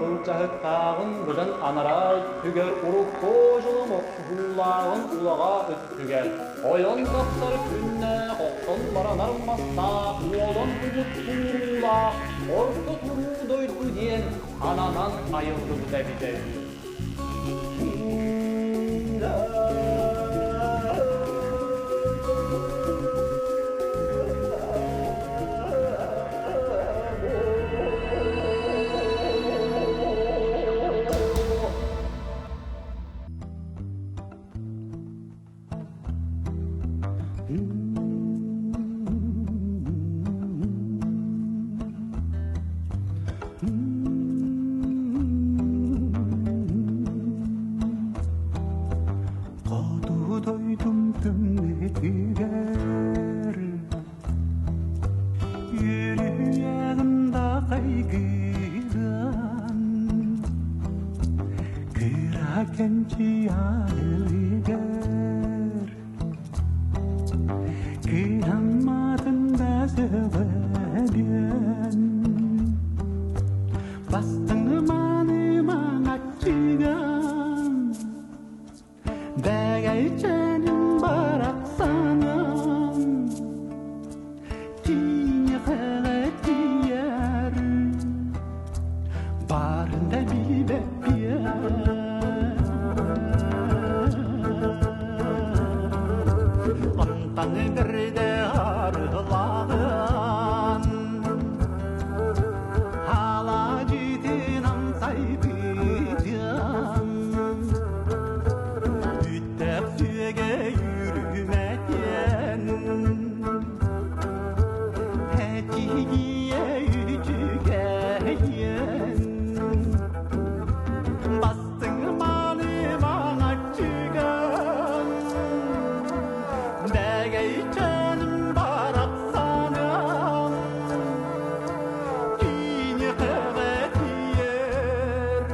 былдьаһыктааҕын быдан анараа өттүгэр урукку дьонум охсуһуулааҕын улаҕаа өттүгэр ойон тахсар күннээх охтон баранар мастаах уолан угут тууруулаах орто туруу дойду диэн ананан айыллыбыта эбитэ үһү. Хоту дойдум тымныытыгар Үөрүйэҕим да хайгыыран Кыра кэнчиялыгар Кыһамматын да сөҕөбүөн Бастыҥ мааны маҥаччыган Бэгэйчэним барахсаным Тиийэҕэ тиийэр Баарын да билбэппиэн Онтон бирде арыгылаан Халадьытын амсайбытын Бүттэх сүөгэ үрүмэтиэн Этигиэ үчүгэйиэн Бастыҥ мааны маҥаччыган Бэгэйчэним барахсаным Киниэхэҕэ тиийэр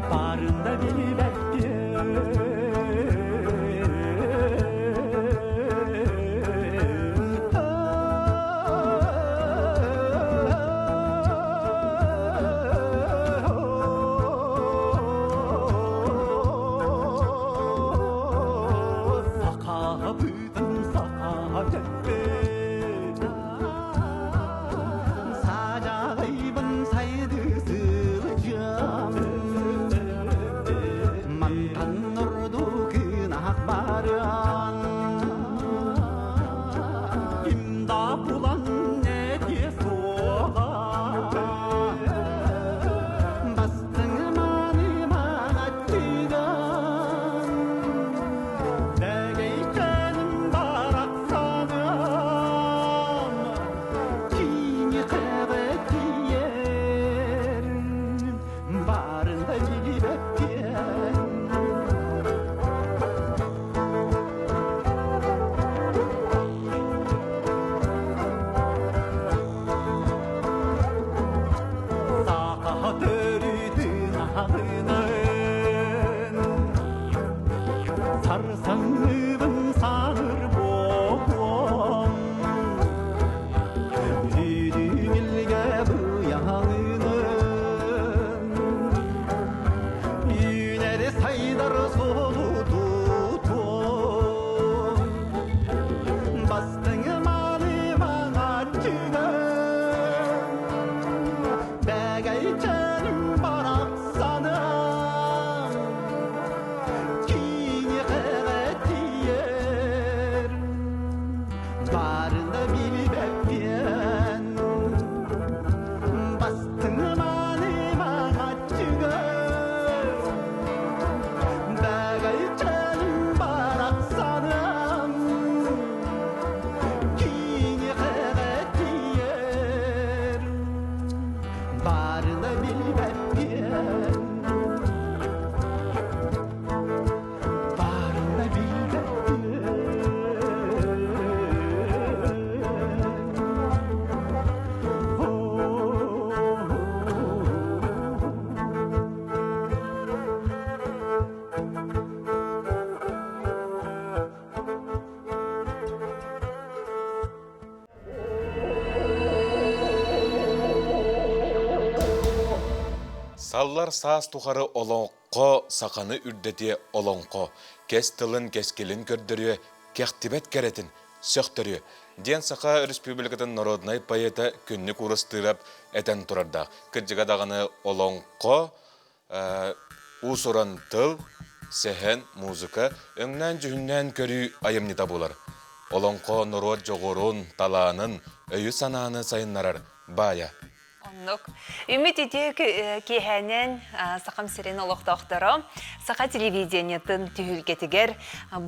Барын да билбэттэр Сахабытын саха дэппит Саадьаҕайбын сайдыы сылдьыам Мантан ордук ынах барыан Ким да булан этиэ суоҕа Бастыҥ мааны маҥаччыган Бэгэйчэним барахсаным Киниэхэҕэ тиийэр баарын да билбэппиэн Саха төрүтүн аһынын Сарсаҥныбын саһыр буолуом Үрүҥ быйаҥынын Үүнэр сайдар суолу тутуом Бастыҥ мааны маҥаччыгын Бэгэйчэним барахсаным. Саллар саас тухары олоҥхо саханы үрдэтиэ олоҥхо, кэс тылын кэскилин көрдөрүө, кэхтибэт кэрэтин сөхтөрүө, диэн Саха Өрөспүүбүлүкэтин народнай поэта Күннүк Уурастыырап этэн турардаах. Кырдьыга даҕаны олоҥхо уус-уран тыл, сэһэн, музыка өҥнөөн-дьүһүннээн көрүү айымньыта буолар. Олоҥхо норуот дьоҕурун, талаанын, өйү-санааны сайыннарар баайа. Оннук. Үмүт үтүө киэһээнэн Сахам сирин олохтоохторо Саха телевидениетын түһүлгэтигэр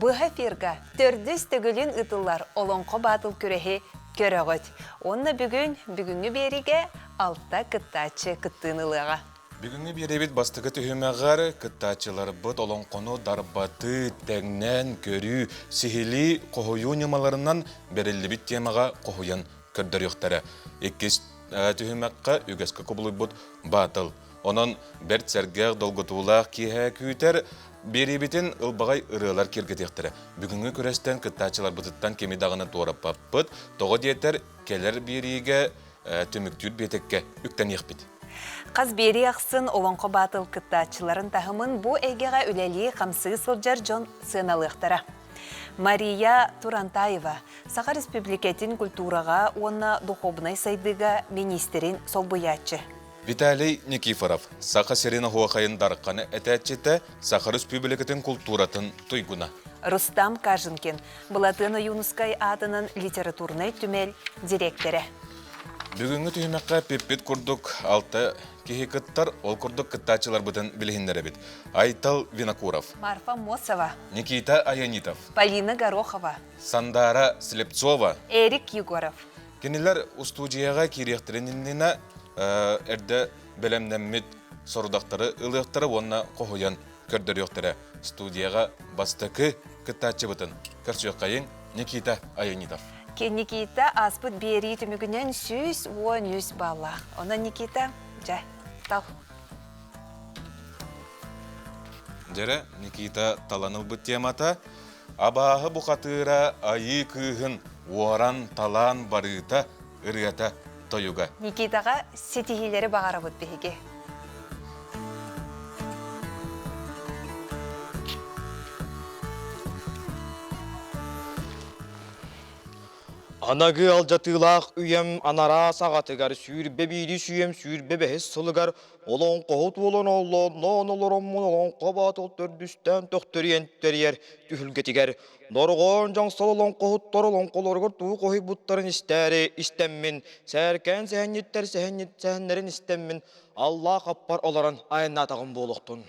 быһа эфирга төрдүс төгүлүн ыытыллар Олоҥхо баатыл күрэһи көрөҕүт. Уонна бүгүн бүгүҥҥү биэриигэ алта кыттааччы кыттыыны ылыаҕа. Бүгүҥҥү биэриибит бастакы түһүмэҕэр кыттааччыларбыт олоҥхону дарбатыы, тэҥнээн көрүү, сиһилии хоһуйуу ньымаларынан бэриллибит темаҕа хоһуйан көрдөрүөхтэрэ. Иккис түһүмэххэ үгэскэ кубулуйбут баатыл. Онон бэрт сэргэх, долгутуулаах киэһэ күүтэр биэриибитин ылбаҕай ырыалар киэргэтиэхтэрэ. Бүгүҥҥү күрэстэн кыттааччыларбытыттан кими даҕаны туораппаппыт. Тоҕо диэтэр, кэлэр биэриигэ түмүктүүр биэтэккэ үктэниэхпит. Хас биэрии ахсын Олоҥхо Баатыл кыттааччыларын таһымын бу эйгэҕэ үлэлии-хамсыы сылдьар дьон сыаналыахтара. Мария Турантаева, Саха Республикатын культураҕа уонна духуобунай сайдыыга миниистирин солбуйааччы. Виталий Никифоров, Саха сирин оһуохайын дарханы этээччитэ, Саха Республикатын култууратын туйгуна. Рустам Каженкин, Былатыан Ойуунускай аатынан литературнай түмэл дириэктэрэ. Бүгүҥҥү түһүмэххэ пиппит курдук алта киһи кыттар, ол курдук кыттааччыларбытын билиһиннэрэбит. Айтал Винокуров, Марфа Мосова, Никита Аянитов, Полина Горохова, Сандара Слепцова, Эрик Егоров. Кинилэр устуудьуйаҕа киириэхтэрин иннинэ эрдэ бэлэмнэммит сорудахтары ылыахтара уонна хоһуйан көрдөрүөхтэрэ. Студияҕа бастакы кыттааччыбытын көрсүөххэйиҥ Никита Аянитов. Никита ааспыт биэрии түмүгүнэн 113 баллаах. Онон Никита, дьэ, тал. Дьэрэ, Никита талан ылбыт темата Абааһы бухатыыра айыы кыыһын уоран талаан барыыта ырыата тойуга. Никитаҕа ситиһиилэри баҕарабыт биһиги. Анагы алдьатыылаах үйэм анараа саҕатыгар 21 сүүм 25 сылыгар олоҥхоһут уолан оллоонноон олороммун олоҥхо баатыл төрдүстээн төхтөрүйэн тэрийэр түһүлгэтигэр Дорҕоон дьоҥсол олоҥхоһуттар олоҥхолоругар тугу хоһуйбуттарын истээри истэммин, сээркээн сэһэнньиттэр сэһэннэрин истэммин, Аллаах аппар олорон айаннаатаҕым буолуохтун.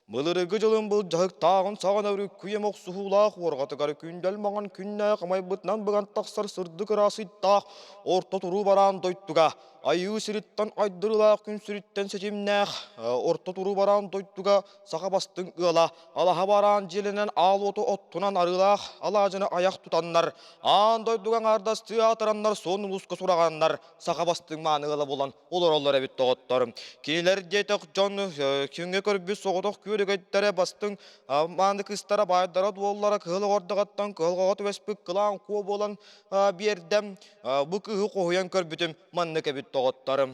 Былыргы дьылым былдьаһыктааҕын саҕана өрүккүйэм охсуһуулаах уорҕатыгар күндэл маҥан күннээх ымайбытынан быган тахсар сырдык ыраас ыйдаах орто туруу бараан дойдуга айыы сириттэн айдырылаах күн сириттэн ситимнээх орто туруу бараан дойдуга саха бастыҥ ыала алаһа бараан дьиэлэнэн аал уоту оттунан арыылаах алаадьыны айах тутаннар, аан дойдуга аҥаардастыы аатыраннар суон улууска сураҕаннар саха бастыҥ мааны ыала буолан олороллор эбит доҕоттор. Кинилэр диэтэх дьон күҥҥэ көрбүт соҕотох күөлүгэйдэрэ бастыҥ мааны кыыстара баайдара-дуоллара кыһыл оҕордоҕоттон кыһалҕаҕа түбэспит кылаан куо буолан биэрдэм. Бу кыыһы хоһуйан көрбүтүм маннык эбит доҕоттор.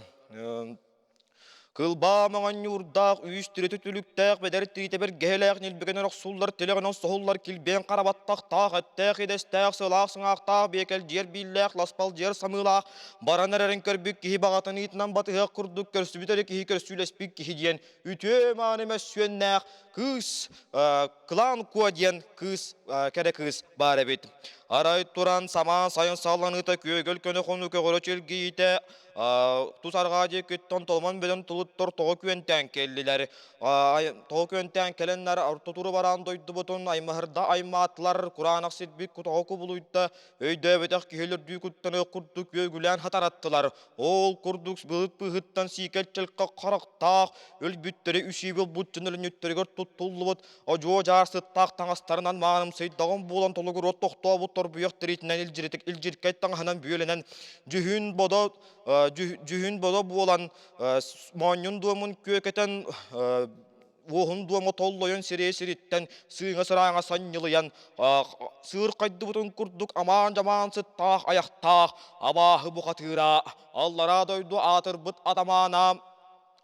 Кылбаа маҥан ньуурдаах, үүс тиритэ түлүктээх, бэдэр тириитэ бэргэһэлээх, ньилбэгэнэн охсуллар, тилэҕинэн соһуллар, килбиэн хара баттахтаах, эттээх идэстээх, сылаах сыҥаахтаах, биэкэлдьиэр бииллээх, ласпалдьыйар самыылаах, баран эрэрин көрбүт киһи баҕатын ыытынан батыһыах курдук көрсүбүт эрэ киһи көрсүүлэспит киһи диэн үтүө мааны мөссүөннээх кыыс Кылаан Куо диэн кыыс кэрэ кыыс баар эбит. Арай туран самаан сайын салланыыта күөгэл көнө хонуу көҕөрө чэлгийиитэ Тус арҕаа диэкиттэн толомон бөдөн тулуттар тоҕо күөнтээн кэллилэр. Тоҕо күөнтээн кэлэннэр ортотуру бараан дойдубутун аймаһырда аймаатылар, кураанах сирбит кутаҕа кубулуйда, өйдөөбөтөх киһилэрдүү куттаныах курдук үөгүлээн хатараттылар. Ол курдук былыт быыһыттан сиикэл чэлкэх харахтаах, өлбүттэри үсүү булбут дьон өлүнньүттэригэр туттуллубут одьуо дьаар сыттаах таҥастарынан маанымсыйдаҕым буолан толугуруот тохтообут торбуйах тириитинэн илдьиритик илдьиркэй таҥаһынан бүөлэнэн дьүһүн бодо дьүһүн бодо буолан моонньун дуомун күөкэтэн уоһун дуома толлойон сирэй сириттэн сыыҥа сырааҥа санньылыйан сыыр хайдыбытын курдук амаан-дьамаан сыттаах айахтаах абааһы бухатыыра аллараа дойду аатырбыт атамаана.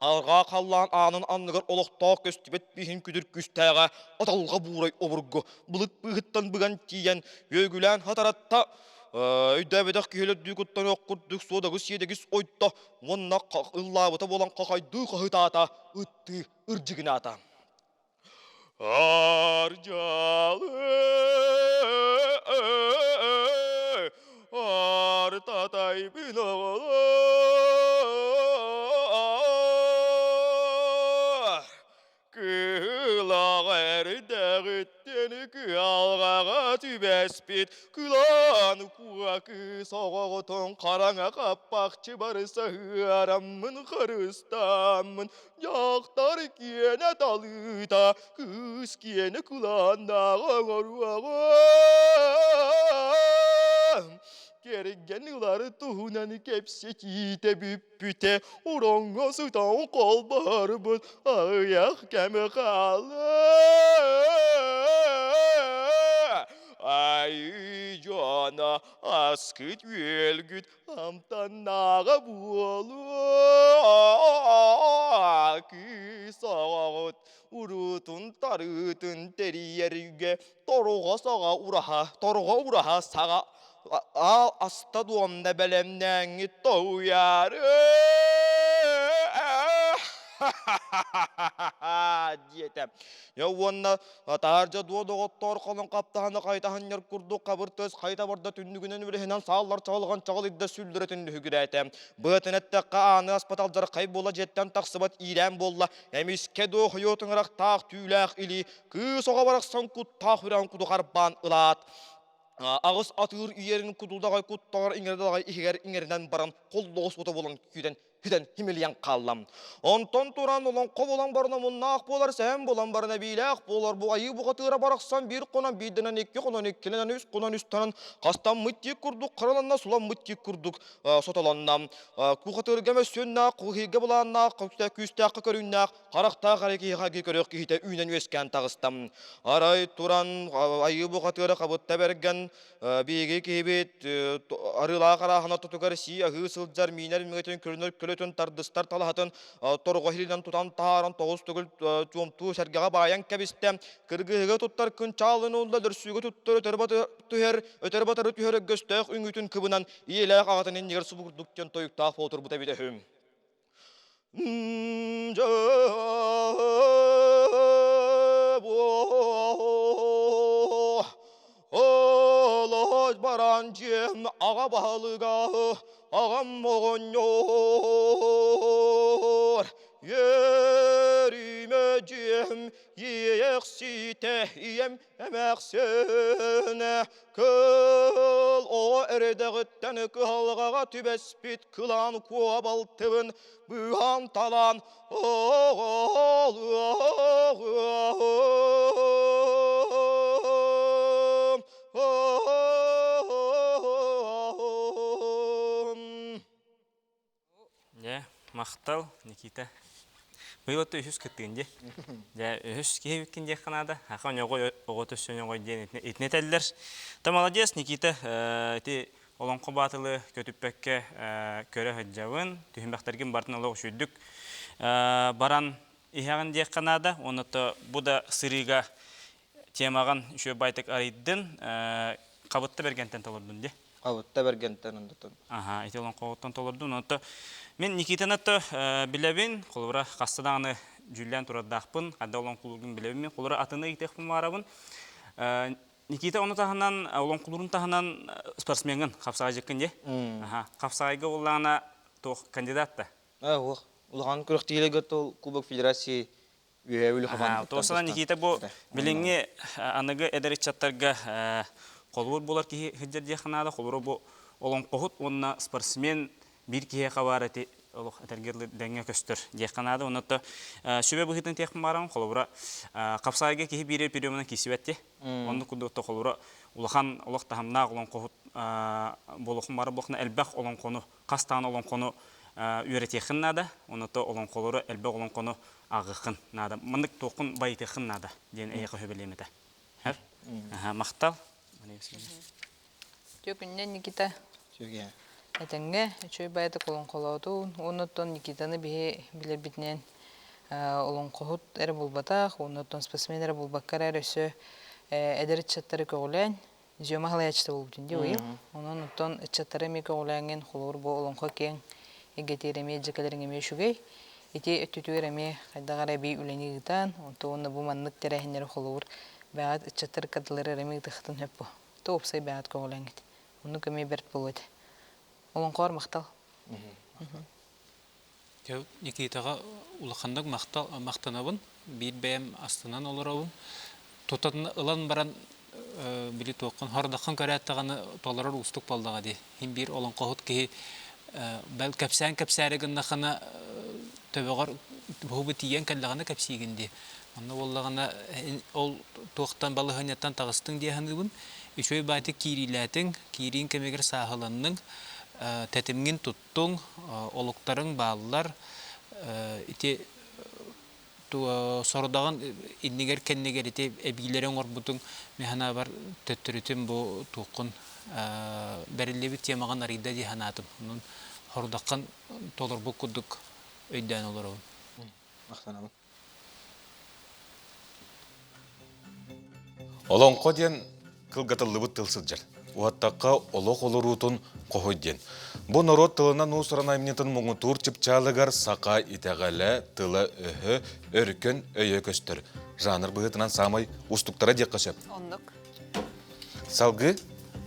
Арҕаа халлаан аанын анныгар олохтоох көстүбэт биһин күдүр күүстээҕэ аталҕа буурай обургу былыт быыһыттан быган тиийэн үөгүлээн хатаратта өйдөөбөтөх киһилэрдүү куттаныах курдук суодагыс сиэдэгис ойто уонна ыллаабыта буолан хахайдыы хаһытаата ыттыы ырдьыгынаата Ардьалы артатайбын оҕолор Кыылаҕ эрдэҕиттэн кыһалҕаҕа түбэспит кылаан куа кыыс оҕоҕутун хараҥа хаппахчы барыса ыараммын харыстааммын Дьахтар киэнэ талыыта, кыыс киэнэ кылааннааҕа оҥоруоҕум. Кэргэн ылар туһунан кэпсэтиитэ бүппүтэ, ороҥҥо сытан холбоһорбут аҕыйах кэм хаалла. Айыы дьоно, аскыт-үөлгүт Амтаннааҕа буолуо кыыс оҕоҕут уруутун тарыытын тэрийэргэ торҕо саҕа ураһа торҕо ураһа саҕа аал аста дуомна бэлэмнээҥҥит тоһуйаары диэтэ. Уонна Таһырдьа дуо доҕоттоор холон хаптаһаны хайтаһынньар курдук хабыр тыас хайта барда түннүгүнэн үлэһинэн сааллар чаҕылҕан чаҕылыйда сүллэрэ түннүһүгүрээтэ. Быатын эттэххэ ааны аспат алдьархай буола дьиэттэн тахсыбат иирээн буолла. Эмискэ дуо хойуо тыҥырахтаах түүлээх илии кыыс оҕо барахсан куттаах үрэҕин куду харбаан ылаат аҕыс атыыр ийэрин кудулдаҕай куттаҕар иҥэрдаҕай иһигэр иҥэринэн баран холлоҕос уота буолан күүтэн сүтэн химилийэн хаалла. Онтон туран олоҥхо буолан баран омуннаах буолар, сэһэн буолан баран эбиилээх буолар. Бу айыы бухатыыра барахсан биир хонон биирдэнэн икки хонон иккилэнэн үс хонон үстэнэн хастаммыт тиик курдук хараланна, суламмыт тиик курдук сотолонно. Бухатыырга мөссүөннээх, куһииргэ былааннаах, күүстээххэ көрүҥнээх, харахтаах эрэ киһиэхэ көрүөх киһитэ үүнэн үөскээн таҕыста. Арай туран айыы бухатыыра хабытта бэргэн Биһиги киһибит арыылаах арааһын ортотугар сии-аһыы сылдьар миинэр мүгэтин көрүнэр көлөтүн тардыстар талаһатын торҕо иһилинэн тутан таһааран тоҕус төгүл чуумтуу сэргэҕэ баайан кэбистэ. Кыргыһыга туттар кынчаалын ылла, дөрсүүгэ туттар өтөр түһэр, өтөр батары түһэр өггөстөөх үҥүүтүн кыбынан ийэлээх аҕатын иннигэр субурдук диэн тойуктаах буолтурбута эбитэ үһү. Олоһ баран дьиэм аҕа баһылыга аҕам оҕонньор Үөрүүмэ дьиэм иэйэхситэ ийэм Эмээхсин кыл оҕо эрэдэҕиттэн кыһалҕаҕа түбэспит кылаан куо балтыбын быыһаан талаан Дьэ, махтал, Никита. Быйыл отто үһүс кыттыын дии. Дьэ, үһүс киһи бүккин диэххэ наада. Аха ньоҕой оҕо төссө ньоҕой диэн итини этэллэр. Та молодец, Никита. Ити олоҥхо баатылы көтүппэккэ көрө сылдьабын. Түһүмэхтэргин барытын олох үчүгдүк баран иһэҕин диэххэ наада. Уонна то бу да сырыыга темаҕын үчүгэй байтык арыйдын. Хабытта бэргэнтэн толордун дии. Хабытта бэргэнтэн ондотон. Аха, ити олоҥхоҕуттан толордун. Онто мин Никитаны то билэбин, холобура хаста даҕаны дьүүллээн турардаахпын, ханна олоҥхолуургун билэбин мин, холобура атыны ыйытыахпын баарабын. Никита ону таһынан, олоҥхолуурун таһынан спортсмеҥҥын, хапсаҕайдьыккын дии. Аха, хапсаҕайга буоллаҕына туох кандидат да? Уох, улахан күрэхтиилэргэ тол Кубок Федерации Үөһээ Бүлүү хамаандатыттан Туосана Никита бу билиҥҥи аныгы эдэр ыччаттарга холобур буолар киһи сылдьар диэххэ наада. Холобура бу олоҥхоһут уонна спортсмен биир киһиэхэ баар эти олох этэргэ дылы дэҥҥэ көстөр диэххэ наада. Онно сүбэ быһыытын тиэхпин баарам. Холобура хапсаайга киһи биир приемунан киирсибэт дии. Оннук курдук холобура улахан олох таһымнаах олоҥхоһут буолуохун бары буолуохна элбэх олоҥхону хас даҕаны олоҥхону үөрэтиэххин наада, оното олоҥхолору элбэх олоҥхону ааҕыаххын наада. Маннык туоххун байытыаххын наада диэн эйиэхэ сүбэлиэм этэ. Һэр? Аха, махтал. Үтүө күннэн, Никита. Үтүө. Этэҥҥэ үчүгэй баайытык олоҥхолоотун уонна оттон Никитаны биһи билэрбитинэн олоҥхоһут эрэ буолбатах уонна оттон спортсмен эрэ буолбакка эрэ өссө эдэр ыччаттары көҕүлээн Зёма халайааччыта буолбутун дии уйул. Онон оттон ыччаттары эмиэ көҕүлээҥҥин холобур бу олоҥхо киэҥ эйгэтигэр эмиэ дьэ кэлэриҥ эмиэ үчүгэй. Ити өттүтүгэр эмиэ хайдах эрэ эбии үлэни ыытан, онтон уонна бу маннык тэрээһиннэри холобур бэҕэт ыччаттар ыккардылары эрэ эмиэ ыытыаххытын сөп буо. То уопсай бэҕэт көҕүлээҥҥит. Оннук эмиэ бэрт буолуо этэ. Олоҥхоор махтал. Никитаҕа улаханнык махтал махтанабын. Биир бэйэм астынан олоробун. Тутан ылан баран били туоххун хордоххун көрөөт даҕаны толорор уустук буоллаҕа дии. Иһин биир олоҥхоһут киһи бэл кэпсээн кэпсээри гыннахына төбөҕөр буһубу тиийэн кэллэҕинэ кэпсиигин дии. Онно буоллаҕына ол туохтан балаһыанньаттан таҕыстыҥ дии саныыбын. Үчүгэй баайдык киириилээтиҥ, киирииҥ кэмигэр сааһыланныҥ, тэтимҥин туттуҥ, олуктарыҥ бааллар. Ити сорудаҕын иннигэр-кэннигэр ити эбиилэри оҥорбутуҥ мин санаабар төттөрүтүн бу туоххун бэриллибит темаҕын арыйда дии санаатым. Онон хорудаххын толорбут курдук өйдөөн олоробун. Махтанабын. Олоҥхо диэн кылгатыллыбыт тыл сылдьар. Уһаттахха олох олоруутун хоһуй диэн. Бу норуот тылынан уус-уран айымньытын муҥутуур чыпчаалыгар саха итэҕэлэ, тыла-өһө, өркөн өйө көстөр. Жанр быһыытынан саамай уустуктара диэххэ сөп. Оннук. Салгыы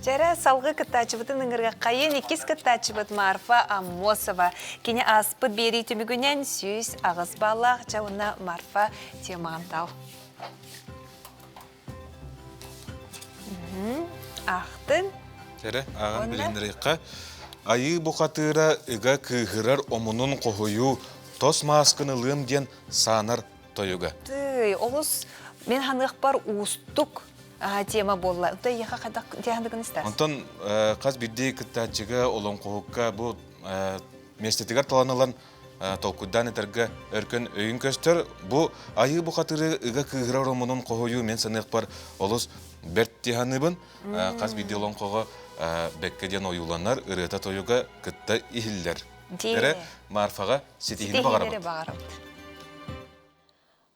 Чэрэ, салгыы кыттааччыбытын ыҥырыаххайын иккис кыттааччыбыт Марфа Аммосова. Кини ааспыт биэрии түмүгүнэн 108 баллаах дьэ уонна Марфа темаҕын тал. Аахтын. Чэрэ, ааҕан билиннэриэххэ. Айыы бухатыыра ыга кыыһырар омунун хоһуйуу, тос мааскын ылыам диэн саанар тойуга. Тыый, олус мен ханыахпар уустук тема буолла. Онтон эйиэхэ хайдах диэхандыгын истээс? Онтон хас биирдии кыттааччыга олоҥхоһукка бу миэстэтигэр талан ылан толкуйдаан этэргэ өркөн өйүн көстөр. Бу айыы бухатыры ыга кыыһырар омунун хоһуйуу мен саныахпар олус бэрт тиһаныбын. Хас биирдии олоҥхоҕо бэккэ диэн ойууланар, ырыата-тойуга кытта иһиллэр. Эрэ Марфаҕа ситиһиини баҕарабыт.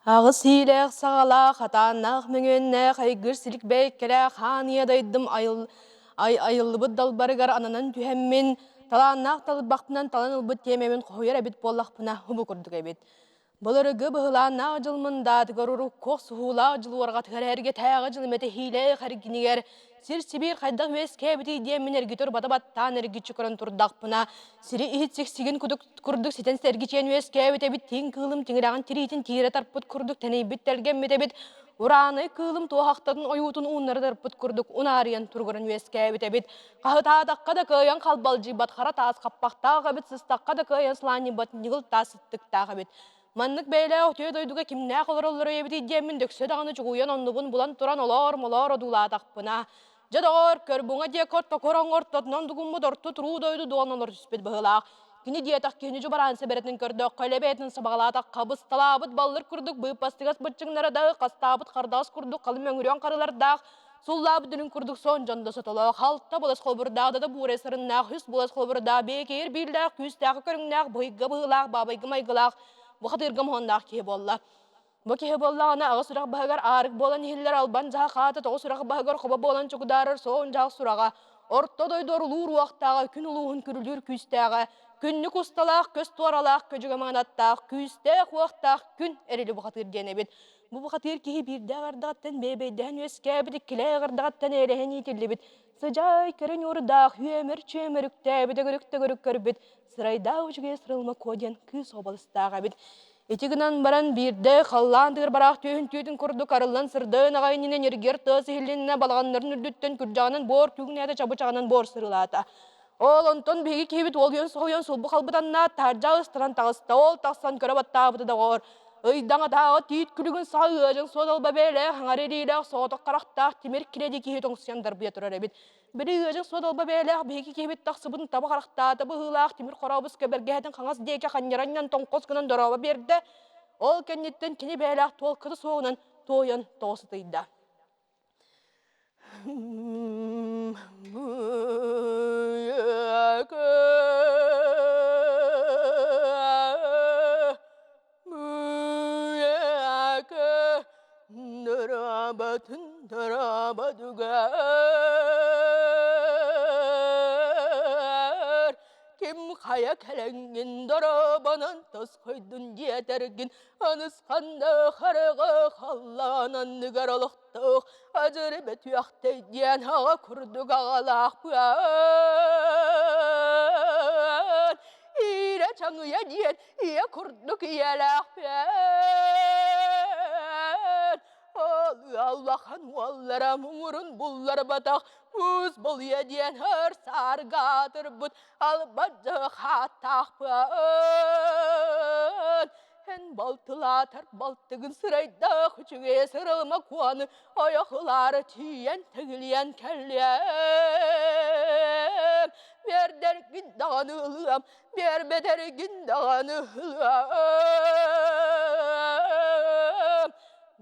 Аҕыс иилээх саҕалаах, атааннаах мөҥүөннээх, айгыр силик бэйкэлээх хаан ийэ дайдым айыл, ай, айыллыбыт далбарыгар ананан түһэммин, талааннаах талбахпынан талан ылбыт тиэмэбин хоһуйар эбит буоллахпына, бу курдук эбит. Былыргы быһылааннаах дьыл мындаатыгар урукку охсуһуулаах дьыл уорҕатыгар эргэтээҕи дьыл мэтэһиилээх эргинигэр сир-сибиир хайдах үөскээбитий диэммин эргитэ урбата баттаан эргиччи көрөн турдахпына, сири иһит сиксигин курдук ситэн сэргичиэн үөскээбит эбит тииҥ кыылым тиҥирэҕин тириитин тиирэ тарпыт курдук тэнийбит тэлгэммит эбит ураанай кыылым туоһахтатын ойуутун ууннары тарпыт курдук унаарыйан туругуран үөскээбит эбит хаһытаатахха да кыайан халбалдьыйбат хара таас хаппахтаах эбит сыстахха да кыайан сылаанньыйбат ньыгыл таас сыттыктаах эбит Маннык бэйэлээх үтүө дойдуга кимнээх олороллоро эбитий диэммин дөксө даҕаны чугуйан оннубун булан туран олоор-молоор одуулаатахпына, дьэ доҕоор, көрбуҥа диэки ортоку ороҥҥо ортотунан дугуммут орто туруу дойду дуон олоро түспүт быһыылаах. Кини диэтэх киһини дьубараан сэбэрэтин көрдөххө, илэ бэйэтин сабаҕалаатахха, бысталаабыт баллыр курдук быыппастыгас быччыҥнара да хастаабыт хардаҕас курдук халым мөҥүрүөн харылардаах, Суллаабыт дүлүҥ курдук сон дьон да сотолоох, алта булас холобурдаах да буурай сарыннаах, үс булас холобурдаах, бэйэкэйэр бииллээх, күүстээх көрүҥнээх, быһыйга быһыылаах, баабайга майгылаах, бухатыырга моһонноох киһи буолла. Бу киһи буоллаҕына аҕыс сүрэх баһыгар аарык буолан иһиллэр албан дьаһах аата тоҕус сүрэх баһыгар хобо буолан чугдаарар соон дьаһах сураҕа, орто дойду орулуур уохтааҕа, күн улууһун күрүлүүр күүстээҕэ, күннүк усталаах, көс туоралаах, көдьүгэ маҥанаттаах, күүстээх уохтаах күн эрили бухатыыр диэн эбит. Бу бухатыыр киһи биирдээх ардаҕыттан бэйбэйдэһэн үөскээбит, иккилээх ардаҕыттан ээлэһэн иитиллибит, сыдьаай кэрэ ньуурдаах, үөмэр-чүөмэр үктээбит, өгүрүк-төгүрүк көрбүт, сырайдаах үчүгэй сырылма куо диэн кыыс обалыстаах эбит. Ити гынан баран биирдэ халлаан тыгыр бараах түөһүн түүтүн курдук арыллан сырдыын аҕай иннинэ ньиргиэр тыас иһиллиннэ балаҕаннарын үрдүттэн күрдьэҕинэн буор күүгүнээтэ чабычаҕынан буор сырылаата. Ол онтон биһиги киһибит уолуйан соһуйан сулбу халбытаннаат таһырдьа ыстаран таҕыста. Ол тахсан көрө баттаабыта доҕоор. Ыйдаҥатааҕы тиит күлүгүн саҕа ыадьын суодалба бэйэлээх, аҥар илиилээх, соҕотох харахтаах тимир килэди киһи тоҥсуйан дарбыйа турар эбит. Били ыадьын суодалба бэйэлээх биһиги киһибит тахсыбытын таба харахтаата быһыылаах тимир хорообус кэбэргэһэтин хаҥас диэки ханньаранньан тоҥхос гынан дорообо биэрдэ. Ол кэнниттэн кини бэйэлээх туолката суоҕунан туойан тоҕо сытыйда. Дөрөбөтүн дөрөбөтүгэр ким хайа кэлэҥҥин доробонон тосхойдун диэтэргин анысханна хараҕа халлаан анныгар олохтоох адьыры бөтүөхтэй диэн аҕа курдук аҕалаахпын иирэ чаҥыйа диэн ийэ курдук ийэлээхпин Ол ыаллахан уоллара муҥурун булларбатах муус болуйа диэн өр сааргаатырбыт албадьах ааттаахпын. Эн балтылаатар балтыгын сырайдаах үчүгэй сырылыма куону ойох ылаары тиийэн тэҥилийэн кэллиэм. Биэрдэргин даҕаны ылыам, биэрбэтэргин даҕаны ылыам.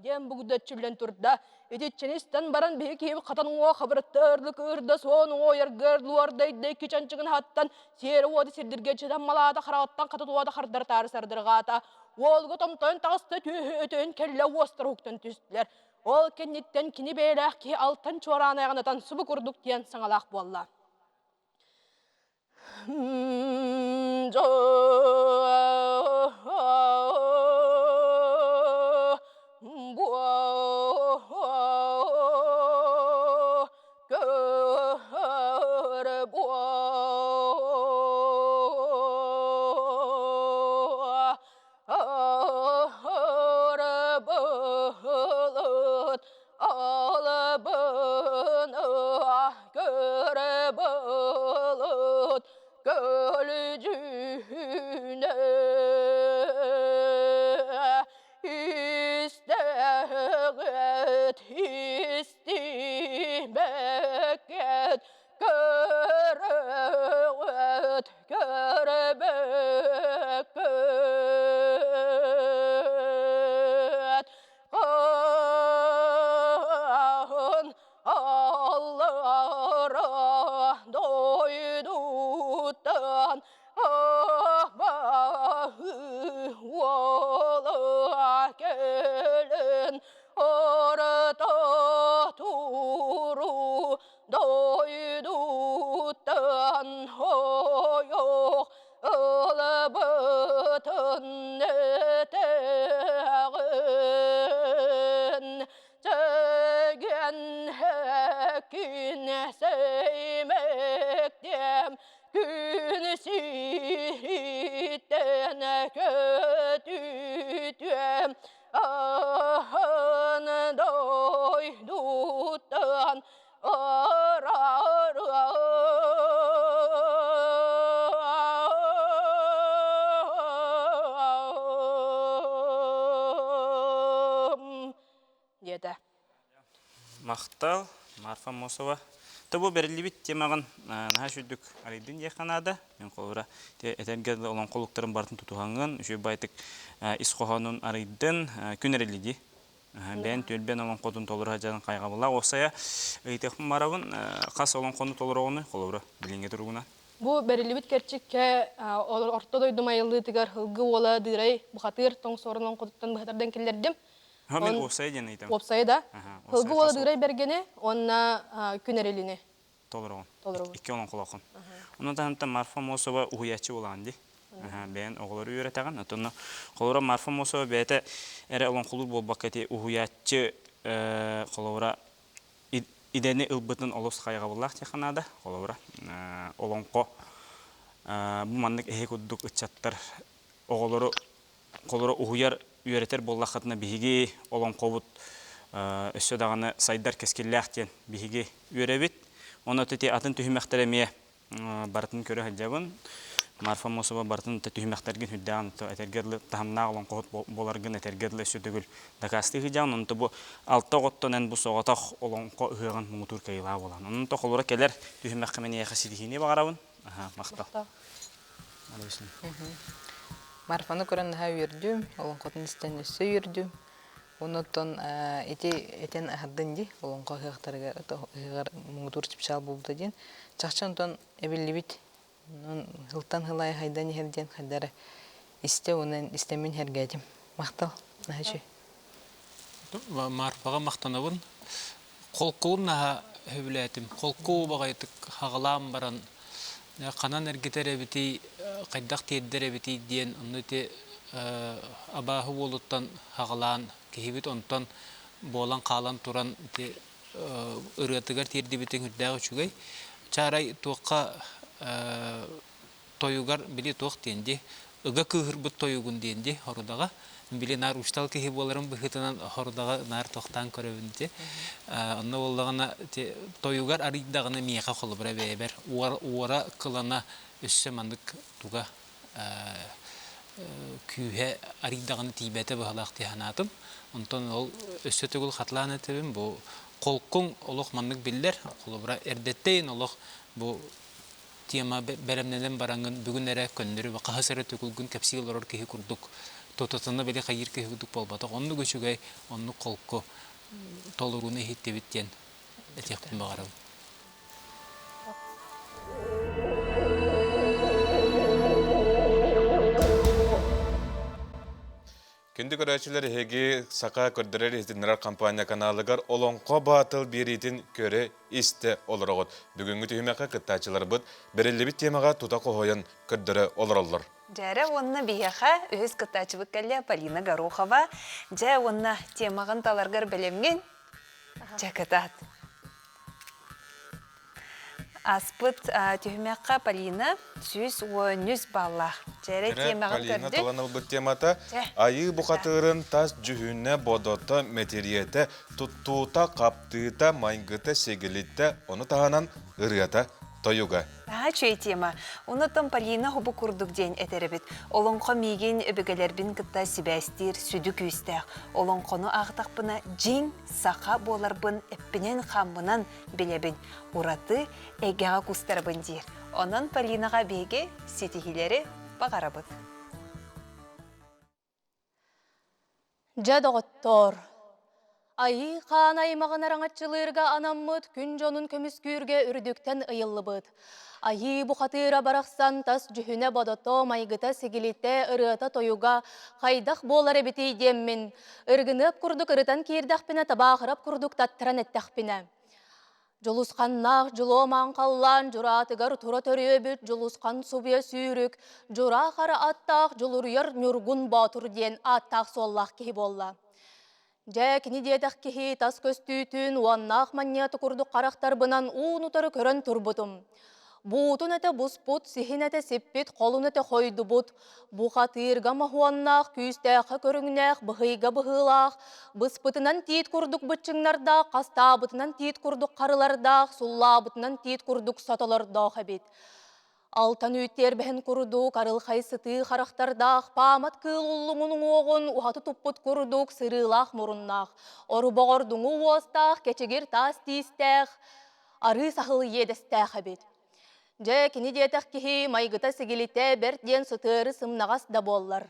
Диэн бугдаччыллан турда. Итиччэни истэн баран биһи киһи хатан уҥуох хабырыттыырлык ыырда суон уҥуойаргар луордайда икки чанчыгын хаттан сиэрэ уота сирдиргэ чытан малаата хараҕыттан хата туота хардартаары сардырҕаата. Уолга томтойон таҕыста түөһү өтөйөн кэллэ уостар уһуктан түстүлэр. Ол кэнниттэн кини бэйэлээх киһи алтан чуораан айаҕынатан субу курдук диэн саҥалаах буолла. Алыбын көлүдьүнэ истэҕит истибэккэт көрөҕүт көрбөккөт Хаһан аллара дойдуттан абаһы уола кэлэн орто туру дойдуттан хойох ылбытын этэҕин Чэгиэн һэккин сэймэктиэм күн сириттэн көтүтүөм аһын дойдуттан диэтэ. Махтал, Марфа Мосова. Тобу бэриллибит темаҕын наһаа сүрдүк арыйдын диэххэ наада. Мен холобура этэргэ олоҥхолуктарын барытын тутуһаҥҥын, үчүгэй байтык ис хоһоонун арыйдын, күн эрэллиди. Бэйэн түөлбэн олоҥхотун толоро сылдьарын хайҕабыллаах. Уопсайа ыйытыахпын барабын, хас олоҥхону толороҕунуй, холобура, билиҥҥи туругунан? Бу бэриллибит кэрчиккэ орто дойду майыллыытыгар Һылгы уола Дыырай бухатыыр тоҥ суорун олоҥхотуттан быһатардан киллэрдим. Мин уопсайа диэн ыйытам. Уопсайа да. Һылгы уола Дыырай бэргэни уонна Күн Эрилини. Толороҕун. Икки олоҥхолооххун. Онон таһынтан Марфа Мосова уһуйааччы буолаҕын дии. Бэйэн оҕолору үөрэтэҕин. Оттон холобура Марфа Мосова бэйэтэ эрэ олоҥхолуур буолбакка ити уһуйааччы холобура идэни ылбытын олус хайҕабыллаах диэххэ наада. Холобура олоҥхо бу маннык эһи курдук ыччаттар оҕолору холоро уһуйар үөрэтэр буоллаххытына биһиги олоҥхобут өссө даҕаны сайдар кэскиллээх диэн биһиги үөрэбит. Онно ити атын түһүмэхтэр эмиэ барытын көрө сылдьабын. Марфа Мосова барытын түһүмэхтэргин үрдээҕин этэргэ дылы таһымнаах олоҥхоһут буоларгын этэргэ дылы өссө төгүл дакаастыы сылдьаҕын. Онто бу алта оҕоттон эн бу соҕотох олоҥхо ыһыаҕын муҥутуур кыайыылаах буолаҕын. Онон холура кэлэр түһүмэххэ мин эйиэхэ ситиһиини баҕарабын. Махтал. Марфаны көрөн наһаа үөрдүм, олоҥхотун истэн өссө үөрдүм. Оннуттан ити этэн аһардын дии, олоҥхо ыһыахтарыгар ыһыаҕар муҥутуур чыпчаал буолбута диэн. Чахчы онтон эбиллибит. Онон сылтан сыл аайы хайдан иһэр диэн хайда эрэ истэ уонна истэммин сэргээтим. Махтал. Наһаа үчүгэй. Марфаҕа махтанабын. Холкуун наһаа сөбүлээтим. Холку баҕайытык хаҕалаан баран ханан эргитэр эбитий, хайдах тиэрдэр эбитий диэн онно ити абааһы уолуттан хаҕалаан киһибит онтон буолан хаалан туран ити ырыатыгар тиэрдибитиҥ үрдээх үчүгэй. Чаарай туохха тойугар били туох диэн дии ыга кыыһырбыт тойугун диэн дии хорудаҕа били наар учтал киһи буоларым быһыытынан хорудаҕа наар тохтоон көрөбүн ити онно буоллаҕына ити тойугар арыйдаҕына миэхэ холобура бэйэбэр уора кылана өссө маннык туга күүһэ арыйдаҕына тиийбэтэ быһалаах дии санаатым онтон ол өссө төгүл хатылаан этэбин бу холкуҥ олох маннык биллэр холобура эрдэттэн олох бу тема бэлэмнэнэн бараҥҥын бүгүн эрэ көннөрү хаһыс эрэ түгүлгүн кэпсии олорор киһи курдук тутатына били хайыыр киһи курдук буолбатах оннук үчүгэй оннук холку толорууну иһиттибит диэн этиэхпин баҕарабын. Күндү көрөөччүлэр эһиги Саха көрдөрөр-иһитиннэрэр компания каналыгар Олоҥхо Баатыл биэриитин көрө-истэ олороҕут. Бүгүҥҥү түһүмэххэ кыттааччыларбыт бэриллибит темаҕа тута хоһуйан көрдөрө олороллор. Дьээрэ уонна биһиэхэ үһүс кыттааччыбыт кэллэ Полина Горохова. Дьэ уонна темаҕын таларгар бэлэмҥин? Дьэ кытаат. Аспыт түһүмэххэ Полина 113 баллаах. Дьэрэ темаҕын Полина көрдүн. талан ылбыт темата Айыы бухатыырын тас дьүһүнэ, бодото, мэтириэтэ, туттуута, хаптыыта, майгыта, сигилитэ, ону таһынан ырыата, тойуга. Наһаа үчүгэй тема. Онутан Полина хобу курдук диэн этэр эбит. Олоҥхо миигин өбүгэлэрбин кытта сибээстиир сүдү күүстээх. Олоҥхону аахтахпына дьиҥ саха буоларбын эппинэн-хааммынан билэбин, ураты эйгэҕэ кустарабын диир. Онон Полинаҕа биһиги ситиһиилэри баҕарабыт. Дьэ, доҕоттоор, Айыы хаан аймаҕын араҥаччылыырга анаммыт күн дьонун көмүскүүргэ үрдүктэн ыйыллыбыт. Айыы бухатыыра барахсан тас дьүһүнэ-бодото, майгыта-сигилитэ, ырыата-тойуга хайдах буолар эбитий диэммин, ыргыныап курдук ырытан киирдэхпинэ табаахырап курдук таттаран эттэхпинэ. Дьулусханнаах дьулуо маҥхаллаан дьураатыгар тура төрүөбүт Дьулусхан субуйа сүүрүк, дьураа хара аттаах Дьулуруйар Ньургун Боотур диэн ааттаах-суоллаах киһи буолла. Дьэ, кини диэтэх киһи тас көстүүтүн уоннаах манньыаты курдук харахтарбынан уун-утары көрөн турбутум. Буутун этэ буспут, сиһин этэ сиппит, холун этэ хойдубут, бухатыырга моһуоннаах, күүстээххэ көрүҥнээх, быһыйга быһыылаах, быспытынан тиит курдук быччыҥнардаах, хастаабытынан тиит курдук харылардаах, суллаабытынан тиит курдук сотолордоох эбит. Алтан үүт тиэрбэһин курдук арылхай сытыы харахтардаах, паамат кыыл уллуҥун уҥуоҕун уһаты туппут курдук сырыылаах муруннаах, орубоҕордуҥу уостаах, кэчигир таас тиистээх, арыы саһыл иэдэстээх эбит. Дьэ, кини диэтэх киһи майгыта-сигилитэ бэрт диэн сытыары сымнаҕас да буоллар.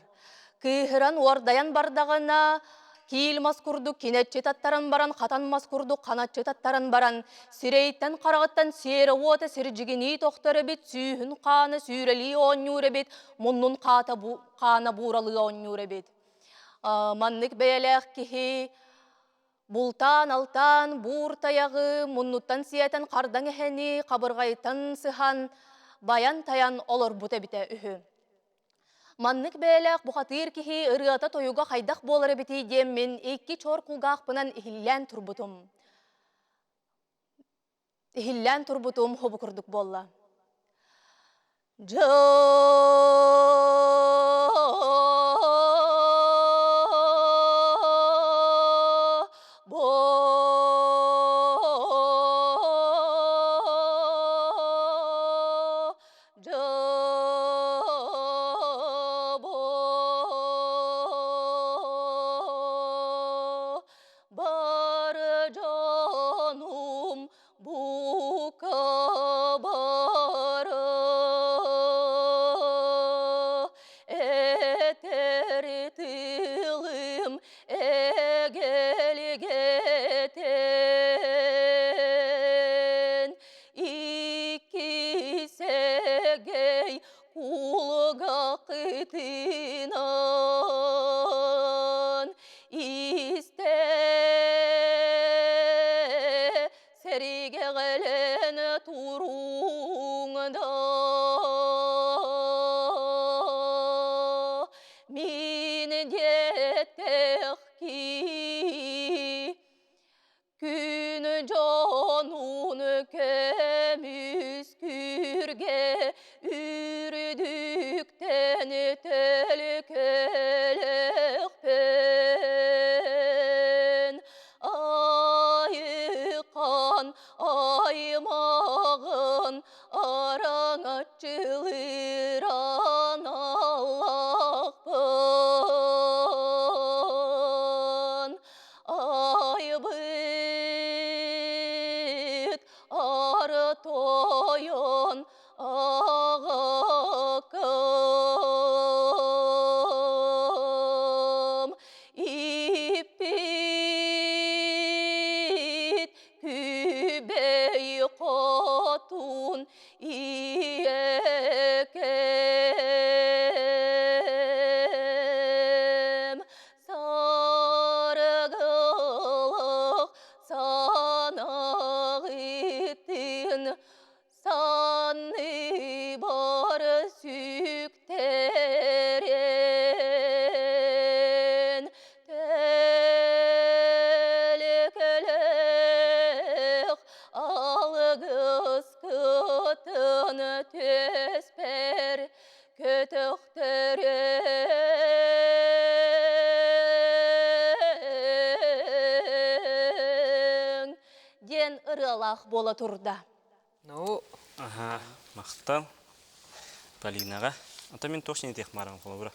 Кыыһыран уордайан бардаҕына, киил мас курдук кинэччи таттаран баран, хатан мас курдук ханаччы таттаран баран, сирэйтэн хараҕыттан сиэрэ уота сирдьигинии тохтор эбит, сүүһүн хаана сүүрэлии оонньуур эбит, муннун хаата хаана бууралыы оонньуур эбит. Маннык бэйэлээх киһи Бултаан-алтаан буур тайаҕы муннуттан сиэтэн хардаҥ эһэни хабырҕайтан сыһан, байан-тайан олорбут эбитэ үһү. Маннык бэйэлээх бухатыыр киһи ырыата-тойуга хайдах буолар эбитий диэммин икки чор кулгаахпынан иһиллээн турбутум. Иһиллээн турбутум хобу курдук буолла. Бар дьонум бука бары этэр тылым эгэлгэтин икки сэгэ. Мин диэтэх кии Күн дьонун көмүскүүргэ үрдүктэн төлкөлөхпүн. Айыкан аймағын араҥаччылыыр аналлаахпын. Айбыт ары тойон ағакым Иппит күбей хотун иекем Сарыгылық санағытын саны бар сүктерен Төлкөлөх алгыс кытын түспер Көтөхтөрүң диэн ырыалаах буола турда. Ну, Аха, махтал Полинаҕа. Ата мин туох синетиэх маарам холобура.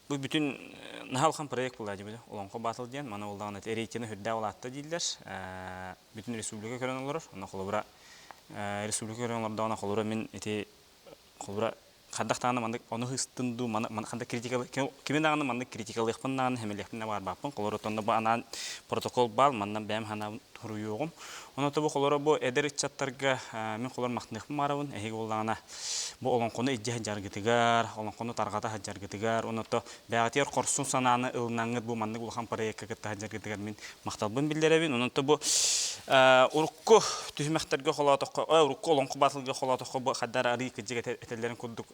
Бу бүтүн наһаа улахан проект буолла дии Олоҥхо батл диэн. Маны буоллаҕына рейтинэ үрдээх улаатта дииллэр. Бүтүн республика көрөн олорор. Онно холобура республика көрөн олордоҕуна холобура мин ити холобура хайдах даҕаны маннык ону ыһыстын дуу маны ханна критикалы кими даҕаны маннык критикалыахпын даҕаны хэмэлиэхпин да баҕарбаппын холобура онно бу анаан протокол баал манна бэйэм санаабын суруйуоҕум онон бу холоро бу эдэр ыччаттарга мин холор махтаныахпын баҕарабын эһиги буоллаҕына бу олоҥхону илдьэ сылдьаргытыгар олоҥхону тарҕата сылдьаргытыгар онно бэйэҕитигэр хорсун санааны ылынаҥҥыт бу маннык улахан проекка кытта сылдьаргытыгар мин махталбын биллэрэбин. Онон бу урукку түһүмэхтэргэ холоотоххо, урукку олоҥхо батылга холоотоххо бу хаддар арыы кыдьык этэллэрин курдук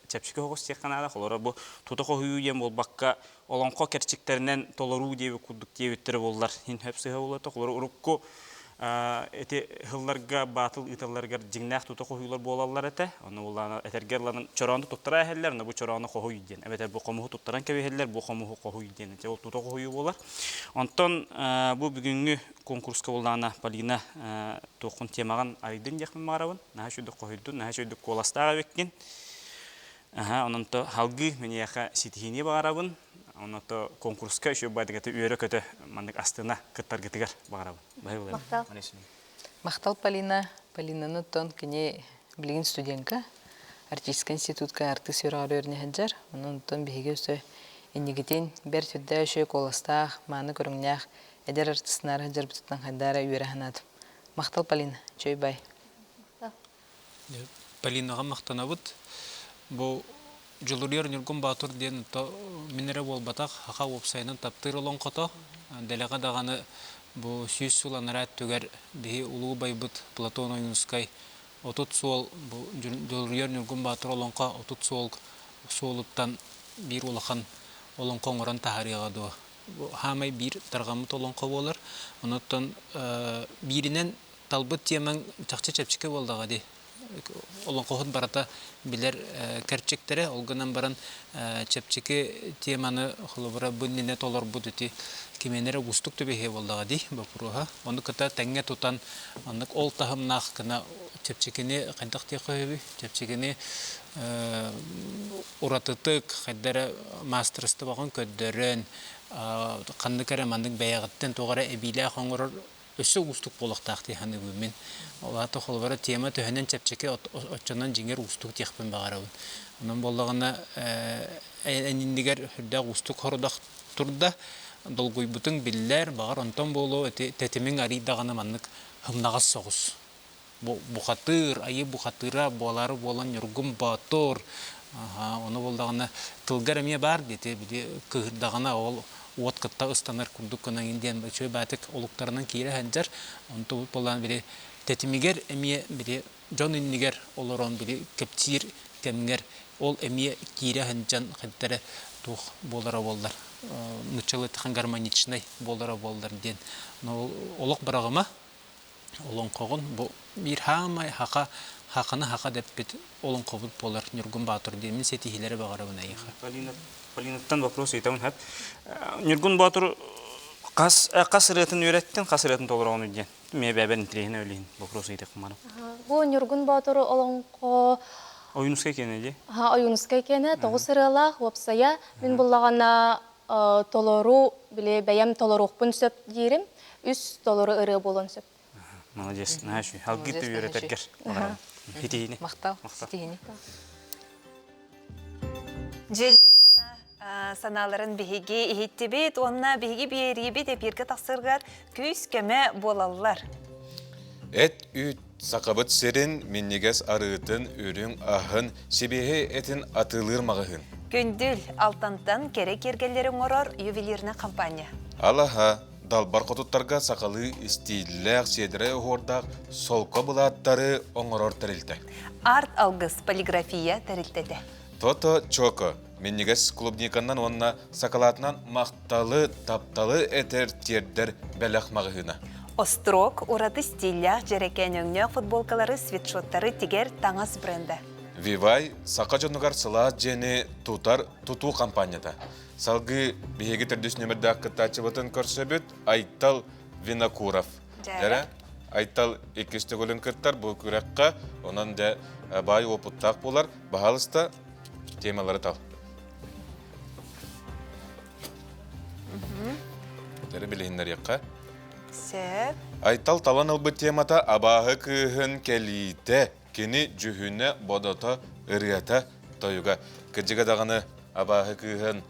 чэпчэки оҕус диэххэ наада. Холоро бу тута хоһуйуу диэн буолбакка, олоҥхо кэрчиктэринэн толоруу диэбит курдук диэбиттэрэ буоллар, иһин хөп сыһа буолуо. Холоро урукку Ити сылларга баатыл ыыталларыгар дьиҥнээх тута хоһуйлар буолаллар этэ. Ону булаана этэргэ ылланан чороону туттара иһэллэр, но бу чороону хоһуй диэн. Эбэтэр бу хомуһу туттаран кэбиһэллэр, бу хомуһу хоһуй диэн. Ити ол тута хоһуйуу буолар. Онтон бу бүгүҥҥү конкурска буллаана Полина туоххун темаҕын арыйдын диэхпин баҕарабын. Наһаа үчүгдүк хоһуйдун, наһаа үчүгдүк куоластаах эбиккин. Аха, онон то халгыы миниэхэ ситиһиини баҕарабын. Онно конкурска үчүгэй баайдыгата үөрэ-көтө маннык астына кыттаргытыгар баҕарабын. Махтал. Махтал Полина. Полинаны оттон кини билигин студентка, артистическай институтка артыыс үөрэҕэр үөрэнэ сылдьар. Онон оттон биһиги өссө иннигитин бэрт үрдээх үчүгэй куоластаах, мааны көрүҥнээх эдэр артыснаар сылдьарбытыттан хайдаа эрэ үөрэ санаатым. Махтал Полина, үчүгэй бай. Полинаҕа махтанабыт. Бу Дьулуруйар Ньургун Боотур диэн мин эрэ буолбатах, саха уопсайынан таптыыр олоҥхото. Дэлэҕэ даҕаны бу 100 сыл анараа өттүгэр биһи улуу убайбыт Платон Ойуунускай 30 суол бу Дьулуруйар Ньургун Боотур олоҥхо 30 суол суолуттан биир улахан олоҥхо оҥорон таһаарыаҕа дуо. Бу хаамай биир тарҕаммыт олоҥхо буолар. Онуттан бииринэн талбыт темаҥ чахчы чэпчэки буоллаҕа дии. Олоҥхоһут барыта билэр кэрчиктэрэ, ол гынан баран чэпчэки теманы холобура бу иннинэ толорбут ити кимиэнэ эрэ уустук түбэһиэ буоллаҕа дии боппуруоһа. Ону кытта тэҥҥэ тутан маннык ол таһымнаах гына чэпчэкини хайдах диэххэ сөбүй? Чэпчэкини уратытык хайда эрэ маастарыстыбаҕын көрдөрөн ханнык эрэ маннык бэйэҕиттэн туох эрэ эбиилээх оҥорор өссө уустук буолуохтаах дии саныыбын мин. Ол аата холобура тема төһөнөн чэпчэки оччонон дьиҥэр уустук диэхпин баҕарабын. Онон буоллаҕына эн иннигэр сүрдээх уустук сорудах турда, долгуйбутуҥ биллэр, баҕар онтон буолуо ити тэтимиҥ арыый даҕаны маннык һымнаҕас соҕус. Бу бухатыыр, айыы бухатыыра буолаары буолан Ньургун Боотур, ону буоллаҕына тылгар эмиэ баар диэти били кыыһырдаҕына ол уот кытта ыстанар курдук гынан диэн үчүгэй баатык олуктарынан киирэ сылдьар. Онтубут буоллаҕына били тэтимигэр эмиэ били дьон иннигэр олорон били кэпсиир кэмҥэр ол эмиэ киирэ сылдьан хайдах эрэ туох буолара буоллар нууччалыы гармоничнай буолара буоллар диэн олох быраҕыма олоҥхоҕун бу биир хаамай хаха хаханы хаха дэппит олоҥхобут буолар Ньургун Баатыр диэн мин ситиһиилэри баҕарабын эйиэхэ. Полина Полинаттан вопрос ыйтабын хэп. Ньургун Боотур хас хас ырыатын үөрэттин, хас ырыатын толороҕун диэн. Миэ бэбэн интириэһинэ өлүһүн вопрос ыйтык маны. Бу Ньургун Боотур олоҥхо Ойуунускай киэнэ дии. Ойуунускай киэнэ тоҕус ырыалаах уопсайа мин буллаҕына толору били бэйэм толоруохпун сөп диирим. Үс толору ырыа буолуон сөп. Молодец, наһаа үчүгэй. Алгыы үөрэтэргэр баҕарабын. Ситиһиини. Махтал. Ситиһиини. Дьиэлиир санааларын биһиги иһиттибит уонна биһиги биэриибит эпииргэ тахсаргар күүс-көмө буолаллар. Эт-үүт Сахабыт сирин минньигэс арыытын, үрүҥ аһын, сибиэһэй этин атыылыыр маҕаһыын. Күндүл Алтантан кэрэ киэргэллэри оҥорор ювелирная компания. Алаһа, далбар хотуттарга сахалыы истииллээх, сиэдэрэй оһуордаах солко былааттары оҥорор тэрилтэ. Арт алгыс полиграфия тэрилтэтэ. Тото Чоко минньигэс клубниканнан уонна сакалаатынан махталы, тапталы этэр тиэрдэр бэлэх маҕаһыына. Острог ураты стиллээх дьэрэкээн өҥнөөх футболкалары, свитшоттары тигэр таҥас брендэ. Вивай саха дьонугар сылаас дьиэни тутар тутуу компанията. Салгыы биһиги төрдүс нүөмэрдээх кыттааччыбытын көрсөбүт Айтал Винокуров. Дьэрэ, Айтал иккис төгүлүн кыттар бу күрэххэ, онон дьэ баай уопуттаах буолар. Баһаалыста, темалары тал. Дьэрэ билиһиннэриэххэ. Сөп. Айтал талан ылбыт темата абааһы кыыһын кэлиитэ, кини дьүһүнэ, бодото, ырыата, тойуга. Кырдьыга даҕаны абааһы кыыһын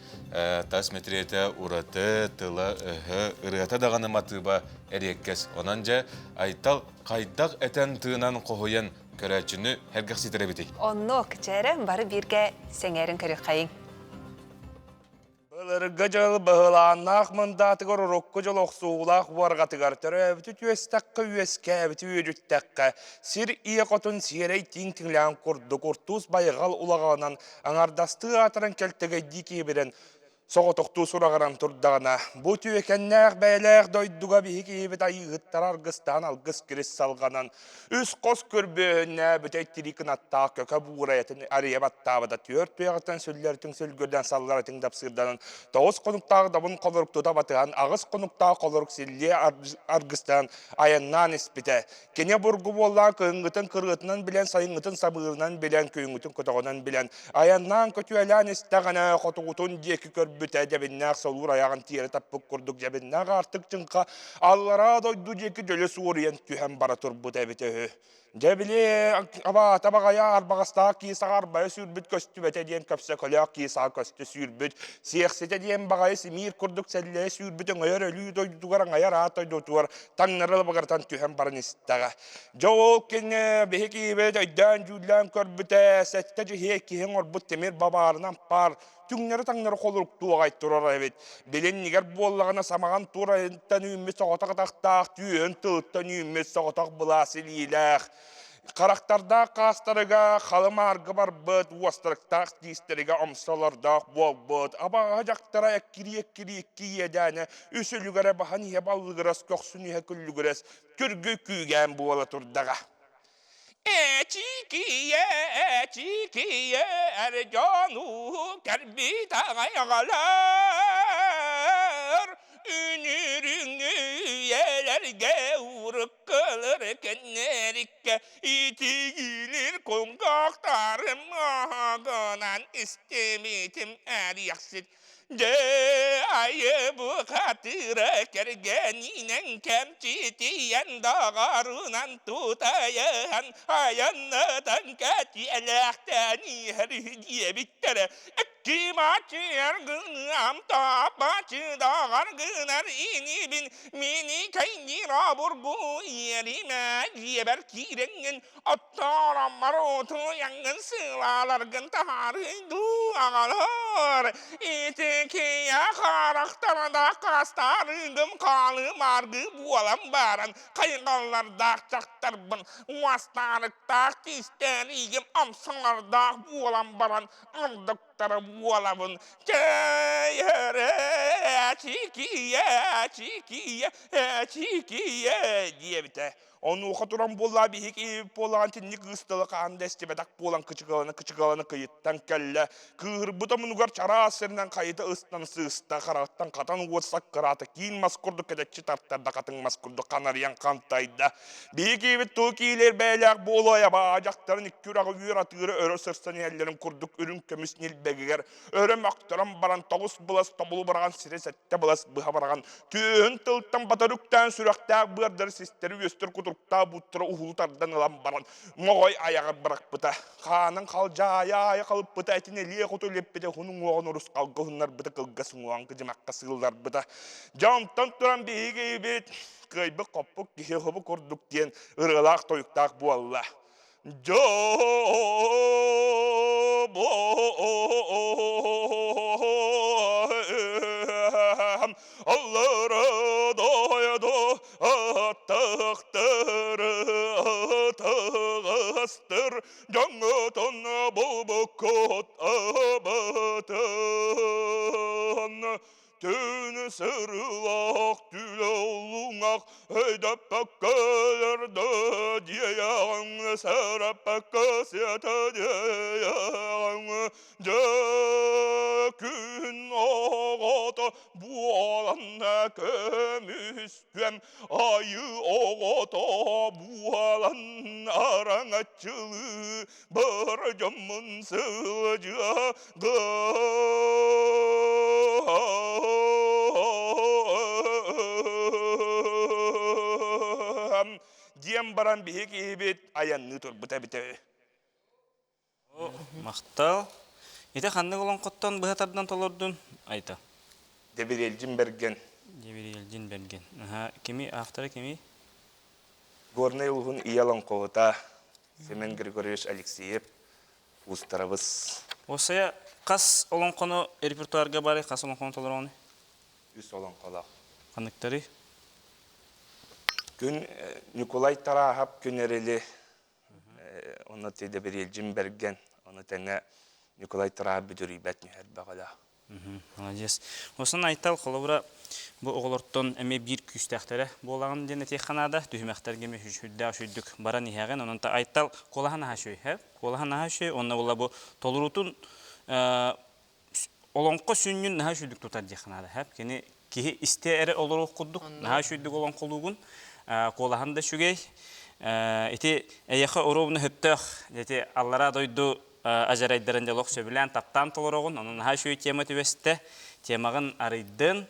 тас мэтириэтэ ураты, тыла-өһө, ырыата даҕаны матыыба эриэккэс. Онон дьэ, Айтал хайдах этэн-тыынан хоһуйан көрөөччүнү сэргэхситэр эбитий? Оннук, чээрэ, бары бииргэ сэҥээрин көрүөххэйиҥ. Былыргы дьыл быһылааннаах мындаатыгар урукку дьыл охсуулаах уорҕатыгар төрөөбүтү түөстэххэ үөскээбити үөдүттэххэ сир ийэ хотун сиэрэй тииҥ тиҥлээн курдук уртуус байҕал улаҕаҕынан аҥардастыы аатыран кэлтэгэйдии киэбирэн соҕотохтуу сураҕыран турдаҕына, бу түөкэннээх бэйэлээх дойдуга биһи киһибит айыыһыттара аргыстаан алгыс кирис салҕанан, үс хос көрбүөһүннээ бүтэй тирии кынаттаах көкө буурайатын арыйа баттаабыта түөрт туйаҕыттан сүллэртиҥ сүлгүрдэн салларатыҥ дапсыырданан тоҕус хонуктаах добун холорук тута батыһан аҕыс хонуктаах холорук силлиэ аргыстаан айаннаан испитэ. Кини бургу буоллаан кыһыҥҥытын кырыатынан билэн, сайыҥҥытын сабыырынан билэн, күһүҥҥүтүн көтөҕөнөн билэн, айаннаан көтүөлээн истэҕинэ хотугутун диэки көрбүтэ дьэбиннээх солуур айаҕын тиэрэ таппыт курдук дьэбиннээх аартык чыҥха аллараа дойду диэки дьөлө суоруйан түһэн бара турбут эбитэ үһү. Дьэ били абаата баҕайа арбаҕастаах кии саҕа арбайа сүүрбүт көстүбэтэ диэн көпсөкөлөөх кии саҕа көстө сүүрбүт. Сиэхситэ диэн баҕайы симиир курдук сэллэйэ сүүрбүт өҥөйөр өлүү дойдутугар аҥайар аат дойдутугар таҥнары лабыгырытан түһэн баран истэҕэ. Дьэ ол кини биһи киһибит өйдөөн-дьүүллээн көрбүтэ, сэттэ дьиһиэ киһи оҥорбут тимир бабаарынан паар түҥнэри-таҥнары холоруктуоҕай турар эбит. Билиннигэр буоллаҕына самаҕан туурайыттан үүммүт соҕотох атахтаах, түүһүн тылыттан үүммүт соҕотох былаас илиилээх, харахтардаах хаастарыга халымаарга барбыт, уостарыктаах тиистэригэ омсолордоох буолбут, абаҕаһа дьахтара эккирии-эккирии икки иэдээнэ үс үлүгэрэ баһан иһэ баллыгырас, көхсүн иһэ күллүгүрэс, күргү күүгээн буола турдаҕа. Эчикийэ, эчикийэ, эр дьону кэрбит аҕай аҕалар, үнүрүҥҥү үйэлэргэ уруккулар кэннэриккэ итигилир куҥгахтарым оһоҕунан истимитим эриэхсит Дьэ, айы бухатыыра кэргэнинэн кэмчитийэн доҕорунан тутайыһан айаннатан кэтиэлээхтэн иһэр диэбиттэрэ. Кимаччыаргыам тааппаччыдаҕар гынар инибин мини кэйниир обургу иэримэ дьиэбэр киирэҥҥин оттоороммор утуйаҥҥын сыылааларгын таһаарый дуу аҕалар ити киэ харахтарда хастарыгым хаалымааргы буолан баран хайҕаллардаах дьахтарбын уостаарыктаах тиистээриигим амсаҥардаах буолан баран ардыктара буолабын чэйэрэ чикийэ чикийэ чикийэ диэбитэ Онуоха туран буоллаа биһиги буоллаҕын тинник ыысталы хаан да истибэтэх буолан кычыгалана-кычыгалана кыйыттан кэллэ. Кыыһырбыт омунугар чараас сиринэн хайыта ыстан сыыста, хараҕыттан хатан уот саккыраата, киин мас курдук кэдэччи тартарда, хатыҥ мас курдук ханарыйан хантайда. Биһиги туу киилэр бэйэлээх буолуо абаа дьахтарын икки үрэҕи үөр атыыра өрө сырсан иһэллэрин курдук үрүҥ көмүс ньилбэгигэр өрө мөхтөрөн баран тоҕус былас тобулу быраҕан сири сэттэ былас быһа быраҕан түөһүн тылтан батар үктээн сүрэхтээх быардары систэри үөстэр кутуруктаах бууттара уһулу тардан ылан баран моҕой айаҕар бырахпыта хаанын халдьаайа аайы халыппыта этин элиэ хоту илиппитэ уһун уҥуоҕун урусхалга уһуннарбыта кылгас уҥуоҕун кыдьымахха сыылларбыта дьэ онтон туран биһиги кыайбыт хоппут киһи хобу курдук диэн ырыалаах тойуктаах буолла Дьобуом аллара дойду аттахтары атаҕастыр дьоҥҥутун булбуккут абытын Түн сырылах түлэ өйдөппөккөлөрдө диэйэҕиҥ сараппакка сиэтэ диэйэҕиҥ дьэ күн оҕото буолан көмүскүөм айыы оҕото буолан араҥаччылыы бар дьоммун сылдьыа диэн баран биһи киһибит айанныы турбута эбитэ. Махтал. Ити ханнык олоҥхоттон быһа тардан толордун? Айта. Дебирелдьин Берген. Дебирелдьин Берген. Аха, кими автора кими? Горнай улуһун ийэ олоҥхоһута Семен Григорьевич Алексеев уустарабыс. Осая хас олоҥхону репертуарга бары хас олоҥхону толороҕуный? Үс олоҥхолоох. Ханныктары? Күн Ньукулай Тарааһап Күн Эрили, онно Тидэбириэлдьин Бэргэн, ону тэҥэ Ньукулай Тарааһап Бүдүрүйбэт нүһэр бөҕөлөөх. Молодец. Осон Айтал холобура бу оҕолортон эмиэ биир күүстээхтэрэ буолаҕын диэн этиэххэ наада. Түһүмэхтэргэ эмиэ сүрдээх сүрдүк баран иһэҕин. Онон та Айтал куолаһын аһа үчүгэй, һэ? Куолаһын аһа үчүгэй. Онно була бу толоруутун олоҥхо сүнньүн наһаа үчүгдүк тутар диэххэ наада. Һэ? Кини киһи истэ эрэ олоруох курдук наһаа үчүгдүк олоҥхолуугун. Куолаһын да үчүгэй. Ити эйэхэ оруобуна сөптөөх ити аллараа дойду ажарайдарын дьолох сөбүлээн таптаан толороҕун, онон наһаа үчүгэй тема түбэстэ, темаҕын арыйдын,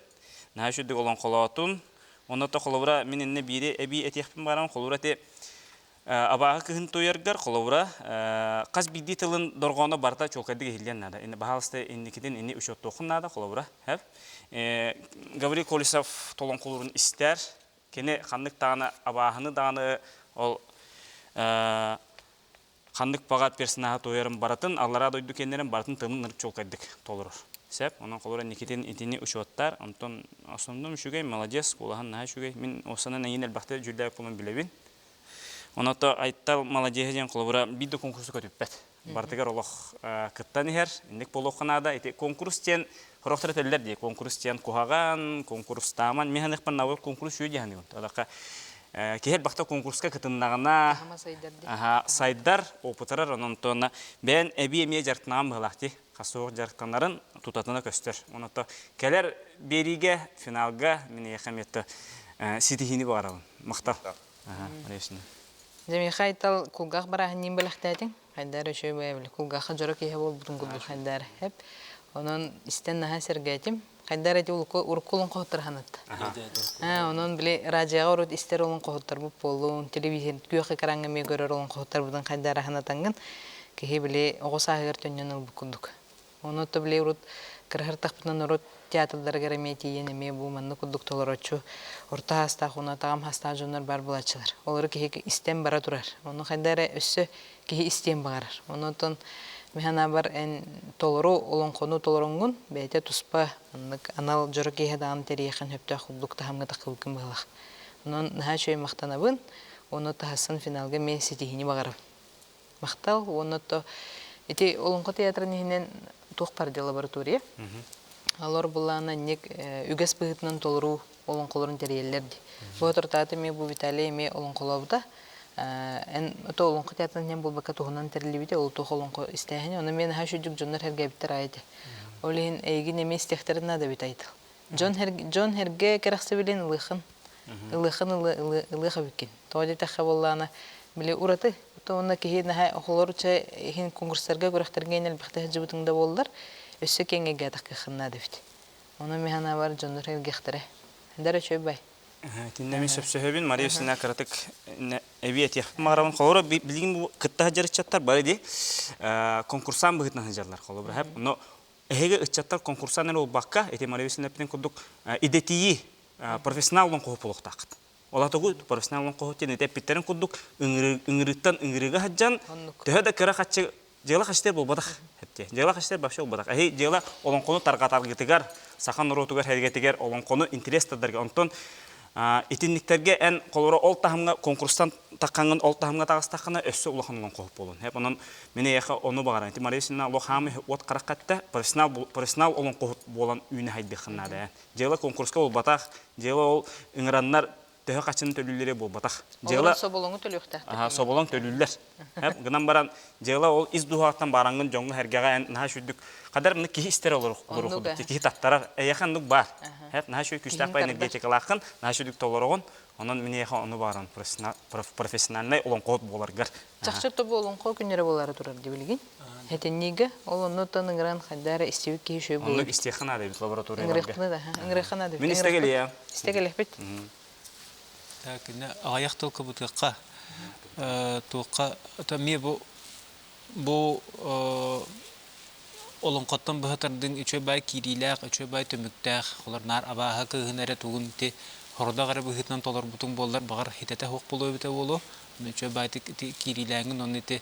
наһаа үчүгдүк олоҥхолоотун. Онно то холобура мин иннэ биири эбии этиэхпин баарам, холобура ити абааһы кыһын туйаргар холобура хас биирдии тылын дорҕооно барыта чуолкайдык иһиллиэн наада. Инне баһаалыста инникитин инни учуоттуоххун наада холобура. Гаврил Колесов толоҥхолуурун истэр, кини ханнык даҕаны абааһыны даҕаны ол ханнык баҕа персонаһа туойарын барытын, аллараа дойду кэннэрин барытын тымныр чуолкайдык толорор. Сеп, онон холобура Никитин итини учуоттаар, онтон основном үчүгэй, молодец, куолаһын наһаа үчүгэй. Мин осанан эйин элбэхтэ дьүүллээх буолан билэбин. Оното Айтал молодеһа диэн холобура биир да конкурсу көтүппэт. Барытыгар олох кыттан иһэр, инник буолуохха наада. Ити конкурс диэн хорохтор этэллэр дии, конкурс диэн куһаҕан, конкурстааман, мин ханыхпын набор конкурс үө диэн Одакка киһи элбэхтэ конкурска кытыннаҕына сайдар, опытырар, онон туонна бэйэн эбии эмиэ дьарыктанаҕын быһылаах дии. Хасуох дьарыктанарын тутатына көстөр. Оното кэлэр биэриигэ, финалга мин эйиэхэ эмиэ ситиһиини баҕарабын. Махтал. Дьэ, миэхэ Айтал кулгаах барааһынньыын бэлэхтээтиҥ. Хайдаар үчүгэй бэйэбили кулгаахха дьоро киһи буолбутун курдук хайдаар эп. Онон истэн наһаа сэргээтим. Хайдаар эти урукку олоҥхоһуттар ханатта. Онон били радиоҕа урут истэр олоҥхоһуттарбыт буоллун, телевизор күөх экраҥҥа эмиэ көрөр олоҥхоһуттарбытын хайдаар ханатаҥҥын киһи били оҕо сааһыгар төннөн ылбыт курдук. Ону то били урут кыраһыртахпытына норуот театрдарыгар эмиэ тиийэн эмиэ бу маннык курдук толороччу орто хаастаах уонна таҕам хаастаах дьоннор баар буолааччылар. Олору киһи истэн бара турар. Ону хайда эрэ өссө киһи истиэн баҕарар. Онон мин санаабар эн толору олоҥхону толороҥҥун бэйэтэ туспа маннык анал дьоро киэһэ даҕаны тэрийиэххин сөптөөх курдук таһымҥа таххыбыккын быһыылаах. Онон наһаа үчүгэй махтанабын. Уонна таһассан финалга эмиэ ситиһиини баҕарабын. Махтал уонна то ити Олоҥхо театрын иһинэн туох бар дии лаборатория. Алор булаана инник үгэс быһыытынан толоруу олоҥхолорун тэрийэллэр дии. Бу отуртаата эмиэ бу Виталий эмиэ олоҥхолообута. Эн ото олоҥхо театрын иһин буолбакка туһунан тэриллибитэ, ол туох олоҥхо истээһини. Ону эмиэ наһаа үчүгдүк дьоннор сэргээбиттэр аайы этэ. Ол иһин эйигин эмиэ истиэхтэрин наада эбит айтыл. Дьон дьон эргэ кэрэхсэбилин ылыахын ылыахын ылыах эбиккин. Тоҕо диэтэххэ буоллаҕына, били ураты уонна киһи наһаа оҕолору чэ иһин конкурстарга күрэхтэргэ эн элбэхтэ сылдьыбытыҥ да буоллар, өссө киэҥ эйгээтэх кыаххын наада эбит. Ону мин санаабар дьоннор эргиэхтэрэ. Дара үчүгэй бай. Итиннэ мин сөпсөһөбүн. Мария Васильевна кыратык эбии этиэхпин баҕарабын. Холобура, билигин бу кытта сылдьар ыччаттар бары дии конкурсант быһыытынан сылдьаллар. Холобура, но эһиги ыччаттар конкурсан эрэ буолбакка, ити Мария Васильевна эппитин курдук идэтийии профессионал олоҥхоһут буолуохтааххыт. Ол атыгы профессионал олоҥхоһут диэн ити эппиттэрин курдук ыҥырыыттан ыҥырыыга сылдьан, төһө да кыра хаччы дьыала хаччытыгар буолбатах эптиэ. Дьыала хаччытыгар вообще буолбатах. Эһи дьыала олоҥхону тарҕатаргытыгар, саха норуотугар сэргэтигэр олоҥхону интерес тардарга. Онтон итинниктэргэ эн холоро ол таһымҥа конкурстан таххаҥҥын ол таһымҥа таҕыстаххына өссө улахан олоҥхоһут буолуон. Онон мин эйиэхэ ону баҕаран. Ити Мария Васильевна олох хаамы уот харахха эттэ, профессионал профессионал олоҥхоһут буолан үүнэ хайдыаххын наада ээ. Дьыала конкурска буолбатах, дьыала ол ыҥыраннар төһө хаччыны төлүүллэрэ буолбатах. Дьыала соболоҥу төлүөхтээхтэр. Соболоҥ төлүүллэр. Гынан баран дьыала ол ис дууһаҕыттан баараҥҥын дьоҥҥо сэргэҕэ эн наһаа сүрдүк хадар мына киһи истэр олорух киһи таттарар эйиэхэ оннук баар. Наһаа үчүгэй күүстээх бай энергетикалааххын, наһаа сүрдүк толороҕун. Онон мин эйиэхэ ону бааран профессиональнай олоҥхоһут буоларгар. Чахчы тобу олоҥхо күннэрэ буолаары турар дии билигин. Этинниигэ ол оннуттан ыҥыран хайда эрэ истибит киһи үчүгэй буолуо. Оннук истиэххэ наада эбит лабораторияларга. Ыҥырыахпына да, ыҥырыахха наада эбит. Мин истэ кэлиэ. Истэ кэлиэхпит. Так, инне аҕыйах тыл кыбытыахха туохха эмиэ бу бу олоҥхоттон быһа тардыҥ үчүгэй баай киириилээх, үчүгэй баай түмүктээх, олор наар абааһы кыыһын эрэ тугун ити хордох эрэ быһыытынан толорбутуҥ буоллар, баҕар хитэтэ суох буолуо эбитэ буолуо. Үчүгэй баайтык ити киириилээҥҥин уонна ити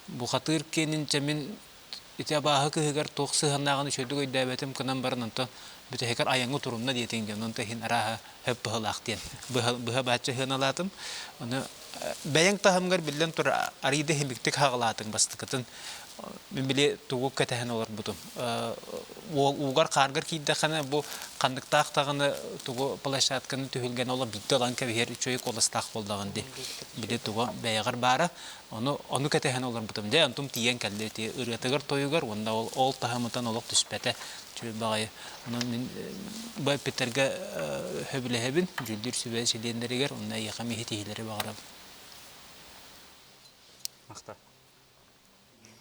бухатыыр киэнин чэ мин ити абааһы кыыһыгар туох сыһыаннааҕын үчүгэйдик өйдөөбөтүм гынан баран онтон бүтэһигэр айаҥҥа турунна диэтиҥ дьон онто иһин арааһа хөп быһылаах диэн быһа быһа бааччы сыаналаатым. Ону бэйэҥ таһымгар биллэн турар арыйда иһимиктик хаҕылаатыҥ бастакытын мин били тугу кэтэһэн олорбутум. Уугар хааргар киирдэххинэ бу ханныктаах даҕаны тугу площадканы түһүлгэни олох биирдэ ылан кэбиһэр үчүгэй куоластаах буоллаҕын дии. Били тугу бэйэҕэр баара. Ону ону кэтэһэн олорбутум. Дьэ онтум тиийэн кэллэ ити ырыатыгар-тойугар уонна ол ол таһымытан олох түспэтэ. Үчүгэй баҕайы. Онон мин бу эппиттэргэ сөбүлэһэбин. Дьүүллүүр сүбэ чилиэннэригэр уонна эйиэхэ эмиэ ситиһиилэри баҕарабын. Махтал.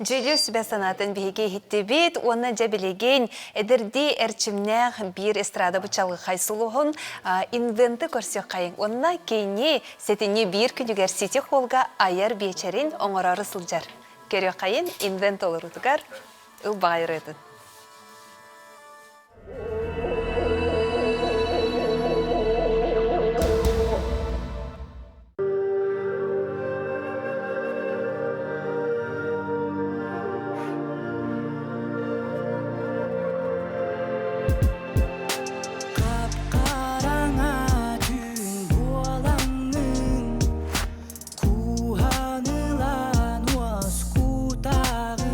Дьүүллүүр сүбэ санаатын биһиги иһиттибит уонна дьэ билигин эдэрдии эрчимнээх биир эстрада бычалыхай сулуһун инвенты көрсүөххэйиҥ уонна кини сэтинньи биир күнүгэр Сити Холга айар биэчэрин оҥороору сылдьар. Көрүөххэйин инвент олоруутугар ылбаҕай ырыатын. Хап-хараҥа түүн буолаҥҥын Кууһан ылан уоскутаҕын.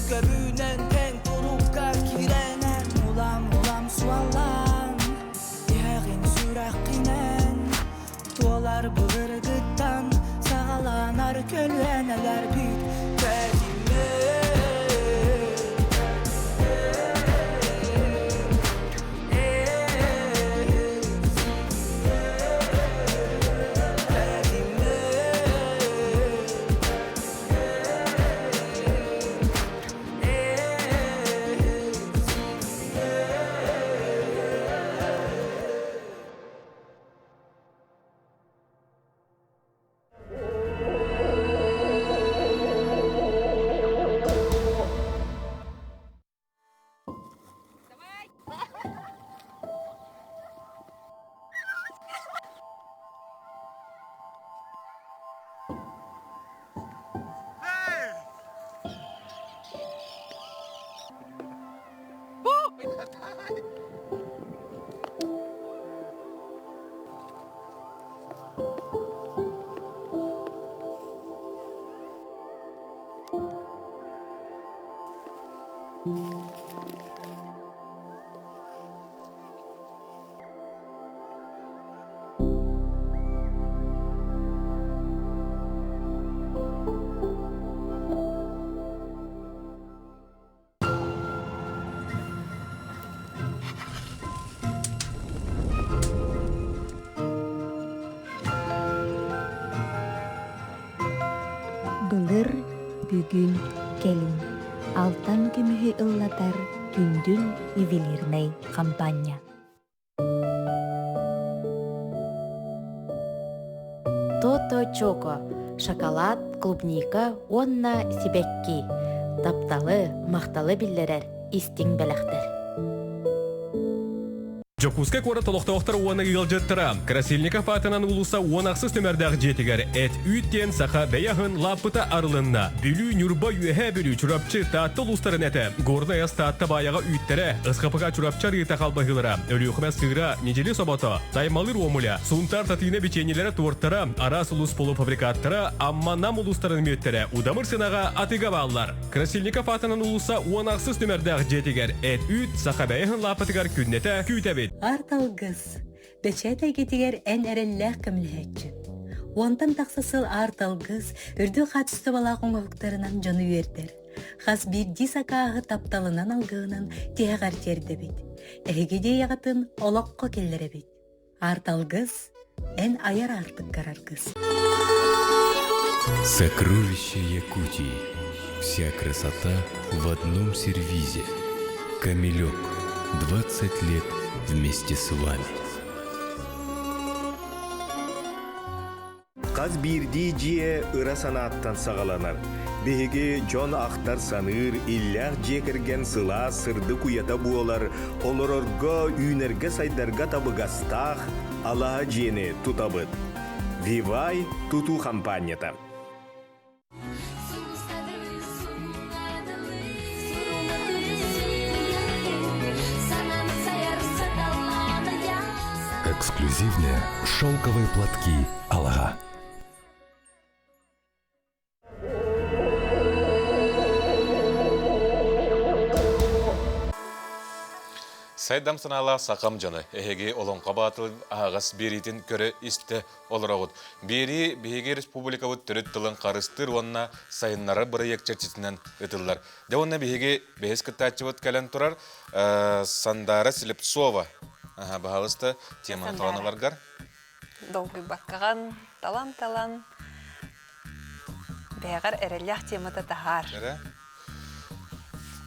Көбүүнэн тэҥ турукка киирэнэн Улам-улам суоллаан Иһэҕин сүрэххинэн Туолар былыргыттан Саҕаланар көлүөнэлэрбит Тэтимэ Былыр, бүгүн, кэлин алтан көмүһү ыллатар Күндүл ювелирнай хампаанньа. Тото Чоко шоколад, клубника уонна сибэкки тапталы, махталы биллэрэр истиҥ бэлэхтэр. Дьокуускай куорат олохтоохтор уонна ыалдьыттара Красильников аатынан уулусса 16 нүмердээх дьиэтигэр эт-үүт диэн саха бэйэ аһын лааппыта арылынна. Бүлүү, Ньурба, Үөһээ Бүлүү, Чурапчы, Таатта улуустарын этэ, Горнай ас Таатта баайаҕа үүттэрэ, СХПК Чурапчы арыыта халбаһыылара, Өлүөхүмэ сыыра, Ньидьили собото, Таймалыыр уомуля, Сунтаар Татыына бичиэнньэлэрэ туортара, араас улуус полуфабрикаттара, Амма Нам улуустарын мүөттэрэ удамыр сыанаҕа атыыга бааллар. Красильников аатынан уулусса 16 нүмердээх дьиэтигэр эт-үүт саха бэйэһин лааппытыгар күннэтэ күүтэбит. Арт алгыс. Бэчээт эйгэтигэр эн эрэллээх көмөлөһөөччү. Уонтан тахса сыл арт алгыс үрдүк хаачыстыбалаах оҥоһуктарынан дьону үөрдэр. Хас биирдии сакааһы тапталынан алгыһынан тиһэҕэр тиэрдэбит. Эһиги идеяҕытын олоххо киллэрэбит. Арт алгыс, эн айар аартыккар аргыс. Сокровища Якутии. Вся красота в одном сервизе. Камелек. 20 лет вместе с вами. Хас биирдии дьиэ ыра санааттан саҕаланар. Биһиги дьон ахтар-саныыр, иллээх дьиэ кэргэн сылаас, сырдык уйата буолар, олорорго, үүнэргэ-сайдарга табыгастаах алаһа дьиэни тутабыт. Вивай тутуу хампаанньата. Эксклюзивные шелковые платки Алага. Сайдам санаалаах сахам дьоно, эһиги Олоҥхо баатыл аһаҕас биэриитин көрө-истэ олороҕут. Биэрии биһиги республикабыт төрүт тылын харыстыыр уонна сайыннарар бырайыак чэрчитинэн ыытыллар. Дьэ уонна биһиги бэһис кыттааччыбыт кэлэн турар Сандаара Слепцова. Аха, баһаалыста теманы талан ыларгар. Долгуйбаккаҕын талан-талан бэйэҕэр эрэллээх темата таһаар.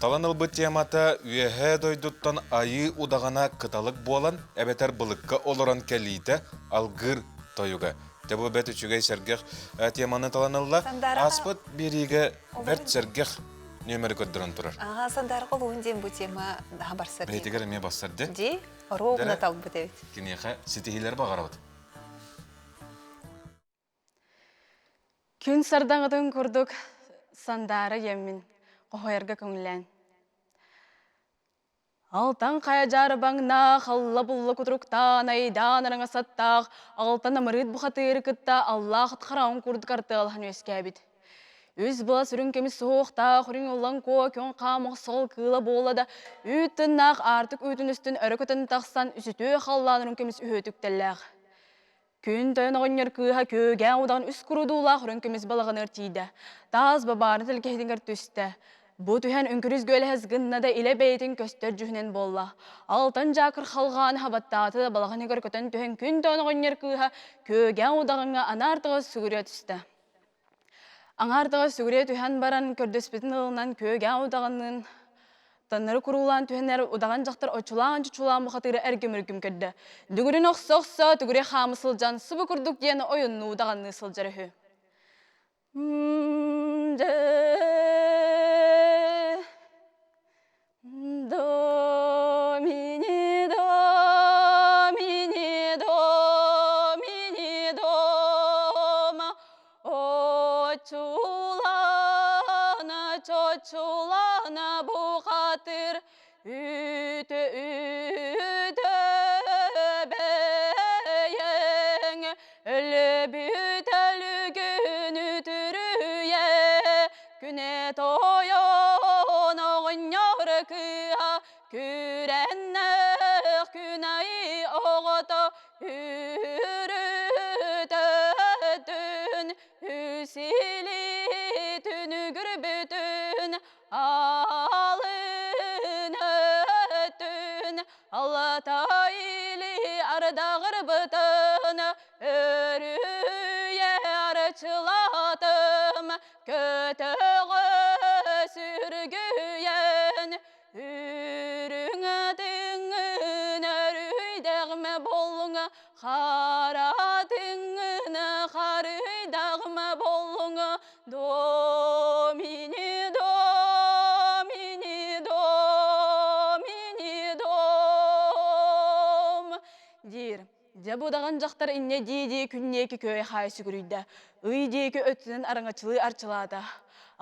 Талан ылбыт темата үөһээ дойдуттан айыы удаҕана кыталык буолан эбэтэр былыкка олорон кэлиитэ алгыыр тойуга. Дьэ бу бэрт үчүгэй сэргэх теманы талан ылла. Ааспыт биэриигэ бэрт сэргэх нүөмэри көрдөрөн турар. Ага, Сандараҕа олуһун диэн бу тема наһаа барсар. Бэйэтигэр эмиэ барсар дии. Дии, оруобуна талбыт эбит. Киниэхэ ситиһиилэр баҕарабыт. Күн сардаҥатын курдук сандаара диэммин хоһуйарга көҥүллээн. Алтан хайа дьаарбаҥнаах, алла-булла кутуруктаан, айдаан араҥасаттаах, алтан амырыыт бухатыыры кытта аллаах хараҕын курдук артыалаһан үөскээбит. Үс былас үрүҥ көмүс суһуохтаах үрүҥ уллан куо күн хаам охсол кыыла буолла да үүт тыннаах аартык үүтүн үстүн өрө көтөн тахсан үсүтүө халлаан үрүҥ көмүс үһүөтүктэллээх. Күн тойон оҕонньор кыыһа күөгээн удаҕан үс курудуулаах үрүҥ көмүс балаҕаныгар тиийдэ. Таас бабааны тэлгэһитигэр түстэ. Бу түһэн үҥкүрүс гүөлэһэс гынна да илэ бэйэтин көстөр дьүһүнэн буолла. Алтан дьаакыр халҕааны хабаттаата да балаҕаныгар көтөн түһэн күн тойон оҕонньор кыыһа күөгээн удаҕаҥҥа анаар тыҕа сүгүрүйэ түстэ. Аҥаар тыҕа сүгүрүйэ түһэн баран көрдөспүтүн ылынан күөгээн удаҕанныын Таннары куруулаан түһэннэр удаҕан дьахтар оччулаан-чучулаан бухатыыры эргим-үргүм көрдө. Дүгүрүн охсо-охсо түгүрү хаамы сылдьан субу курдук диэн ойуннуу удаҕанныы сылдьар үһү. Домини, домини, домини, дома, Очулана, чочулана бухатыр, үтө үтө бэйэҥ, өлбүт өлүгүн үтүрүйэ, күнэ тойон оҕонньор кыыһа, күрэннэх күн айы оҕото Үрүтөтүн, үсилитин үгүрбүтүн, алын өтүн, алатайли ардағырбытын, өрүйе арчылатым, көтөҕө сүргүйэн, Үрүҥ тыҥын өрүйдэҕимэ боллуҥа, хара тыҥын харыйдаҕыма боллуҥа, домини, домини, домини, дом диир. Дьэ бу даҕан дьахтар инньэ дии-дии күннээки күөйэ хаайа сүгүрүйдэ. Ый диэки өттүнэн араҥаччылыы арчылаата.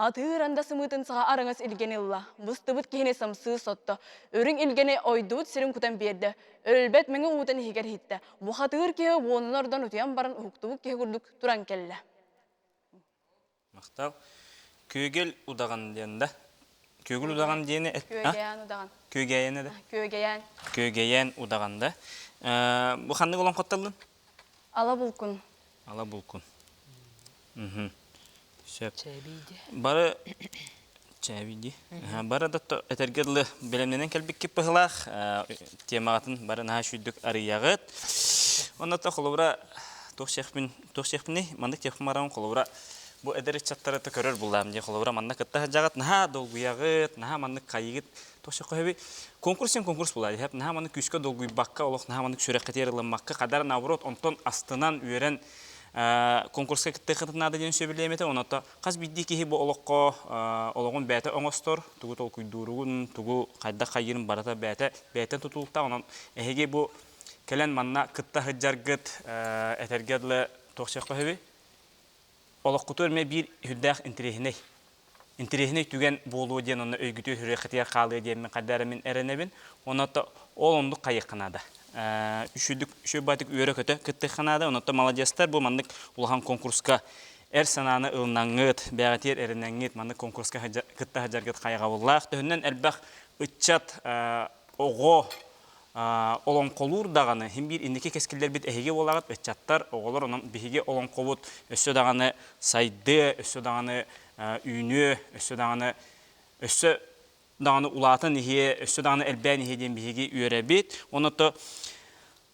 Атыыр анда сымыытын саҕа араҥас илгэни ылла. Быстыбыт киһини самсыы сотто. Үрүҥ илгэни ойдубут сирин кутан биэрдэ. Өлбөт мэҥэ уутун иһигэр иһиттэ. Бухатыыр киһи уонун ордон утуйан баран уһуктубут киһи курдук туран кэллэ. Махтал. Күөгэл удаҕан диэн да? Күөгэл удаҕан диэни Күөгэйээн удаҕан. Күөгэйээн да? Күөгэйээн. Күөгэйээн удаҕан да? Бу ханнык олоҥхоттоллун? Ала булкун. Ала булкун. Сөп. Бары чээбийди. Бары да этэргэ дылы бэлэмнэнэн кэлбиккит быһылаах темаҕытын бары наһаа үчүйдүк арыйаҕыт. Онно то холобура туох сиэхпин туох сиэхпиний маннык тиэхпин баран холобура бу эдэр ыччаттары да көрөр буллаам дии холобура манна кытта сылдьаҕыт наһаа долгуйаҕыт наһаа маннык хайыгыт туох сиэххэ конкурс син конкурс булаа дии наһаа маннык күүскэ долгуйбакка олох наһаа маннык сүрэххитигэр ылыммакка хадара наоборот онтон астынан үөрэн конкурска кыттыаххытын наада диэн сөбүлээмэтэ этэ онон хас биирдии киһи бу олоххо олоҕун бэйэтэ оҥостор тугу толкуйдууругун тугу хайдах хайыырын барыта бэйэтэ бэйэтин тутулуктаах онон эһиги бу кэлэн манна кытта сылдьаргыт этэргэ дылы туох сиэххэ сөбүй олоххутугар эмиэ биир сүрдээх интэриэһинэй интэриэһинэй түгэн буолуо диэн онно өйгүтүө сүрэххитигэр хаалыа диэммин хайда эрэ мин эрэнэбин онно ол оннук хайыахха наада үчүгдүк үчүгэй баатык үөрэ-көтө кыттыахха наада оннуттан маладьыастар бу маннык улахан конкурска эр санааны ылынаҥҥыт бэйэҕитигэр эрэнэҥҥит маннык конкурска кытта сылдьаргыт хайҕабыллаах төһөннөн элбэх ыччат оҕо олоҥхолуур даҕаны син биир инники кэскиллэрбит эһиги буолаҕыт ыччаттар оҕолор онон биһиги олоҥхобут өссө даҕаны сайдыа өссө даҕаны үүнүө өссө даҕаны өссө даҕаны улаатан иһиэ өссө даҕаны элбээн иһиэ диэн биһиги үөрэбит онно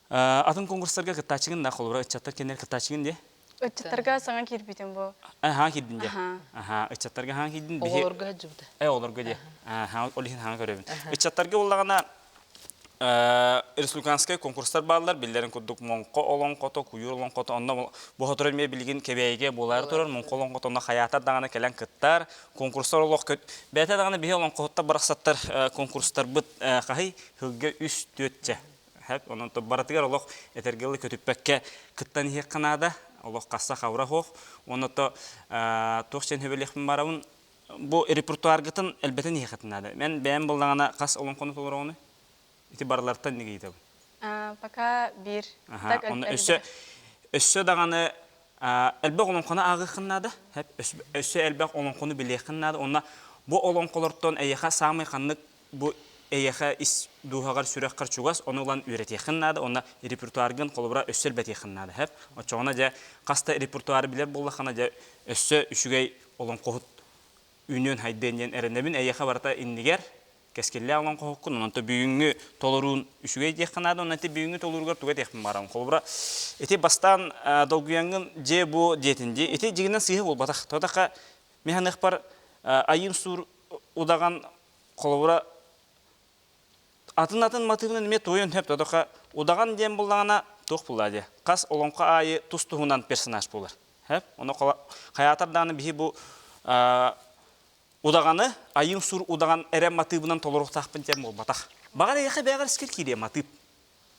атын конкурстарга кыттааччыгын да холобура ыччаттар кэннэр кыттааччыгын дии Ыччаттарга саҥа киирбитим бу. Аха киирдин дии. Аха ыччаттарга хаҥа киирдин. Оҕолорго сылдьыбыта. Э оҕолорго дии. Аха ол иһин хаҥа көрөбүн. Ыччаттарга буоллаҕына республиканскай конкурстар бааллар биллэрин курдук Моҥхо олоҥхото, Куйуур олоҥхото онно бу сотору эмиэ билигин Кэбээйигэ буолаары турар Моҥхо олоҥхото онно хайаатар даҕаны кэлэн кыттар конкурстар олох бэйэтэ даҕаны биһи олоҥхоһуттар барахсаттар конкурстарбыт хаһый сылга үс түөртчэ Хэп, онон барытыгар олох этэргэ дылы көтүппэккэ кыттан иһиэххэ наада. Олох хасса хавра суох. Уонна то туох сен хөбөлүөхпүн барабын бу репертуаргытын элбэтэн иһиэххитин наада. Мен бэйэм буллаҕына хас олоҥхону толороҕуну? Ити барылартан нигиитэбин. Пока биир. Онно өссө өссө даҕаны. Элбэх олоҥхону ааҕыаххын наада, өссө элбэх олоҥхону билиэххин наада. Онно бу олоҥхолортон эйиэхэ саамай ханнык бу эйиэхэ ис дууһаҕар, сүрэххэр чугас, ону ылан үөрэтиэххин наада. Онно репертуаргын холобура өссө элбэтиэххин наада. Хэп. Оччоҕуна дьэ хас да репертуары билэр буоллаххына дьэ өссө үчүгэй олоҥхоһут үүнүөн хайдыан диэн эрэнэбин. Эйиэхэ барыта иннигэр кэскиллээх олоҥхоһуккун, онон бүгүҥҥү толоруун үчүгэй диэххэ наада. Онон ити бүгүҥҥү толоруугар тугу этиэхпин баҕарабын. Холобура, ити бастаан долгуйаҥҥын дьиэ бу диэтин дии. Ити дьигинэн сыыһа буолбатах. Тоҕо мин ханыахпар айыым суур удаҕан холобура атын-атын матыыбынан эмиэ туойан сөп. Тоҕо удаҕан диэн буллаҕына туох буллаа диэ. Хас олоҥхо аайы тус-туһунан персонаж буолар. Ону хайаатар даҕаны биһи бу удаҕаны айыым сур удаҕан эрэ матыыбынан толоруохтаахпын диэн буолбатах. Баҕар эйиэхэ бэйэҕэр искэр киириэ матыып.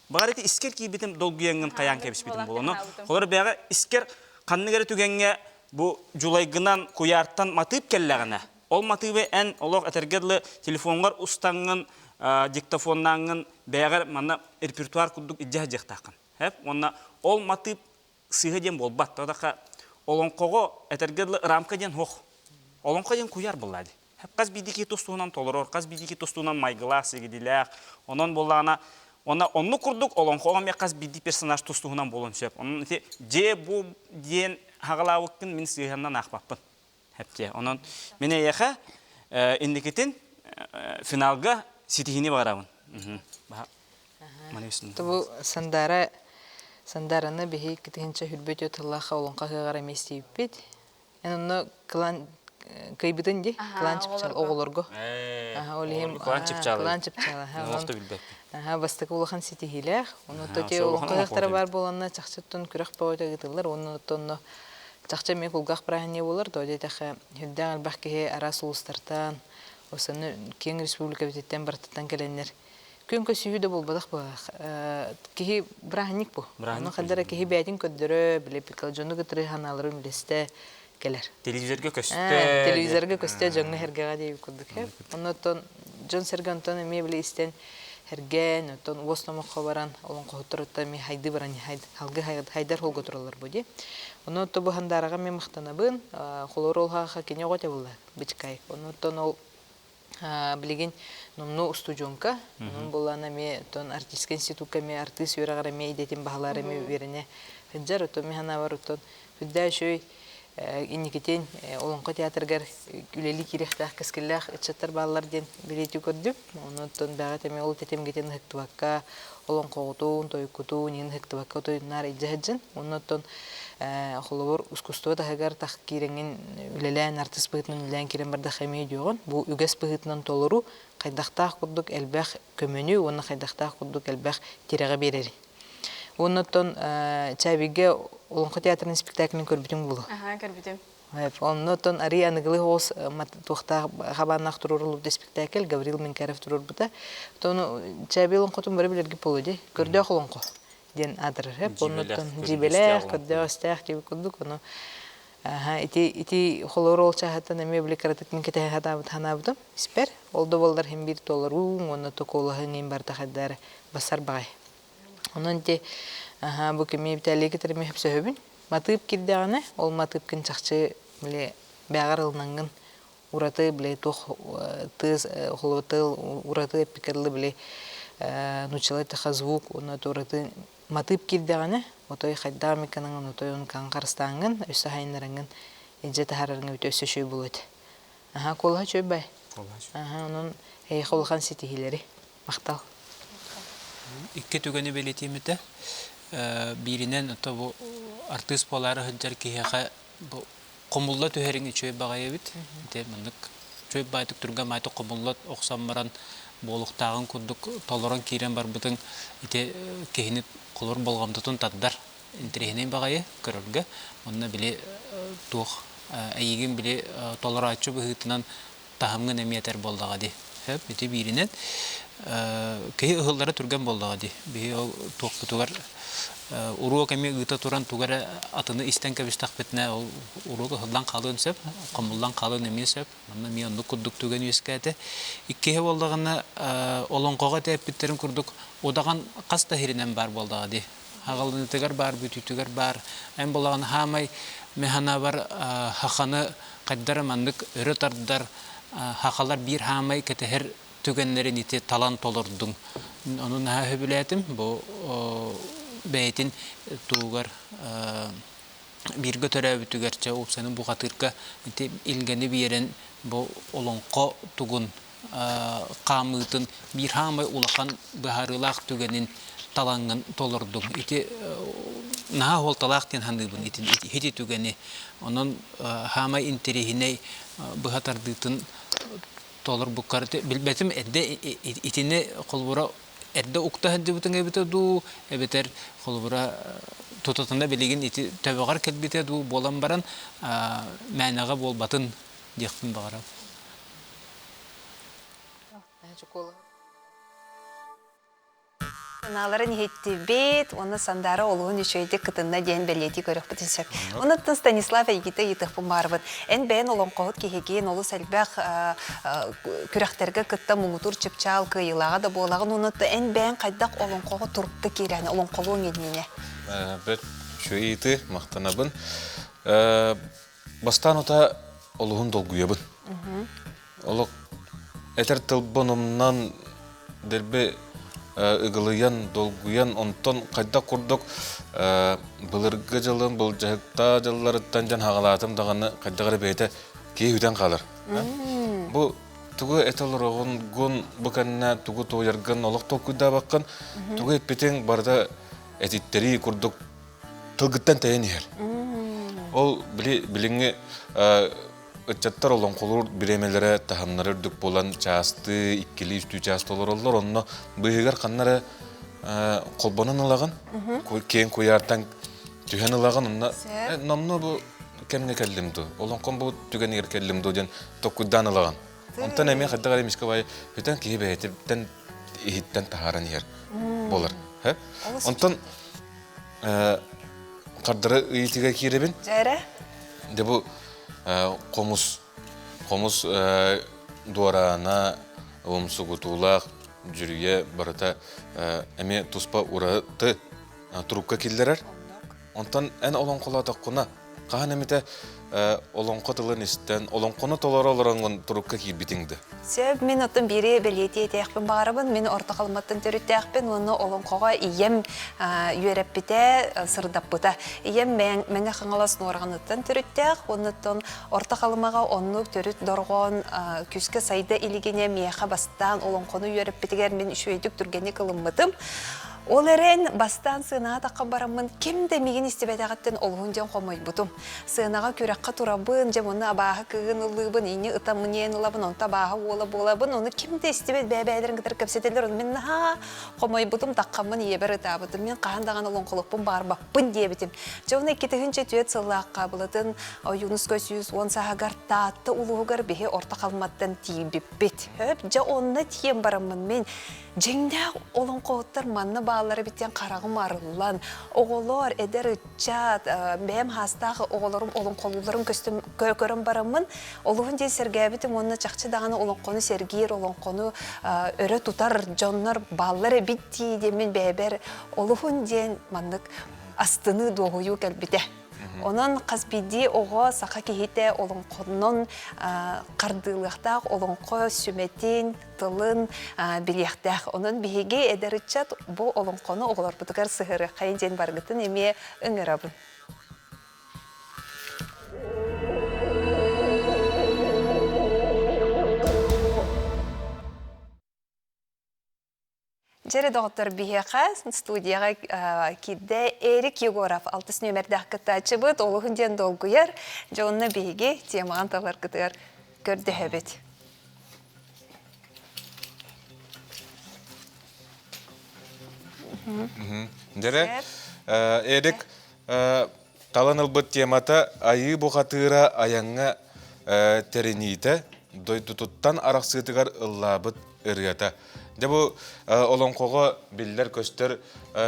Баҕар ити искэр киирбитим долгуйаҥҥын хайаан кэбиспитим буолуону. Холор бэйэҕэ искэр ханнык эрэ түгэҥҥэ бу дьулайгынан куйаартан матыып кэллэҕинэ, ол матыыбы эн олох этэргэ дылы телефоҥҥар устаҥҥын, диктофоннааҥҥын бэйэҕэр манна репертуар курдук илдьэ сылдьыахтааххын. Уонна ол матыып сыыһа диэн буолбат. Тоҕо олоҥхоҕо этэргэ дылы рамка диэн суох. Олоҥхо диэн куйаар буоллаа дии. Хас биирдии киһи тус туһунан толорор, хас биирдии киһи тус туһунан майгылаах, сигидилээх. Онон буоллаҕына, онно оннук курдук олоҥхоҕо эмиэ хас биирдии персонаж тус туһунан буолуон сөп. Онон ити дьиэ бу диэн хаҕалаабыккын мин сыыһаннан аахпаппын. Хэптиэ. Онон мин эйиэхэ инникитин финалга ситиһиини баҕарабын. Бу Сандара Сандараны биһи кытыһынча хүрбөт тыллаах олоҥхо ыһыаҕар эмиэ истибиппит. Эн онно кылаан кыйбытын ди кылаан чыпчаал оҕолорго. Ол иһин кылаан чыпчаал. Кылаан чыпчаал. Аха бастакы улахан ситиһиилээх. Ону тоти олоҥхо ыһыахтара баар буоланна чахчыттан күрэх бөҕөтө ыытыллар. Уонна оттонно чахчы эмиэ кулгаах бырааһынньыга буолар. Тоҕо диэтэххэ сүрдээх элбэх киһи араас улуустартан, осону киэҥ республикабытыттан барытыттан кэлэннэр күн көсүһүү да буолбатах быһах. Киһи бырааһынньык бу. Ону ханна киһи бэйэтин көрдөрө, билэ дьону кытары санааларын үллэстэ кэлэр. Телевизорга көстө. Телевизорга көстө дьоҥҥо сэргэҕэ диэбит курдук. Оннуттан дьон-сэргэ онтон эмиэ били истэн сэргээн, оттон уос номоххо баран, олоҥхоһуттар эмиэ хайды баран халгы хайдар холго тураллар бу дии. Онон бу хандаараҕа мен махтанабын. Холор ол хаха кини оҕо буолла бычкай. Оннуттан ол билигин номнуо устудьуонка. Онон буоллаана эмиэ оттон артистскай институкка эмиэ артыыс үөрэҕэр эмиэ идэтин баһылаар эмиэ үөрэнэ сылдьар. Оттон мин санаабар оттон сүрдээх үчүгэй инникитин Олоҥхо театрыгар үлэлии киириэхтээх кэскиллээх ыччаттар бааллар диэн бэлиэтии көрдүм. Онон бэҕэ эмиэ ол тэтимгитин ыһыктыбакка олоҥхоҕутун, тойуккутун иһин ыһыктыбакка тойуннаар илдьэ сылдьын. Оннуттан холобур искусство таһыгар тах киирэҥҥин үлэлээн артыыс быһыытынан үлэлээн киирэн бардахха эмиэ өйдүөҕүн. Бу үгэс быһыытынан толору хайдахтаах курдук элбэх көмөнү уонна хайдахтаах курдук элбэх тирэҕи биэрэрий. Уонна оттон Чабигэ Олоҥхо театрын спектаклин көрбүтүҥ буолуо. Аха, көрбүтүм. Онно оттон арый аныгылыы оҕус туохтаах хабааннаах туруоруллубут спектакль Гаврил Менкяров туруорбута. Оттон Чаби олоҥхотун бары билэргит буолуо дии. Көрдөөх олоҥхо диэн аатырар. Оннуттан дьиибэлээх, көрдөөх-истээх диэбит курдук. Ону ити ити холорур ол чааһыттан эмиэ били кыратык мин кэтэһэ сатаабыт санаабытым испэр. Ол да буоллар иһин биир толорууҥ уонна токуолаһыҥ иһин барыта хайдары бассар баҕай. Онон ити бу кими Виталий кытары сөпсөһөбүн. Матыып киирдэҕинэ, ол матыыпкын чахчы били бэҕэр ылынаҥҥын ураты били туох тыас холобутыл ураты эппиккэ били нууччалыы эттэххэ звук уонна ураты матыып киирдэҕинэ отой хайдаах эмикканаҥын отой ону харыстааҥҥын өссө хайыннараҥҥын илдьэ таһаарарыҥ эбит өссө үчүгэй буолуо этэ. Аха куолаһа үчүгэй бай. Аха онон эйиэхэ улахан ситиһиилэри. Махтал. Икки түгэни бэлиэтиэм этэ. Бииринэн ото бу артыыс буолаары сылдьар киһиэхэ бу хомулла түһэриҥ үчүгэй баҕайы эбит. Ити маннык үчүгэй баайтык түргэн баайтык хомулла охсон баран буолуохтааҕын курдук толорон киирэн барбытыҥ ити киһини холор болҕомтотун тардар интэриэһинэй баҕайы көрөргө. Онно били туох эйигин били толорооччу быһыытынан таһымҥын эмиэ этэр буоллаҕа дии. Сөп, ити бииринэн. Киһи ыһыллара түргэн буоллаҕа дии. Биһи ол туохпутугар уруок эмиэ ыыта туран тугу эрэ атыны истэн кэбистэхпитинэ ол уруок ыһыллан хаалыан сөп, хомуллан хаалыан эмиэ сөп. Манна эмиэ оннук курдук түгэн үөскээтэ. Иккиһэ буоллаҕына олоҥхоҕо этэ эппиттэрин курдук удаҕан хас да сиринэн баар буоллаҕа дии. Хаҕалынытыгар баар, бүтүүтүгэр баар. Эн булаҕын хаамай механабар хаханы хайдара маннык өрө тардар хахалар биир хаамай кэтэһэр түгэннэрин ити талан толордуҥ. Ону наһаа сөбүлээтим. Бу бэйэтин тугар бииргэ төрөөбүтүгэр чэ уопсайынан бухатыырга ити илгэни биэрэн бу олоҥхо тугун хаамыытын биир хаамай улахан быһаарыылаах түгэнин талаҥҥын толордуҥ. Ити наһаа суолталаах диэн саныыбын ити түгэни. Онон хаамай интэриэһинэй быһа тардыытын толорбуккар билбэтим эрдэ итини холобура эрдэ укта сылдьыбытыҥ эбитэ дуу эбэтэр холобура тутатына билигин ити төбөҕөр кэлбитэ дуу буолан баран мээнэҕэ буолбатын диэхпин баҕарабын. Санааларын иһиттибит, уонна Сандаара олуһун үчүгэйдик кытынна диэн бэлиэтии көрүөхпүтүн сөп. Онуттан Станислав эйгитэ ыйытыахпын баарбыт. Эн бэйэн олоҥхоһут киһигин, олус элбэх күрэхтэргэ кытта муҥутуур чыпчаал кыайыылааҕа да буолаҕын. Онуттан эн бэйэн хайдах олоҥхоҕо турукка киирэн олоҥхолуоҥ иннинэ? Бэрт үчүгэй ыйытыы, махтанабын. Бастаан ута олуһун долгуйабын. Олох этэр тылбын умнан, дэлби ыгылыйан, долгуйан, онтон хайдах курдук былыргы дьылын, былдьаһыктаах дьылларыттан дьон хаҕалаатым даҕаны хайдах эрэ бэйэтэ киһи үтэн хаалар. Бу тугу этэ олороҕун, гун бу кэннэ тугу туойаргын олох толкуйдаабаккын, тугу эппитиҥ барыта этиттэрии курдук тылгыттан тэйэн иһэр. Ол били билиҥҥи ыччаттар олоҥхолуур бириэмэлэрэ таһымнара үрдүк буолан чаастыы, иккилии, үстүү чаас толороллор. Онно быыһыгар ханна эрэ холбонон ылаҕын, киэҥ куйаартан түһэн ылаҕын, онно номнуо бу кэмҥэ кэллим дуу, олоҥхом бу түгэнигэр кэллим дуу диэн толкуйдаан ылаҕын. Онтон эмиэ хайдах эрэ эмискэ баайы бүтэн киһи бэйэтиттэн иһиттэн таһааран иһэр буолар. Онтон хардары ыйытыыга киирэбин. Дьэ Дьэ бу хомус хомус дуораана умсугутуулаах дьүрүйэ барыта эмиэ туспа ураты турукка киллэрэр. Онтон эн олоҥхолоотоххуна Хаһан эмитэ олоҥхо тылын истэн, олоҥхону толоро олороҥҥун турукка киирбитиҥ да? Сөп, мин оттон биири бэлиэтии этиэхпин баҕарабын. Мин Орто Халыматтан төрүттээхпин уонна олоҥхоҕо ийэм үөрэппитэ, сырдаппыта. Ийэм Мэҥэ Хаҥалас Нуораҕаныттан төрүттээх, уонна Орто Халымаҕа оннук төрүт дорҕоон күүскэ сайда илигинэ миэхэ бастаан олоҥхону үөрэппитигэр мин үчүгэйдик түргэнник ылыммытым. Ол эрэн, бастаан сыанаҕа таххан бараммын, ким да миигин истибэтэҕиттэн олуһун диэн хомойбутум. Сыанаҕа күрэххэ турабын, дьэ муну абааһы кыыһын ыллыыбын, ини ытаммын иэн ылабын, онто абааһы уола буолабын, ону ким да истибэт бэйэ-бэйэлэрин кытары кэпсэтэллэр, ону мин наһаа хомойбутум, таххаммын ийэбэр ытаабытым, мин хаһан даҕаны олоҥхолукпун баҕарбаппын диэбитим. Дьэ уонна 2004 сыллаахха былатын Ойуунускай 110 сааһыгар Таатта улууһугар биһи Орто Халыматтан тиийбиппит. Хөп, дьэ онно тиийэн бараммын мин Дьиҥнээх олоҥхоһуттар манна бааллара эбит диэн хараҕым арыллан, оҕолор, эдэр ыччат, бэйэм хаастаах оҕолорум олоҥхолуулларын көстөн көрөн бараммын, олуһун диэн сэргээбитим уонна чахчы даҕаны олоҥхону сэргиир, олоҥхону өрө тутар дьоннор бааллар эбит дии диэммин бэйэбэр олуһун диэн маннык астыныы, дуоһуйуу кэлбитэ. Онон хас биирдии оҕо саха киһитэ олоҥхонон хардыылыахтаах олоҥхо сүмэтин, тылын билиэхтээх. Онон биһиги эдэр ыччат бу олоҥхону оҕолорбутугар сыһыарыаххайын диэн барыгытын эмиэ ыҥырабын. Дьэрэ доҕоттор биһиэхэ студияҕа киирдэ Эрик Егоров алтыс нүөмэрдээх кыттааччыбыт олуһун диэн долгуйар. Дьэ онно биһиги темаҕын таларгытыгар көрдөһөбүт. Дьэрэ, Эрик талан ылбыт темата айыы бухатыыра айаҥҥа тэриниитэ дойдутуттан арахсыытыгар ыллаабыт ырыата. Дьэ бу олоҥхоҕо биллэр-көстөр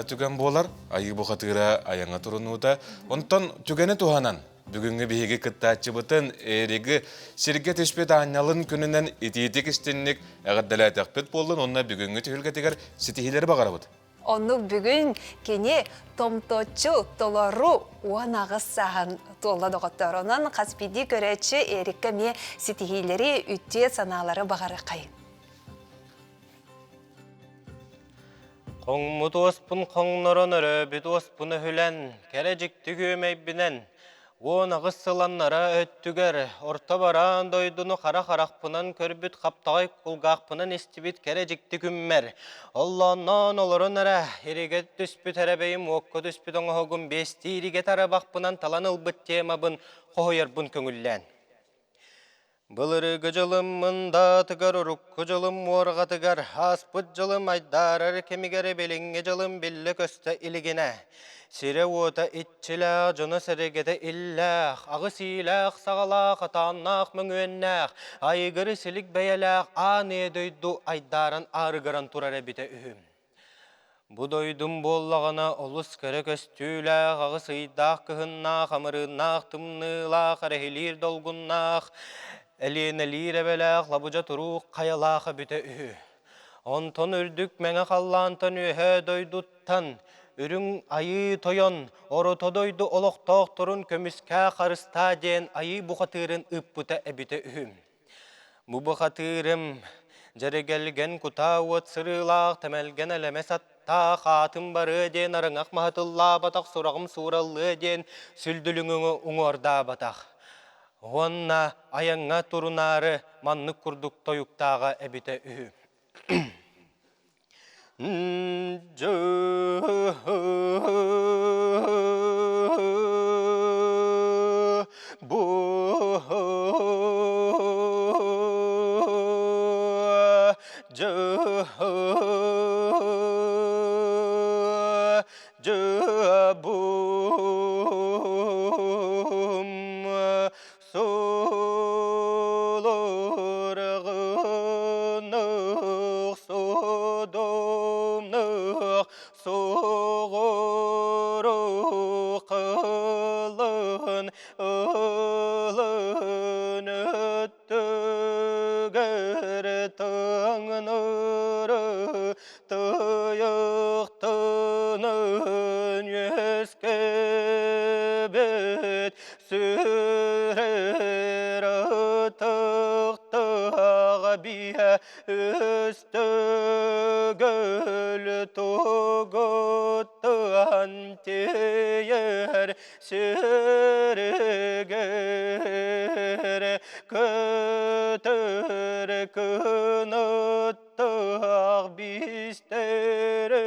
түгэн буолар. Айыы бухатыыра айаҥҥа турунуута. Онтон түгэни туһанан Бүгүҥҥү биһиги кыттааччыбытын Эриги сиргэ түспүт аанньалын күнүнэн итиитик истинник эҕэрдэлээтэхпит буоллун уонна бүгүҥҥү түһүлгэтигэр ситиһиилэри баҕарабыт. Оннук бүгүн кини томточчу толору 18 сааһын туолла доҕоттор. Онон хас биирдии көрөөччү Эрикка эмиэ ситиһиилэри, үтүө санаалары баҕарыаххайын. Хоҥмут уоспун хоҥнорон, өрөөбүт уоспун өһүлэн, кэрэ дьикти күөмэйбинэн, 18 сыланнара өттүгэр орто бараан дойдуну хара харахпынан көрбүт хаптаҕай кулгаахпынан истибит кэрэ дьикти күммэр, оллоонноон олорон эрэ, иригэ түспүт эрэбэйим уокка түспүт оҥоһугум биэстии иригэ тарабахпынан талан ылбыт темабын хоһуйарбын көҥүллээн. Былыргы дьылым мындаатыгар, урукку дьылым муорҕатыгар, ааспыт дьылым айдаарар кэмигэр билиҥҥи дьылым биллэ-көстө илигинэ. Сирэ-уота иччилээх, дьоно-сэргэтэ иллээх, аҕыс иилээх, саҕалаах, атааннаах, мөҥүөннээх, айыгыры силик бэйэлээх аан ийэ дойду айдааран аарыгыран турар эбитэ үһү. Бу дойдум буоллаҕына олус кэрэ көстүүлээх, аҕыс ыйдаах кыһыннаах, амырыыннаах тымныылаах, эрэһилиир долгуннаах, элиэнэлиир эбэлээх, лабыдьа туруук хайалаах эбитэ үһү. Онтон үрдүк мэҥэ халлаантан үөһээ дойдуттан Үрүҥ Айыы Тойон Орото дойду олохтоохторун көмүскээ харыстаа диэн айыы бухатыырын ыыппыта эбитэ үһү. Бу бухатыырым дьэрэгэлгэн кутаа уот сырыылаах тэмэлгэн элэмэс аттаах аатым барыа диэн арыҥах маһытыллаабатах сураҕым суураллыа диэн сүлдүлүҥү уҥуордаабатах. Уонна айаҥҥа турунаары маннык курдук тойуктааҕа эбитэ үһү. Сулургунук судумнук сугуру кылын ылын өттүгэр тыңныры тыйыктынын үөскэбит Сүрэр ытыктаах биэ үстөгөл тугуттан тиийэр сиригэр көтөр кыныттаах биистэрэ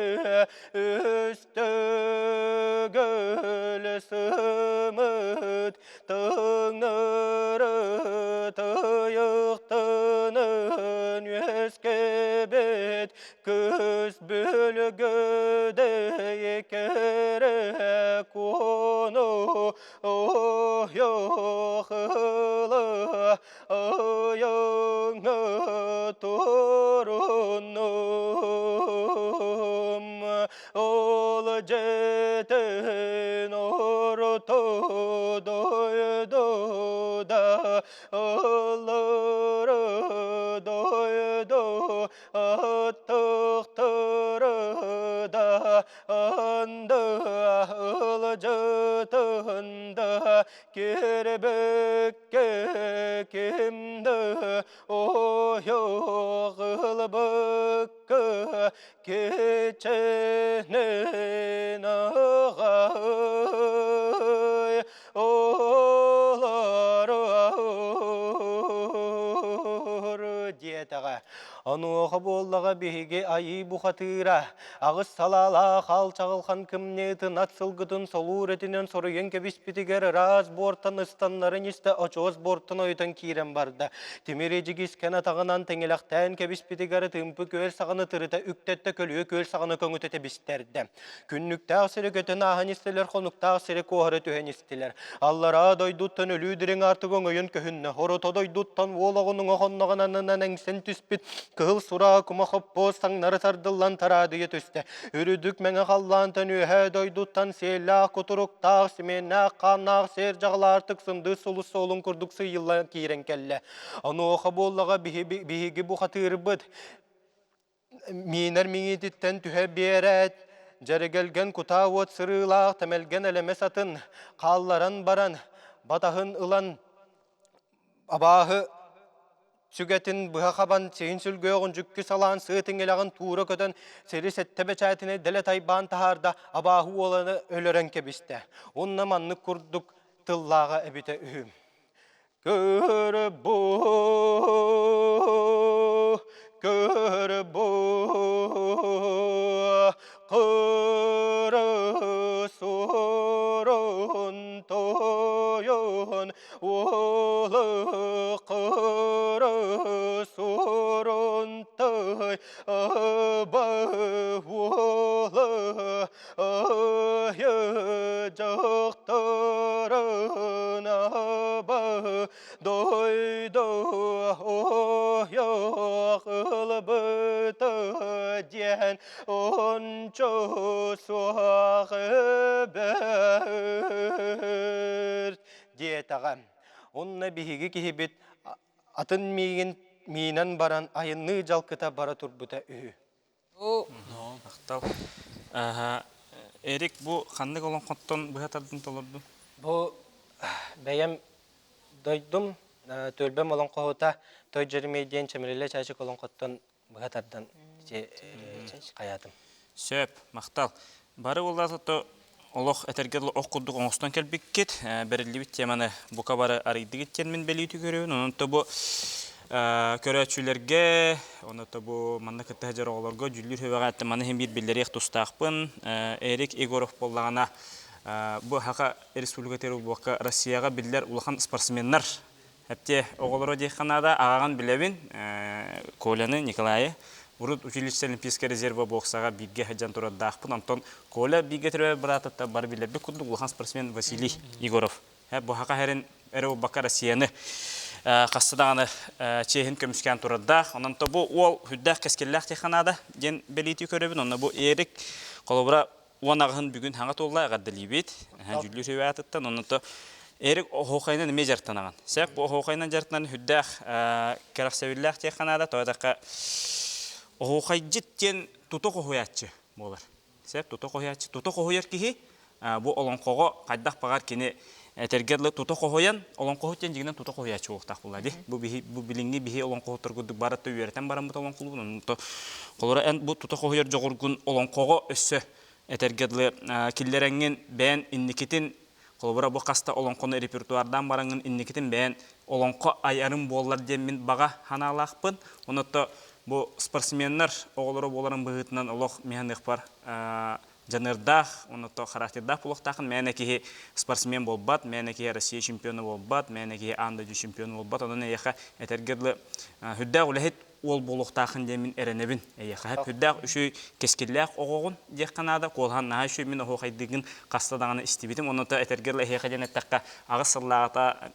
Үстөгөл сымыт тыҥыры тыйыктынын үөскэбит кыс бүлгүдэй кэрэ куону ойохылы Айаҥа туруннум, ол дьиэтин орто дойдуда ыллыры дойду аттыктыры да анды ылдьытында Кирбекке кимді ойоғылбыкка кеченен ағай олар диэтэҕэ. Онуоха буоллаҕа биһиги айыы бухатыыра Аҕыс салаалаах аал чаҕылхан кымньыытын ат сылгытын солуур этинэн соруйан кэбиспитигэр ыраас буортан ыстаннарын истэ очуос буортан ойутан киирэн барда. Тимир ижигискэн атаҕынан тэҥилэхтээн кэбиспитигэр тыымпы күөл саҕаны тырыта үктэттэ көлүө күөл саҕаны көҥүтэ тэбистэрдэ. Күннүктээх сири көтөн ааһан истилэр, хонуктаах сири куоһара түһэн истилэр. Аллараа дойдуттан өлүү дириҥ аартыга өҥөйөн көһүннэ. Орото дойдуттан уол оҕонуҥа хонноҕунанынан эҥсэн түспүт Кыһыл сураа кума хоппуос таҥнары тардыллан тараадыйа түстэ. Үрүдүк мэҥэ халлаантан үөһээ дойдуттан сиэллээх кутуруктаах, симиэннээх хааннаах сиэр дьаҕалаартык сындыыс сулус суолун курдук сыыйыллан киирэн кэллэ. Онуоха буоллаҕа биһиги бухатыырбыт миинэр миҥиититтэн түһэ биэрээт, Дьэригэлгэн кутаа уот сырыылаах тэмэлгэн элэмэс атын хаалларан баран, батаһын ылан абааһы сүгэтин быһа хабан сиһин сүлгүөҕүн дьүккү салаан сыа тиҥилэҕин туура көтөн сири сэттэ бэчээтинэй дэлэ тайбаан таһаарда абааһы уоланы өлөрөн кэбистэ. Уонна маннык курдук тыллааҕа эбитэ үһү. Көрбу, көрбу, кыры тойон уолу кыры сурун той аба уолу дьахтарын аба дойду ойох ылбыта диэн ончу суох бэрт диэтэҕэ. Онно биһиги киһибит атын миигин миинэн баран айанныы дьалкыта бара турбута үһү. Махтал. Эрик, бу ханнык олоҥхоттон быһа тардан толордуҥ? Бу бэйэм дойдум түөлбэм олоҥхоһута Той Дьэримиэй диэн Чэмирилэ Чаачык олоҥхоттон быһа тардан хайаатым. Сөп, махтал. Бары буоллаата олох этэргэ дылы ох курдук оҥостон кэлбиккит, бэриллибит теманы бука бары арыйдыгыт диэн мин бэлиэтии көрөбүн. Онон то бу көрөөччүлэргэ, онно то бу манна кытта сылдьар оҕолорго дьүүллүүр сүбэҕэ эттэ маны иһин биир биллэриэх тустаахпын. Эрик Егоров буоллаҕына бу Саха Республикатыгар буолбакка Россияҕа биллэр улахан спортсменнар Эптиэ оҕолоро диэххэ наада, аҕаҕын билэбин, Коляны, Николайы. Урут училище Олимпийскай резерва боксаҕа бииргэ сылдьан турардаахпын. Онтон Коля бииргэ төрөөбүт быраатыттан бары билэрбит курдук улахан спортсмен Василий Егоров. Бу саха сирин эрэ буолбакка Россияны хаста даҕаны чиэһин көмүскээн турардаах. Онон то бу уол сүрдээх кэскиллээх диэххэ наада диэн бэлиэтии көрөбүн. Онно бу Эрик холобура 10 аҕыһын бүгүн хаҥа туолла эҕэрдэлиибит. Дьүүллүүр сүбэ аатыттан. Онно Эрик оһуохайынан эмиэ дьарыктанаҕын. Сөп, бу оһуохайынан дьарыктанан сүрдээх кэрэхсэбиллээх диэххэ наада. Тоҕо диэтэххэ, оһуохайдьыт диэн тута хоһуйааччы буолар. Сөп, тута хоһуйааччы. Тута хоһуйар киһи бу олоҥхоҕо хайдах баҕар кини этэргэ дылы тута хоһуйан, олоҥхоһут диэн дьиҥинэн тута хоһуйааччы буолуохтаах буолла дии. Бу биһи бу билиҥҥи биһи олоҥхоһуттар курдук барыта үөрэтэн бараммыт олоҥхолуубун. Онон холоро эн бу тута хоһуйар дьоҕургун олоҥхоҕо өссө этэргэ дылы киллэрэҥҥин бэйэн инникитин Холобура, бу хаста олоҥхону репертуардаан бараҥҥын инникитин бэйэн олоҥхо айарым буоллар диэн мин баҕа санаалаахпын. Онон бу спортсменнар оҕолоро буоларын быһыытынан олох миһаныахпар дьаныардаах, онно характердаах буолуохтаахын. Мээнэ киһи спортсмен буолбат, мээнэ киһи Россия чемпиона буолбат, мээнэ киһи аан дойду чемпиона буолбат. Онон эйиэхэ этэргэ дылы сүрдээх үлэһит уол буолуохтаахын диэн мин эрэнэбин. Эйиэхэ сүрдээх үчүгэй кэскиллээх оҕоҕун диэххэ наада. Куолаһан наһаа үчүгэй мин оһуохайдыыгын хаста даҕаны истибитим. Онно этэргэ дылы эһиэхэ диэн эттэххэ, аҕыс сыллааҕыта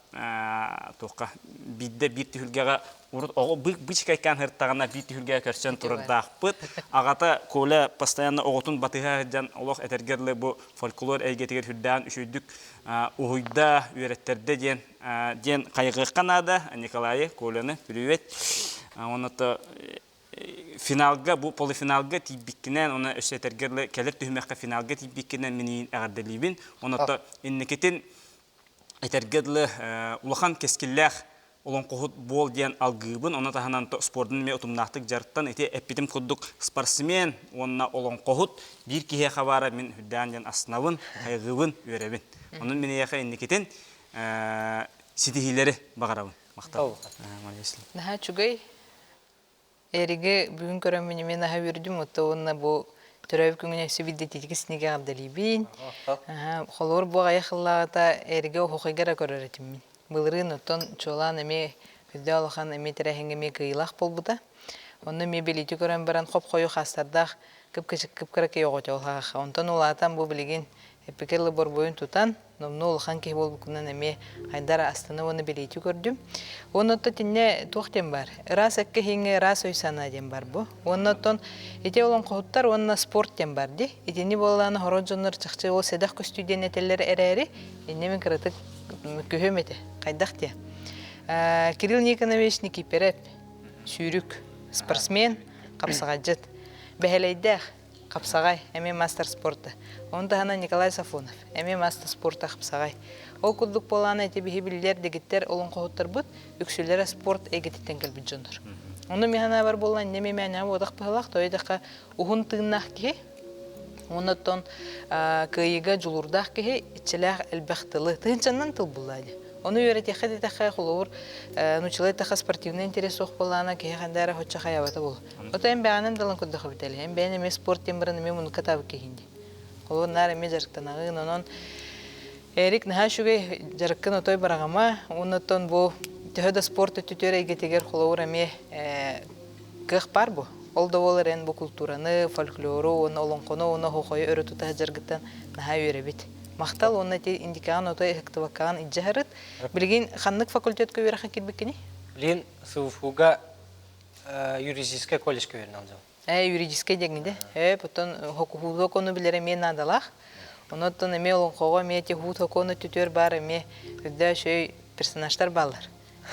туохха биирдэ биир түһүлгэҕэ урут оҕо быычыкайкаан сырыттаҕына биир түһүлгэҕэ көрсөн турардаахпыт. Аҕата Коля постоянно оҕотун батыһа сылдьан олох этэргэ дылы бу фольклор эйгэтигэр сүрдээн үчүгэйдик уһуйда, үөрэттэрдэ диэн диэн хайҕыахха наада Николайы, Коляны, привет. Онно финалга, бу полуфиналга тиийбиккинэн, уонна өссө этэргэ кэлэр түһүмэххэ финалга тиийбиккинэн мин эҕэрдэлиибин. Онно инникитин этэргэ дылы улахан кэскиллээх олоҥхоһут буол диэн алгыыбын. Ону таһынан спордун эмиэ утумнаахтык дьарыктан ити эппитим курдук спортсмен уонна олоҥхоһут биир киһиэхэ баара мин үрдээн диэн астынабын, хайҕыыбын, үөрэбин. Онон мин эйиэхэ инникитин ситиһиилэри баҕарабын. Махтал. Наһаа үчүгэй. Эриги бүгүн көрөммүн эмиэ наһаа үөрдүм. Отто уонна бу төрөөбүт күҥүн өссө биирдэ синигэ эҕэрдэлиибин. Холобур бу аҕыйах сыллааҕыта эриги оһуохайга эрэ көрөр этим мин. Былырыын оттон чуолаан эмиэ үрдэ улахан эмиэ тэрээһиҥҥэ эмиэ кыайыылаах буолбута. Онно эмиэ билиити көрөн баран хоп-хойу хаастардаах кып-кычык кып-кыракый оҕото ол Онтон улаатан бу билигин эппикэ борбуйун тутан номнуо улахан киһи буолбуккунан эмиэ хайдар астына уонна билиити көрдүм. Уонна оттон итиннэ туох диэн бар? Ыраас эккэ иһиҥҥэ ыраас өй-санаа диэн бар бу. Уонна оттон ити олоҥхоһуттар уонна спорт диэн бар дии. Итини буоллаҕына хорот дьоннор чахчы ол сэдэх көстүү диэн этэллэр эрээри, инньэ мин кыратык күһүм этэ. Хайдах диэ? Кирилл Никонович Никиперев сүүрүк, спортсмен, хапсаҕайдьыт. Бэһэлэйдээх. Хапсаҕай, эмиэ мастер спорта. Ону таһынан Николай Сафонов, эмиэ мастер спорта хапсаҕай. Ол курдук буолаана ити биһи биллэр дэгиттэр олоҥхоһуттарбыт үксүлэрэ спорт эйгэтиттэн кэлбит дьоннор. Ону мин санаабар буолла инньэ мэмээнэҕэ буотах быһалаах, тоҕо диэтэххэ уһун тыыннаах киһи, уонна оттон кыайыыга дьулуурдаах киһи иччилээх элбэх тылы, тыһыынчаннан тыл буллаа дии. Ону үөрэтиэххэ диэтэххэ, холобур, нууччалыы эттэххэ спортивный интерес суох буоллаҕына киһи ханна эрэ соччо хайаабата буолуо. Ото эн бэҕэнэн далан көрдөхө бүтэли. Эн бэйэн эмиэ спорт диэн баран эмиэ муннукка таабыт киһиҥ дии. Холобур, наар эмиэ дьарыктанаҕын, онон Эрик наһаа үчүгэй дьарыккын отой бараҕыма. Уонна оттон бу төһө да спорт өттүтүгэр эйгэтигэр холобур эмиэ кыах баар бу. Ол да буолар эн бу култуураны, фольклору уонна олоҥхону уонна оһуохайы өрө тута сылдьаргыттан наһаа үөрэбит. Махтал уонна ити индикаҕын отой ыһыктыбаккаҕын илдьэ сырыт. Билигин ханнык факультетка үөрэххэ киирбиккиний? Билигин СВФУ-га юридическай колледжка үөрэнэ сылдьабын. Ээ, юридическай диэҥҥин Ээ, оттон хокуһуу сокуону билэр эмиэ наадалаах. Онон эмиэ олоҥхоҕо эмиэ ити хуу сокуону түтүөр баар эмиэ үрдээ үчүгэй персонажтар бааллар.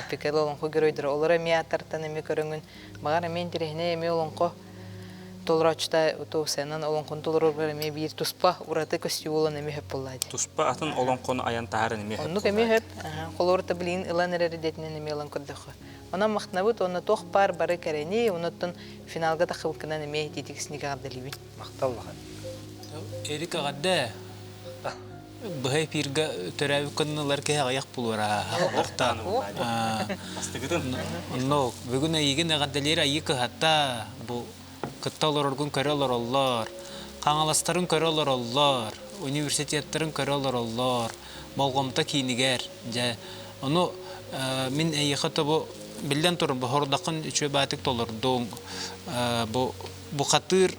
Эпикэл олоҥхо геройдара. Олор эмиэ ааттартан эмиэ көрөҥүн. Баҕар эмиэ интэриэһинэй эмиэ олоҥхо толорооччута утуусанан олоҥхону толороргор эмиэ биир туспа ураты көстүү буолан эмиэ хөп буоллаа дии. Туспа атын олоҥхону айан таһааран эмиэ хөп Оннук эмиэ хөп. Холобур билигин ылан эрэр идэтинэн эмиэ ылан көрдөххө. Онон махтанабыт уонна туох баар бары кэрэни, онуттан финалга тахсыбыккынан эмиэ итиитик синик эҕэрдэлиибин. Махтал улахан. Эрик эҕэрдэ. Быһа эфирга төрөөбүт кыннылар киһи аҕыйах булуора. Олохтон. Бастыгытын. Онно бүгүн эйигин эҕэрдэлиир айыы кыһата бу кытта олороргун көрө олороллор. Хаҥаластарын көрө олороллор, университеттарын көрө олороллор. Болҕомто киинигэр дьэ ону мин эйиэхэ тобу биллэн турар бу хордаххын үчүгэй баатык толордуҥ бу бухатыыр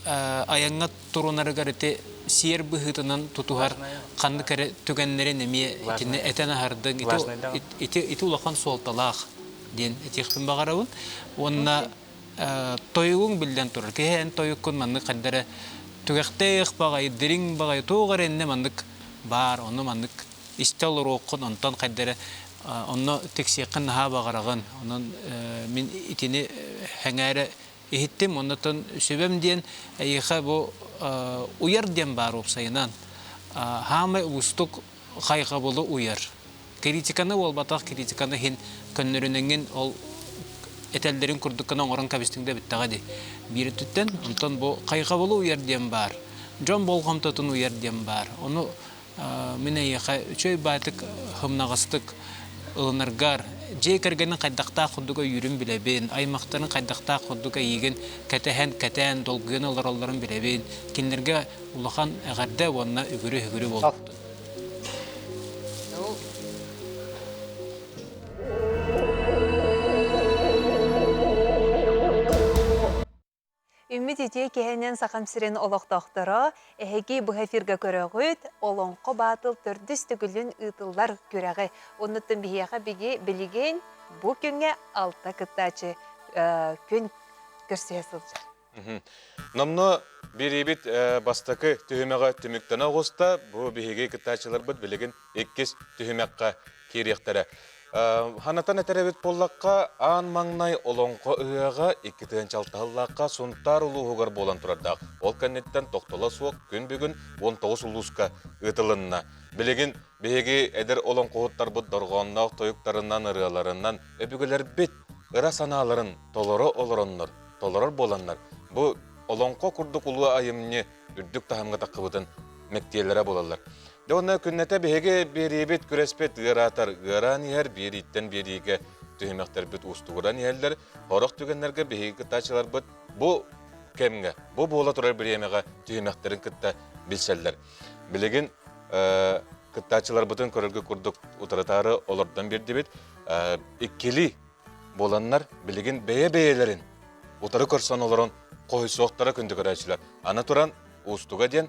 айаҥҥа турунарыгар ити сиэр быһыытынан тутуһар ханнык эрэ түгэннэрин эмиэ итини этэн аһардыҥ ити ити улахан суолталаах диэн этиэхпин баҕарабын уонна тойугуҥ биллэн турар киһи эн тойуккун маннык хайда эрэ түгэхтээх баҕайы дириҥ баҕайы туох эрэ иннэ маннык баар ону маннык истэ олоруоххун онтон хайда эрэ онно тиксиэххин наһаа баҕараҕын онон мин итини сэҥээрэ иһиттим оннотон сүбэм диэн эйиэхэ бу уйар диэн баар уопсайынан хаамай уустук хайҕабылы уйар критиканы буолбатах критиканы иһин көннөрүнэҥҥин ол этэллэрин курдук гына оҥорон кэбистиҥ да бүттэҕэ дии биир өттүттэн онтон бу хайҕабылы уйар диэн баар дьон болҕомтотун уйар диэн баар ону мин эйиэхэ үчүгэй баайтык хымнаҕастык ылынаргар дьиэ кэргэнин хайдахтаах курдук өйүүрүн билэбин аймахтарын хайдахтаах курдук эйиигин кэтэһэн кэтээн долгуйан олороллорун билэбин кинилэргэ улахан эҕэрдэ уонна үгүрү-үгүрү буолуохтун Үммүт үтүө киһинэн Сахам сирин олохтоохторо эһиги быһа эфиргэ көрөҕүт Олоҥхо баатыл төрдүс төгүлүн ыытыллар күрэҕи. Оннуттан биһиэхэ биги билигин бу күҥҥэ алта кыттааччы күн көрсүһэ сылдьар. Номно бириибит бастакы түһүмэҕэ түмүктэнэ оҕуста. Бу биһиги кыттааччыларбыт билигин иккис түһүмэххэ киириэхтэрэ. Ханатан этэр эбит буоллахха, аан маҥнай Олоҥхо ыһыаҕа 2006-лаахха Сунтаар улууһугар буолан турардаах. Ол кэнниттэн тохтоло суох күн бүгүн 19 улууска ыытылынна. Билигин биһиги эдэр олоҥхоһуттарбыт дорҕоонноох тойуктарынан, ырыаларынан өбүгэлэрбит ыра санааларын толоро олороннор, толорор буоланнар, бу олоҥхо курдук улуу айымньы үрдүк таһымҥа таххыбытын мэктиэлэрэ буолаллар. Дьэ уонна күннэтэ биһиги биэриибит күрэспит ыараатар ыараан иһэр, биэрииттэн биэриигэ түһүмэхтэрбит уустугуран иһэллэр. Сорох түгэннэргэ биһиги кыттааччыларбыт бу кэмҥэ, бу буола турар бириэмэҕэ түһүмэхтэрин кытта билсэллэр. Билигин кыттааччыларбытын көрөргө курдук утарытаары олордон биэрдибит. Иккилии буоланнар билигин бэйэ-бэйэлэрин утары көрсөн олорон хоһуйсуохтара күндү көрөөччүлэр. Аны туран уустуга диэн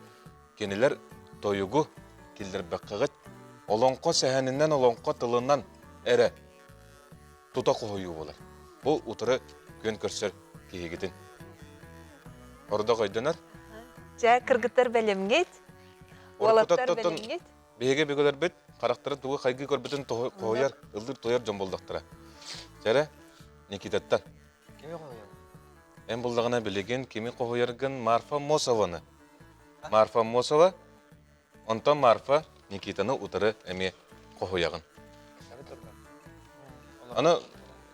кинилэр тойугу киллэрбэккэҕит олоҥхо сэһэнинэн олоҥхо тылынан эрэ тута хоһуйуу буолар. Бу утары күөн көрсөр киһигитин. Ордох өйдөнөр. Дьэ, кыргыттар бэлэмҥит? Уолаттар бэлэмҥит? Биһиги өбүгэлэрбит харахтарын тугу хайгыы көрбүтүн хоһуйар, ыллыыр-туойар дьон буоллахтара. Чэрэ, Никитаттан. Кими хоһуйабын? Эн буллаҕына билигин кими хоһуйаргын Марфа Мосованы. Марфа Мосова, онтон Марфа Никитаны утары эмиэ хоһуйаҕын. Аны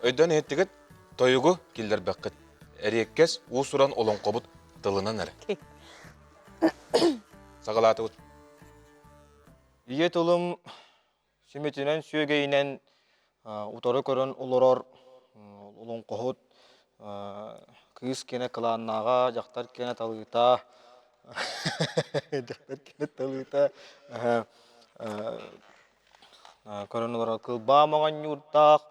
өйдөөн иһиттигит, тойугу киллэрбэххит. Эриэккэс уус-уран олоҥхобут тылынан эрэ. Саҕалаатыбыт. Ийэ тылым сүмэтинэн сүөгэйинэн утары көрөн олорор олоҥхоһут кыыс киэнэ кылааннааҕа, дьахтар киэнэ талыыта, дьахтар киэнэ талыыта көрөн олорор кылбаа моҕонньуурдаах,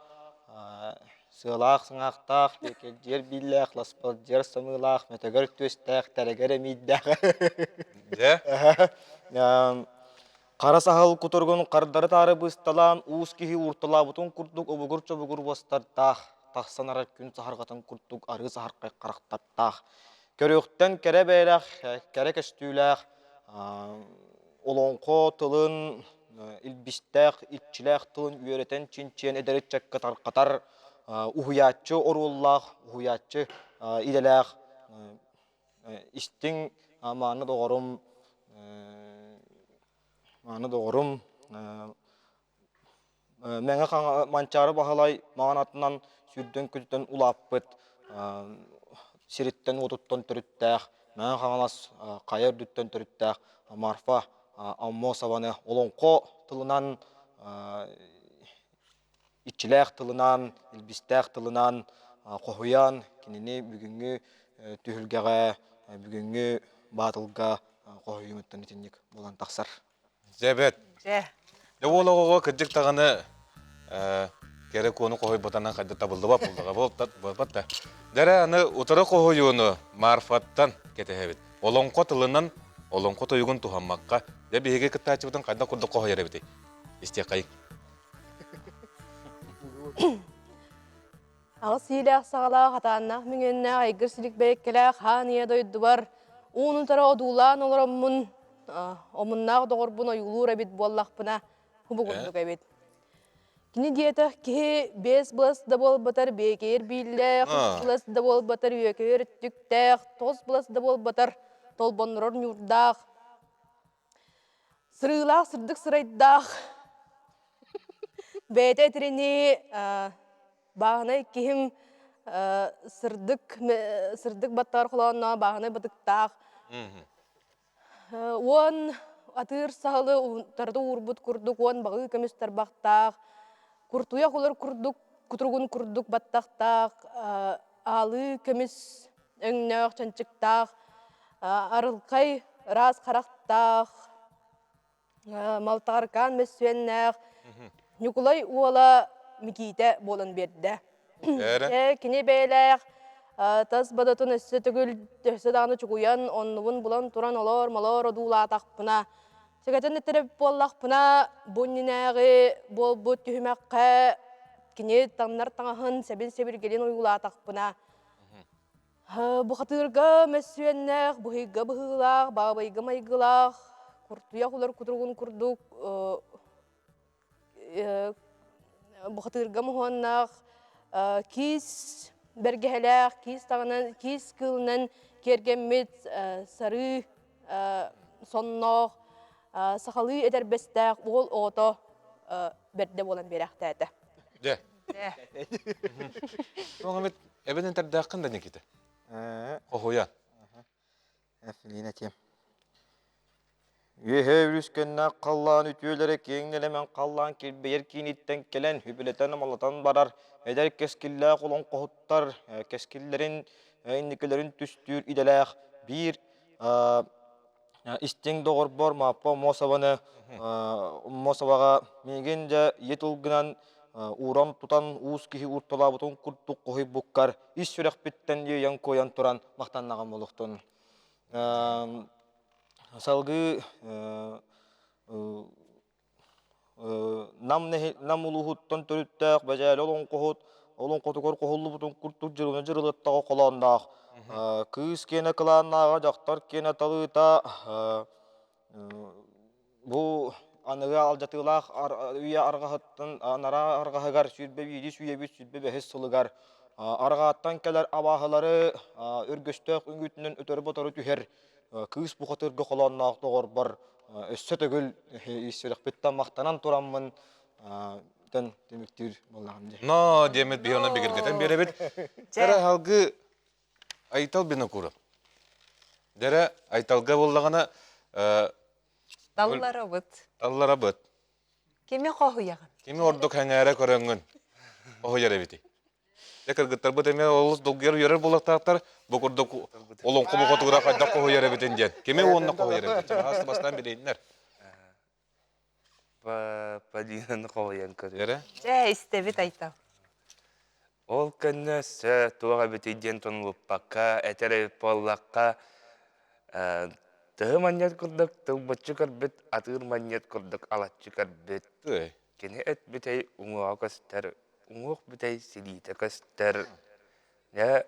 сыалаах сыҥаахтаах, тиэкэлдьийэр бииллээх, ласпалдьыйар самыылаах, мөтөгөр түөстээх, тэрэгэр эмиийдээх. Дьэ? Хара саһыл кутуругун хардары-таары бысталаан уус киһи уурталаабытын курдук обугур-чобугур уостардаах, тахсан арар күн саһарҕатын курдук арыы саһархай харахтардаах, көрүөхтэн кэрэ бэйэлээх, кэрэ көстүүлээх, олоҥхо тылын илбистээх, иччилээх тылын үөрэтэн чинчийэн эдэр ыччакка тарҕатар уһуйааччы оруоллаах, уһуйааччы идэлээх истиҥ мааны доҕорум мааны доҕорум Мэҥэ Манчаары Баһылай маҥан атынан сүүрдэн көтүтэн улааппыт сириттэн-уотуттан төрүттээх Мэҥэ Хаҥалас хайа үрдүттэн төрүттээх Марфа Аммосованы олоҥхо тылынан иччилээх тылынан, илбистээх тылынан хоһуйан, кинини бүгүҥҥү түһүлгэҕэ, бүгүҥҥү баатылга хоһуйуутуттан итинник буолан тахсар. Дьэ бэт. Дьэ. Дьэ уол оҕоҕо кырдьык даҕаны кэрэ куону хоһуйбатанан хайда табыллыбат буоллаҕа буолбат да. Дьэрэ аны утары хоһуйууну Марфаттан кэтэһэбит. Олоҥхо тылынан олоҥхо тойугун туһаммакка, дьэ биһиги кыттааччыбытын хайдах курдук хоһуйар эбитий? Истиэххэйиҥ. Аҕыс иилээх саҕалаах, атааннаах миҥэннээх, айгыр силик бэйэккэлээх хаан ийэ дойдубар уун утары одуулаан олороммун, омуннаах доҕорбун ойуулуур эбит буоллахпына, бу курдук эбит. Кини диэтэх киһи биэс былас да буолбатар биэкэйэр бииллээх, үс былас да буолбатар үөкэйэр өттүктээх, тоҕус былас да буолбатар толбоннорор ньуурдаах, Сырыылаах сырдык сырайдаах бэйэтэ этэринии бааһынай киһим сырдык сырдык баттаҕар холоонноох бааһынай батыктаах уон атыыр саһылы тарда уурбут курдук уон баҕыы көмүс тарбахтаах куртуйах улар курдук кутуругун курдук баттахтаах аалыы көмүс өҥнөөх чанчыктаах, арылхай ыраас харахтаах, малтааркаан мөссүөннээх Ньукулай уола Микиитэ буолан биэрдэ. Кини бэйэлээх тас бодотун өссө төгүл өссө даҕаны чугуйан, оннубун булан туран олоор-молоор одуулаатахпына, сэгэтэн этэрэ буоллахпына, бу иннинээҕи буолбут түһүмэххэ кини таҥнар таҥаһын сэбин-сэбиргэлин ойуулаатахпына, Бухатыырга мөссүөннээх, быһыйга быһыылаах, баабайга майгылаах, куртуйах улар кутуругун курдук бухатыырга моһуоннаах, киис бэргэһэлээх, киис таҕынан, киис кыылынан киэргэммит сарыы сонноох, сахалыы этэрбэстээх уол оҕото бэрдэ буолан биэрээхтээтэ. Дьэ. Тоҕо эбит эбэн этэрдээххин да Никита. Хоһуйан. Эфлин этиэм. Үөһэ үлүскэннээх халлаан үтүөлэрэ киэҥ нэлэмэн халлаан килбэйэр кииниттэн кэлэн үбүлэтэн-амалатан барар эдэр кэскиллээх олоҥхоһуттар кэскиллэрин инникилэрин түстүүр идэлээх биир Истиҥ доҕорбор Мааппа Омосованы Омосоваҕа миигин дьэ ийэ тылгынан ууран тутан уус киһи уурталаабытын курдук хоһуйбуккар ис сүрэхпиттэн иэйэн-куойан туран махтаннаҕым буолуохтун. Салгыы Нам, Нам улууһуттан төрүттээх Бэдьээлэ олоҥхоһут олоҥхотугар хоһуллубутун курдук дьырылына дьырылыттаҕа холоонноох. Кыыс киэнэ кылааннааҕа, дьахтар киэнэ талыыта бу аныгы алдьатыылаах үйэ арҕаһыттан анараа арҕаһыгар 21 үйэбит 25 сылыгар. Арҕааттан кэлэр абааһылары өргөстөөх үҥүүтүнэн өтөрү-ботору түһэр кыыс бухатыырга холоонноох доҕорбор өссө төгүл ис сүрэхпиттэн махтанан тураммын тэн түмүктүүр буоллаҕым дии. Но диэммит биһи онон бигэргэтэн биэрэбит. Дэрэ алгы Айтал Винокуров. Дэрэ Айталга буоллаҕына Талларабыт. Талларабыт. Кими хоһуйаҕын? Кими ордук сэҥээрэ көрөҥҥүн хоһуйар эбитий? Дьэ кыргыттарбыт эмиэ олус долгуйар үөрэр буолуохтаахтар. Бу курдук олоҥхо бухатыыра хайдах хоһуйар эбитин диэн. Кими уонна хоһуйар эбитин? Чараас бастаан билииннэр. Полинаны хоһуйан көрөр. Дьэ, истэбит Айтал. Ол кэннэ өссө туох эбитий диэн тонолуппакка, этэр эбит буоллахха, тыһы манньыат курдук тылбыччы көрбүт, атыыр манньыат курдук алаччы көрбүт. Кини эт бүтэй уҥуоҕа көстөр, уҥуох бүтэй силиитэ көстөр. Дьэ,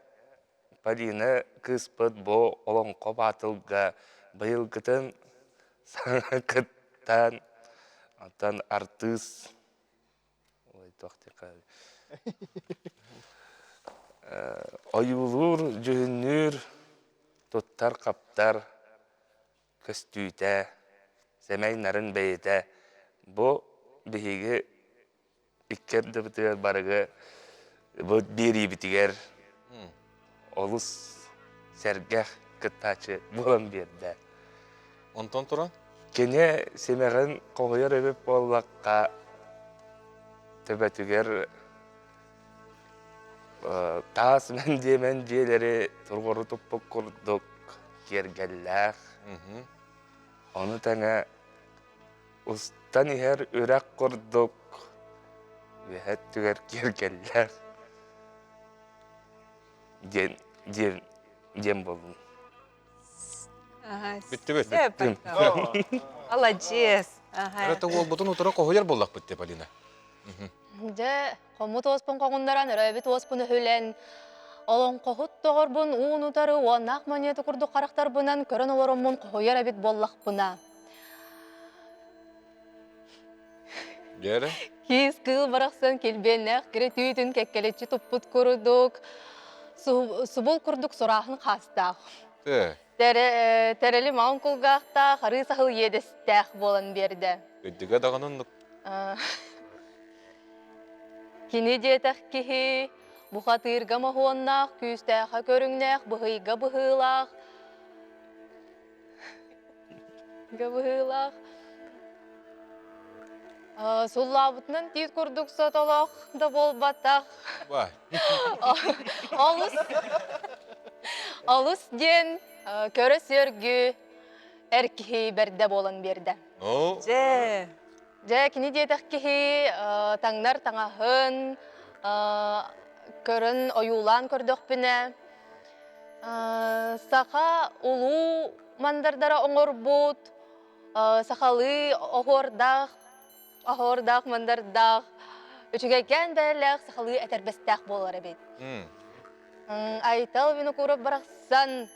Полина кыыспыт бу олоҥхо баатылга быйылгытын саҥа кыттан, оттон артыыс Ойуулуур, дьүһүннүүр, туттар-хаптар көстүүтэ, сэмэй нарын бэйэтэ бу биһиги икки ардыбытыгар барыгы бу биэриибитигэр олус сэргэх кыттааччы буолан биэрдэ. Онтон туран? Кини симэҕин хоһуйар эбит буоллахха, төбөтүгэр таас мэндиэмэн дьиэлэри тургору туппут курдук киэргэллээх. Ону тэҥэ устан иһэр үрэх курдук үөһэ өттүгэр киэргэллээх диэн диэн диэн буоллум. Бүттүбүт. Маладьыас. Это уолбутун утары хоһуйар буоллахпыт те Полина. Дьэ, хоммут уоспун хоҥуннаран, өрөөбүт уоспун өһүлэн, олоҥхоһут доҕорбун уун утары уоннаах монета курдук харахтарбынан көрөн олороммун хоһуйар эбит буоллахпына. Дьэрэ? Киис кыыл барахсан килбиэннээх кирэ түүтүн кэккэлэччи туппут курдук, субул курдук сурааһын хаастаах. Тэрэли маҥан кулгаахтаах, арыы саһыл иэдэстээх буолан биэрдэ. Өйдүгэ даҕаны оннук. Кини диэтэх киһи бухатыырга моһуоннаах, күүстээхэ көрүҥнээх, быһыйга быһыылаах, быһыылаах Суллаабытынан тиит курдук сотолоох да буолбатах. Олус олус диэн көрө сүөргү эр киһи бэрдэ буолан биэрдэ. Дьэ. Дьэ, кини диэтэх киһи таҥнар таҥаһын көрөн ойуулаан көрдөхпүнэ саха улуу мандардара оҥорбут сахалыы оһуордаах, оһуордаах мандардаах, үчүгэйкээн бэйэлээх сахалыы этэрбэстээх буолар эбит. Айтал Винокуров барахсан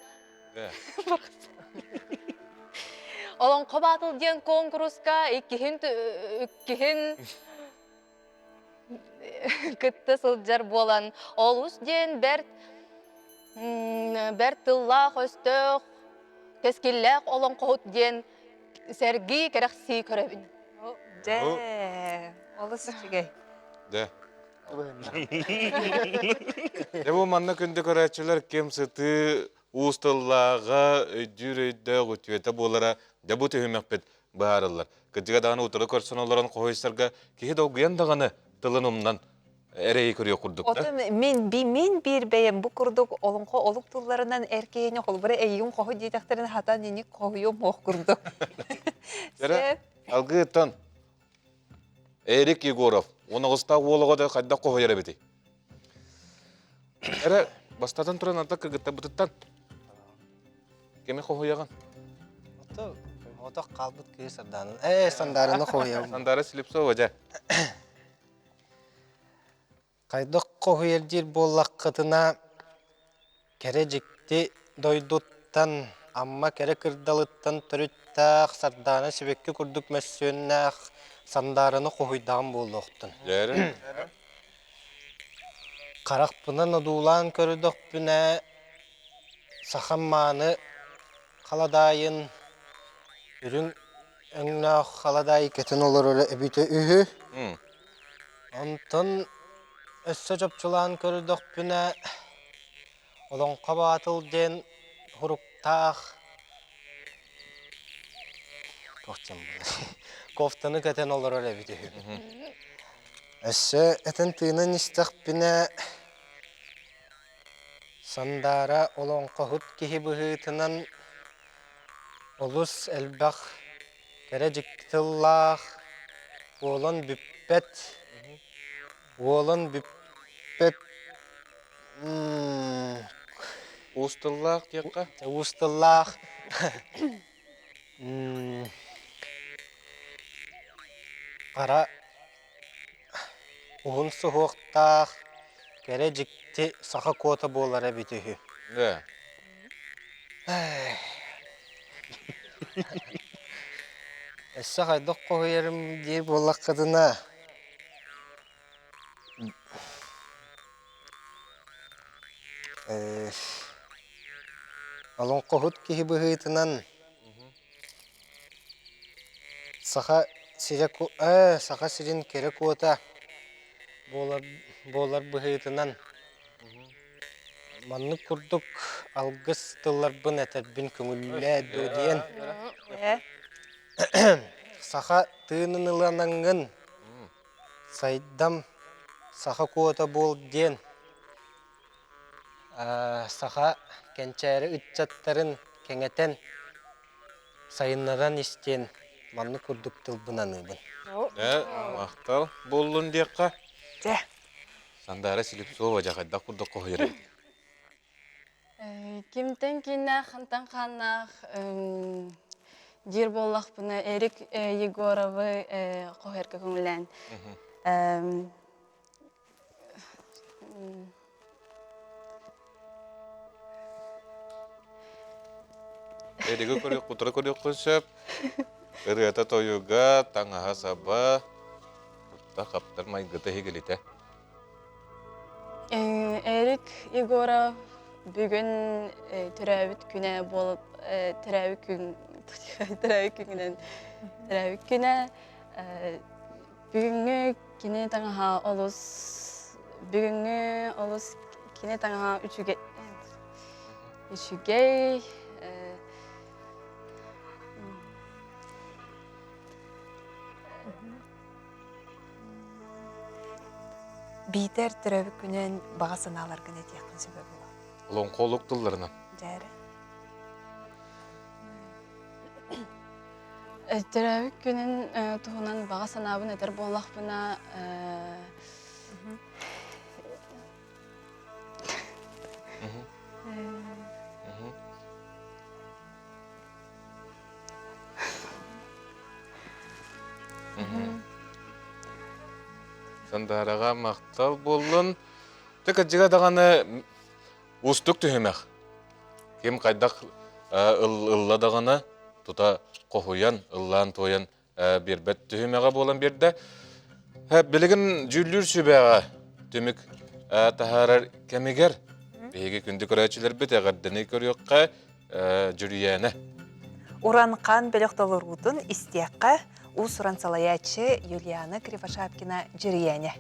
Олоҥхо баатыл диэн куонкуруска иккиһин иккиһин кытта сылдьар буолан олус диэн бэрт бэрт тыллаах өстөөх кэскиллээх олоҥхоһут диэн сэргии кэрэхсии көрөбүн. Дьэ, олус үчүгэй. Дьэ. Дьэ бу манна күндү көрөөччүлэр ким сытыы уус тыллааҕа, өйдүүр өйдөөх үтүөтэ буолара дьэ бу түһүмэхпит быһаарыллар. Кырдьыга даҕаны утары көрсөн олорон хоһуйсарга киһи долгуйан даҕаны тылын умнан эрэйи көрүөх курдук да. Отон мин би мин биир бэйэм бу курдук олоҥхо олук тылларынан эр киһини холобура эйигин хоһу диэтэхтэрин хатан ини хоһуйуом ох курдук. Эрэ алгыыттан Эрик Егоров уон уол оҕо да хайдах хоһуйар эбитий? Эрэ бастатан туран ата кыргыттарбытыттан Кими хоһуйаҕын? Ото отох хаалбыт кыыс Сардаанын. Ээ, Сандаараны хоһуйабын. Сандаара Слепцова дьэ. Хайдах хоһуйар диир буоллаххытына, кэрэ дьикти дойдуттан, Амма кэрэ кырдалыттан төрүттээх Сардаана сибэкки курдук мөссүөннээх Сандаараны хоһуйдаҕым буолуохтун. Дьээрэ. Харахпынан одуулаан көрдөхпүнэ, сахам мааны халадаайын үрүҥ өҥнөөх халадаай кэтэн олороро эбитэ үһү. Онтон өссө чопчулаан көрдөхпүнэ, Олоҥхо Баатыл диэн суруктаах туох диэн буолар кофтаны кэтэн олорор эбит үһү. Өссө этэн тыынан истэхпинэ Сандаара олоҥхоһут киһи быһыытынан олус элбэх кэрэ дьикти тыллаах, уолан бүппэт Уолан бүппэт Уус тыллаах диэххэ? Уус тыллаах хара уһун суһуохтаах кэрэ дьикти саха куота буолара эбит үһү. Да. Өссө хайдах хоһуйарым диир буоллаххытына Олоҥхоһут киһи быһыытынан Саха сирэ Саха сирин кэрэ куота буолар буолар быһыытынан маннык курдук алгыс тылларбын этэрбин көҥүллээ дуо диэн Саха тыынын ыланаҥҥын Сайдам саха куота буол диэн саха кэнчээри ыччаттарын кэҥэтэн, сайыннаран ис диэн маннык курдук тылбын аныыбын. Ээ, махтал буоллун диэххэ. Дьэ. Сандаара Слепцова дьэ хайдах курдук хоһуйар эбит. Кимтэн кииннээх, хантан хааннаах диир буоллахпына, Эрик Егоровы хоһуйарга көҥүлээн. Эриги көрүөх, кутура көрүөххүн сөп. Ырыата тойуга, таҥаһа саба, кутта хаптар майгыта иһигилитэ. Эрик Егоров бүгүн төрөөбүт күнэ буолуп төрөөбүт күн төрөөбүт күнүнэн төрөөбүт күнэ бүгүҥҥү кини таҥаһа олус бүгүҥҥү олус кини таҥаһа үчүгэй үчүгэй Биитэр төрөөбүт күнүн баҕа санааларгын этиэххин сөбө буолуо. Олоҥхолук тылларынан. Дьээрэ. Төрөөбүт күнүн туһунан баҕа санаабын этэр буоллахпына, Сандаараҕа махтал буоллун. Тэ кырдьыга даҕаны уустук түһүмэх. Ким хайдах ылла даҕаны тута хоһуйан, ыллаан-туойан биэрбэт түһүмэҕэ буолан биэрдэ. Билигин дьүүллүүр сүбэҕэ түмүк таһаарар кэмигэр биһиги күндү көрөөччүлэрбит эҕэрдэни көрүөххэ Дьүрүйээнэ. Уранхан бөлөх толоруутун истиэххэ уус-уран салайааччы Юлиана Кривошапкина Дьүрүйээнэ.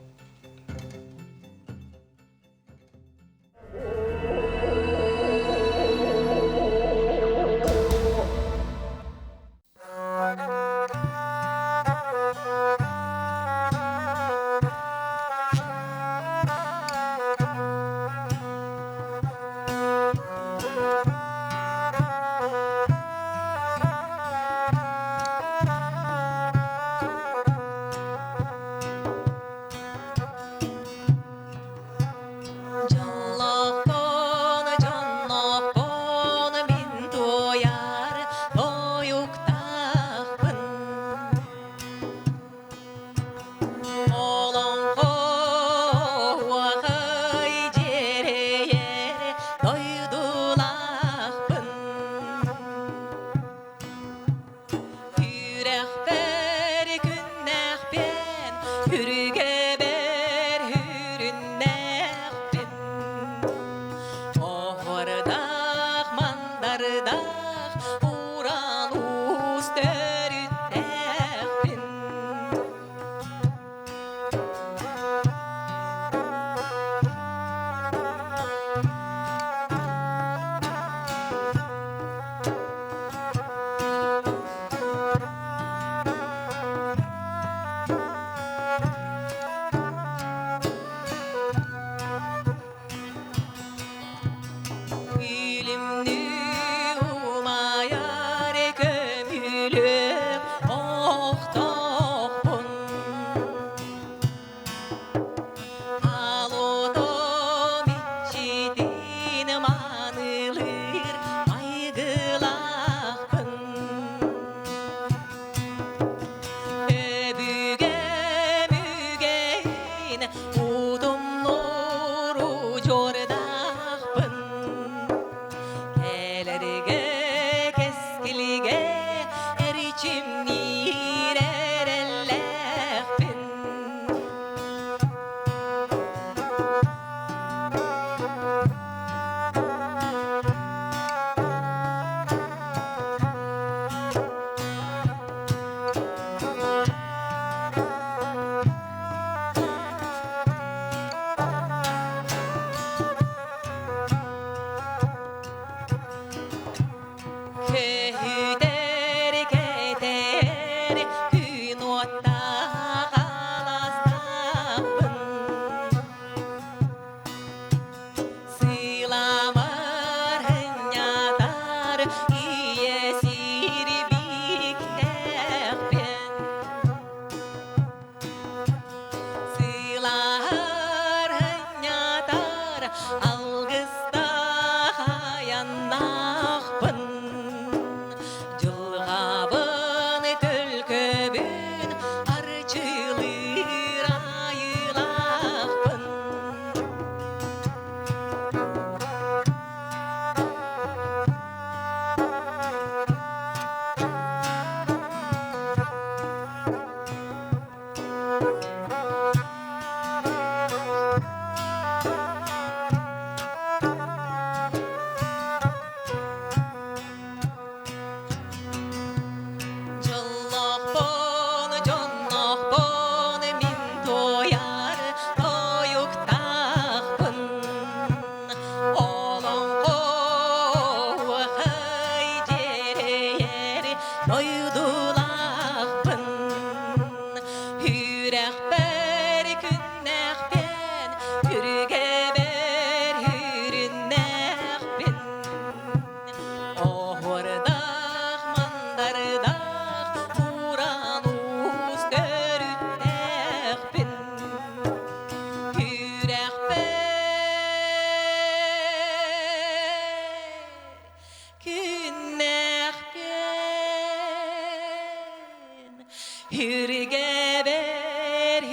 Өбүргэбэр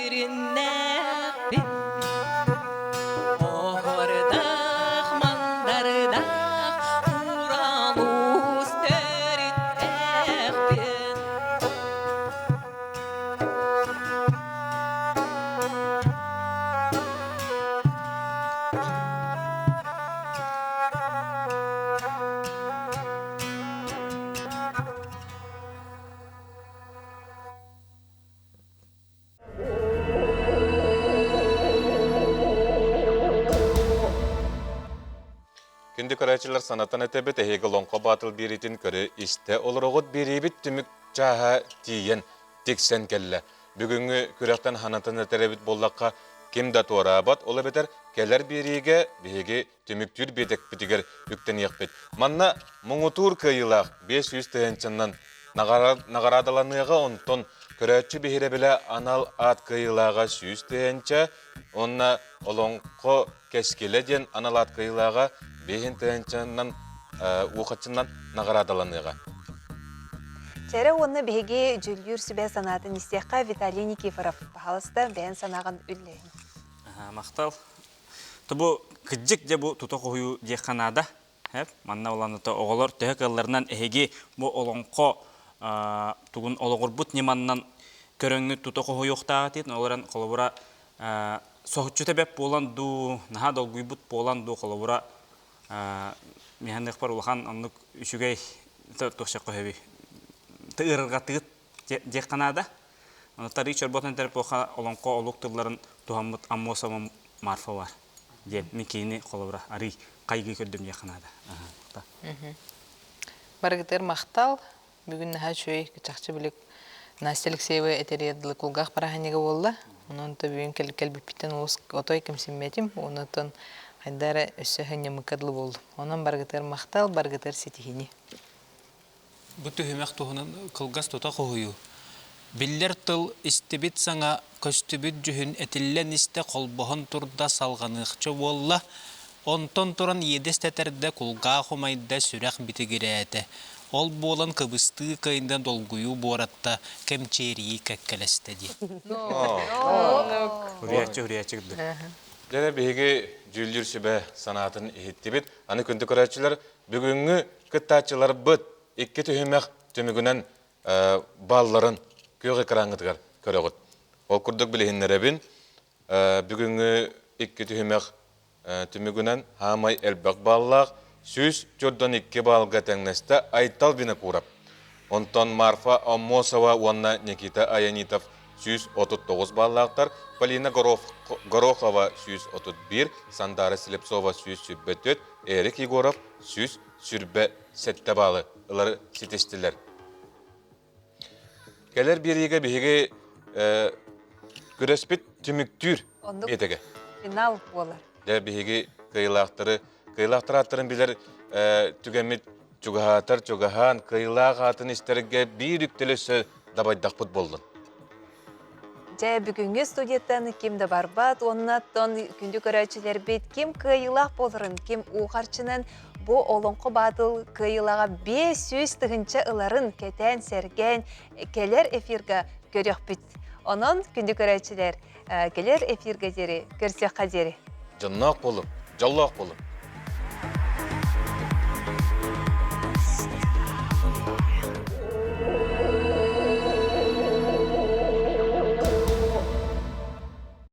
үрүннэхпин Оһуордаах мандардаах уран уус төрүттээхпин Күндү көрөөччүлэр санатан этэбит, эһиги Олоҥхо Баатыл биэриитин көрө-истэ олороҕут. Биэриибит түмүк чааһа тиийэн тиксэн кэллэ. Бүгүҥҥү күрэхтэн санатан этэр эбит буоллахха, ким да туораабат, ол эбэтэр кэлэр биэриигэ биһиги түмүктүүр биэтэкпитигэр үктэниэхпит. Манна муҥутуур кыайыылаах 500 тыһыынчаннан наҕараадаланыаҕа, онтон көрөөччү биһирэбилэ анал аат кыайыылааҕа 100 тыһыынча уонна Олоҥхо кэскилэ диэн анал аат кыайыылааҕа 5 тыһыынчаннан уохаччынан наҕараадаланыаҕа. Чэрэ уонна биһиги дьүүллүүр сүбэ санаатын истиэххэ Виталий Никифоров, пожалуйста, бэйэн санааҕын үллэһин. Махтал. Бу кырдьык дьэ бу тута хоһуйуу диэххэ наада. Манна уланыта оҕолор төһө кыалларынан эһиги бу олоҥхо тугун олоҕурбут ньыманнан көрөҥҥүт тута хоһуйуохтааҕыт диэн олорон холобура соһуччута бэп буолан дуу, наһаа долгуйбут буолан дуу холобура миһаныахпар улахан оннук үчүгэй туох сөбүй ыарырҕатыгыт диэххэ наада. Тарыы чорботон эпоха олоҥхо олук тылларын туһаммыт Аммосова Марфа бар диэн мин киини холобура арый хайгыы көрдүм диэххэ наада. Барыгытыгар махтал. Бүгүн наһаа үчүгэй чахчы билик Настя Алексеева этэригэр дылы кулгаах бырааһынньыга буолла. Онон то бүгүн кэлбиппиттэн олус отой кэмсиммэтим. Онон хайда эрэ өссө сынньаммыкка дылы буоллум. Онон барыгытыгар махтал, барыгытыгар ситиһиини. Бу түһүмэх туһунан кылгас тута хоһуйуу. Биллэр тыл истибит саҥа, көстүбүт дьүһүн этиллэн истэ холбоһон турда салҕаныахча буолла, онтон туран иэдэс тэтэрдэ, кулгаах умайда, сүрэх битигирээтэ. Ол буолан кыбыстыы кыайда долгуйуу буоратта, кэмчиэрийии кэккэлэстэ диэн. Уруйааччы, уруйааччы курдук. Дьэ, биһиги дьүүллүүр сүбэ санаатын иһиттибит. Аны күндү көрөөччүлэр, бүгүҥҥү кыттааччыларбыт икки түһүмэх түмүгүнэн балларын күөх экраҥҥытыгар көрөҕүт. Ол курдук билиһиннэрэбин. Бүгүҥҥү икки түһүмэх түмүгүнэн хаамай элбэх баллаах 142 баллга тэҥнэстэ Айтал Винокуров. Онтон Марфа Аммосова уонна Никита Аянитов 139 баллаахтар, Полина Горохова 131, Сандара Слепцова 124, Эрик Егоров 127 баалы ылары ситистилэр. Кэлэр биэриигэ биһиги күрэспит түмүктүүр биэтэгэ. Финал буолар. Дьэ биһиги кыайыылаахтары, кыайыылаахтар ааттарын билэр түгэммит чугаһаатар чугаһаан, кыайыылаах аатын истэргэ биир үктэл өссө дабайдахпыт буоллун. Дьэ, бүгүҥҥү студияттан ким да барбат, уонна оттон күндү көрөөччүлэрбит ким кыайыылаах буоларын, ким уу харчынан бу Олоҥхо Баатыл кыайыылааҕа 500 тыһыынча ыларын кэтээн, сэргээн кэлэр эфирга көрүөхпүт. Онон, күндү көрөөччүлэр, кэлэр эфиргэ диэри, көрсүөххэ диэри. Дьонноох буолуҥ, дьоллоох буолуҥ.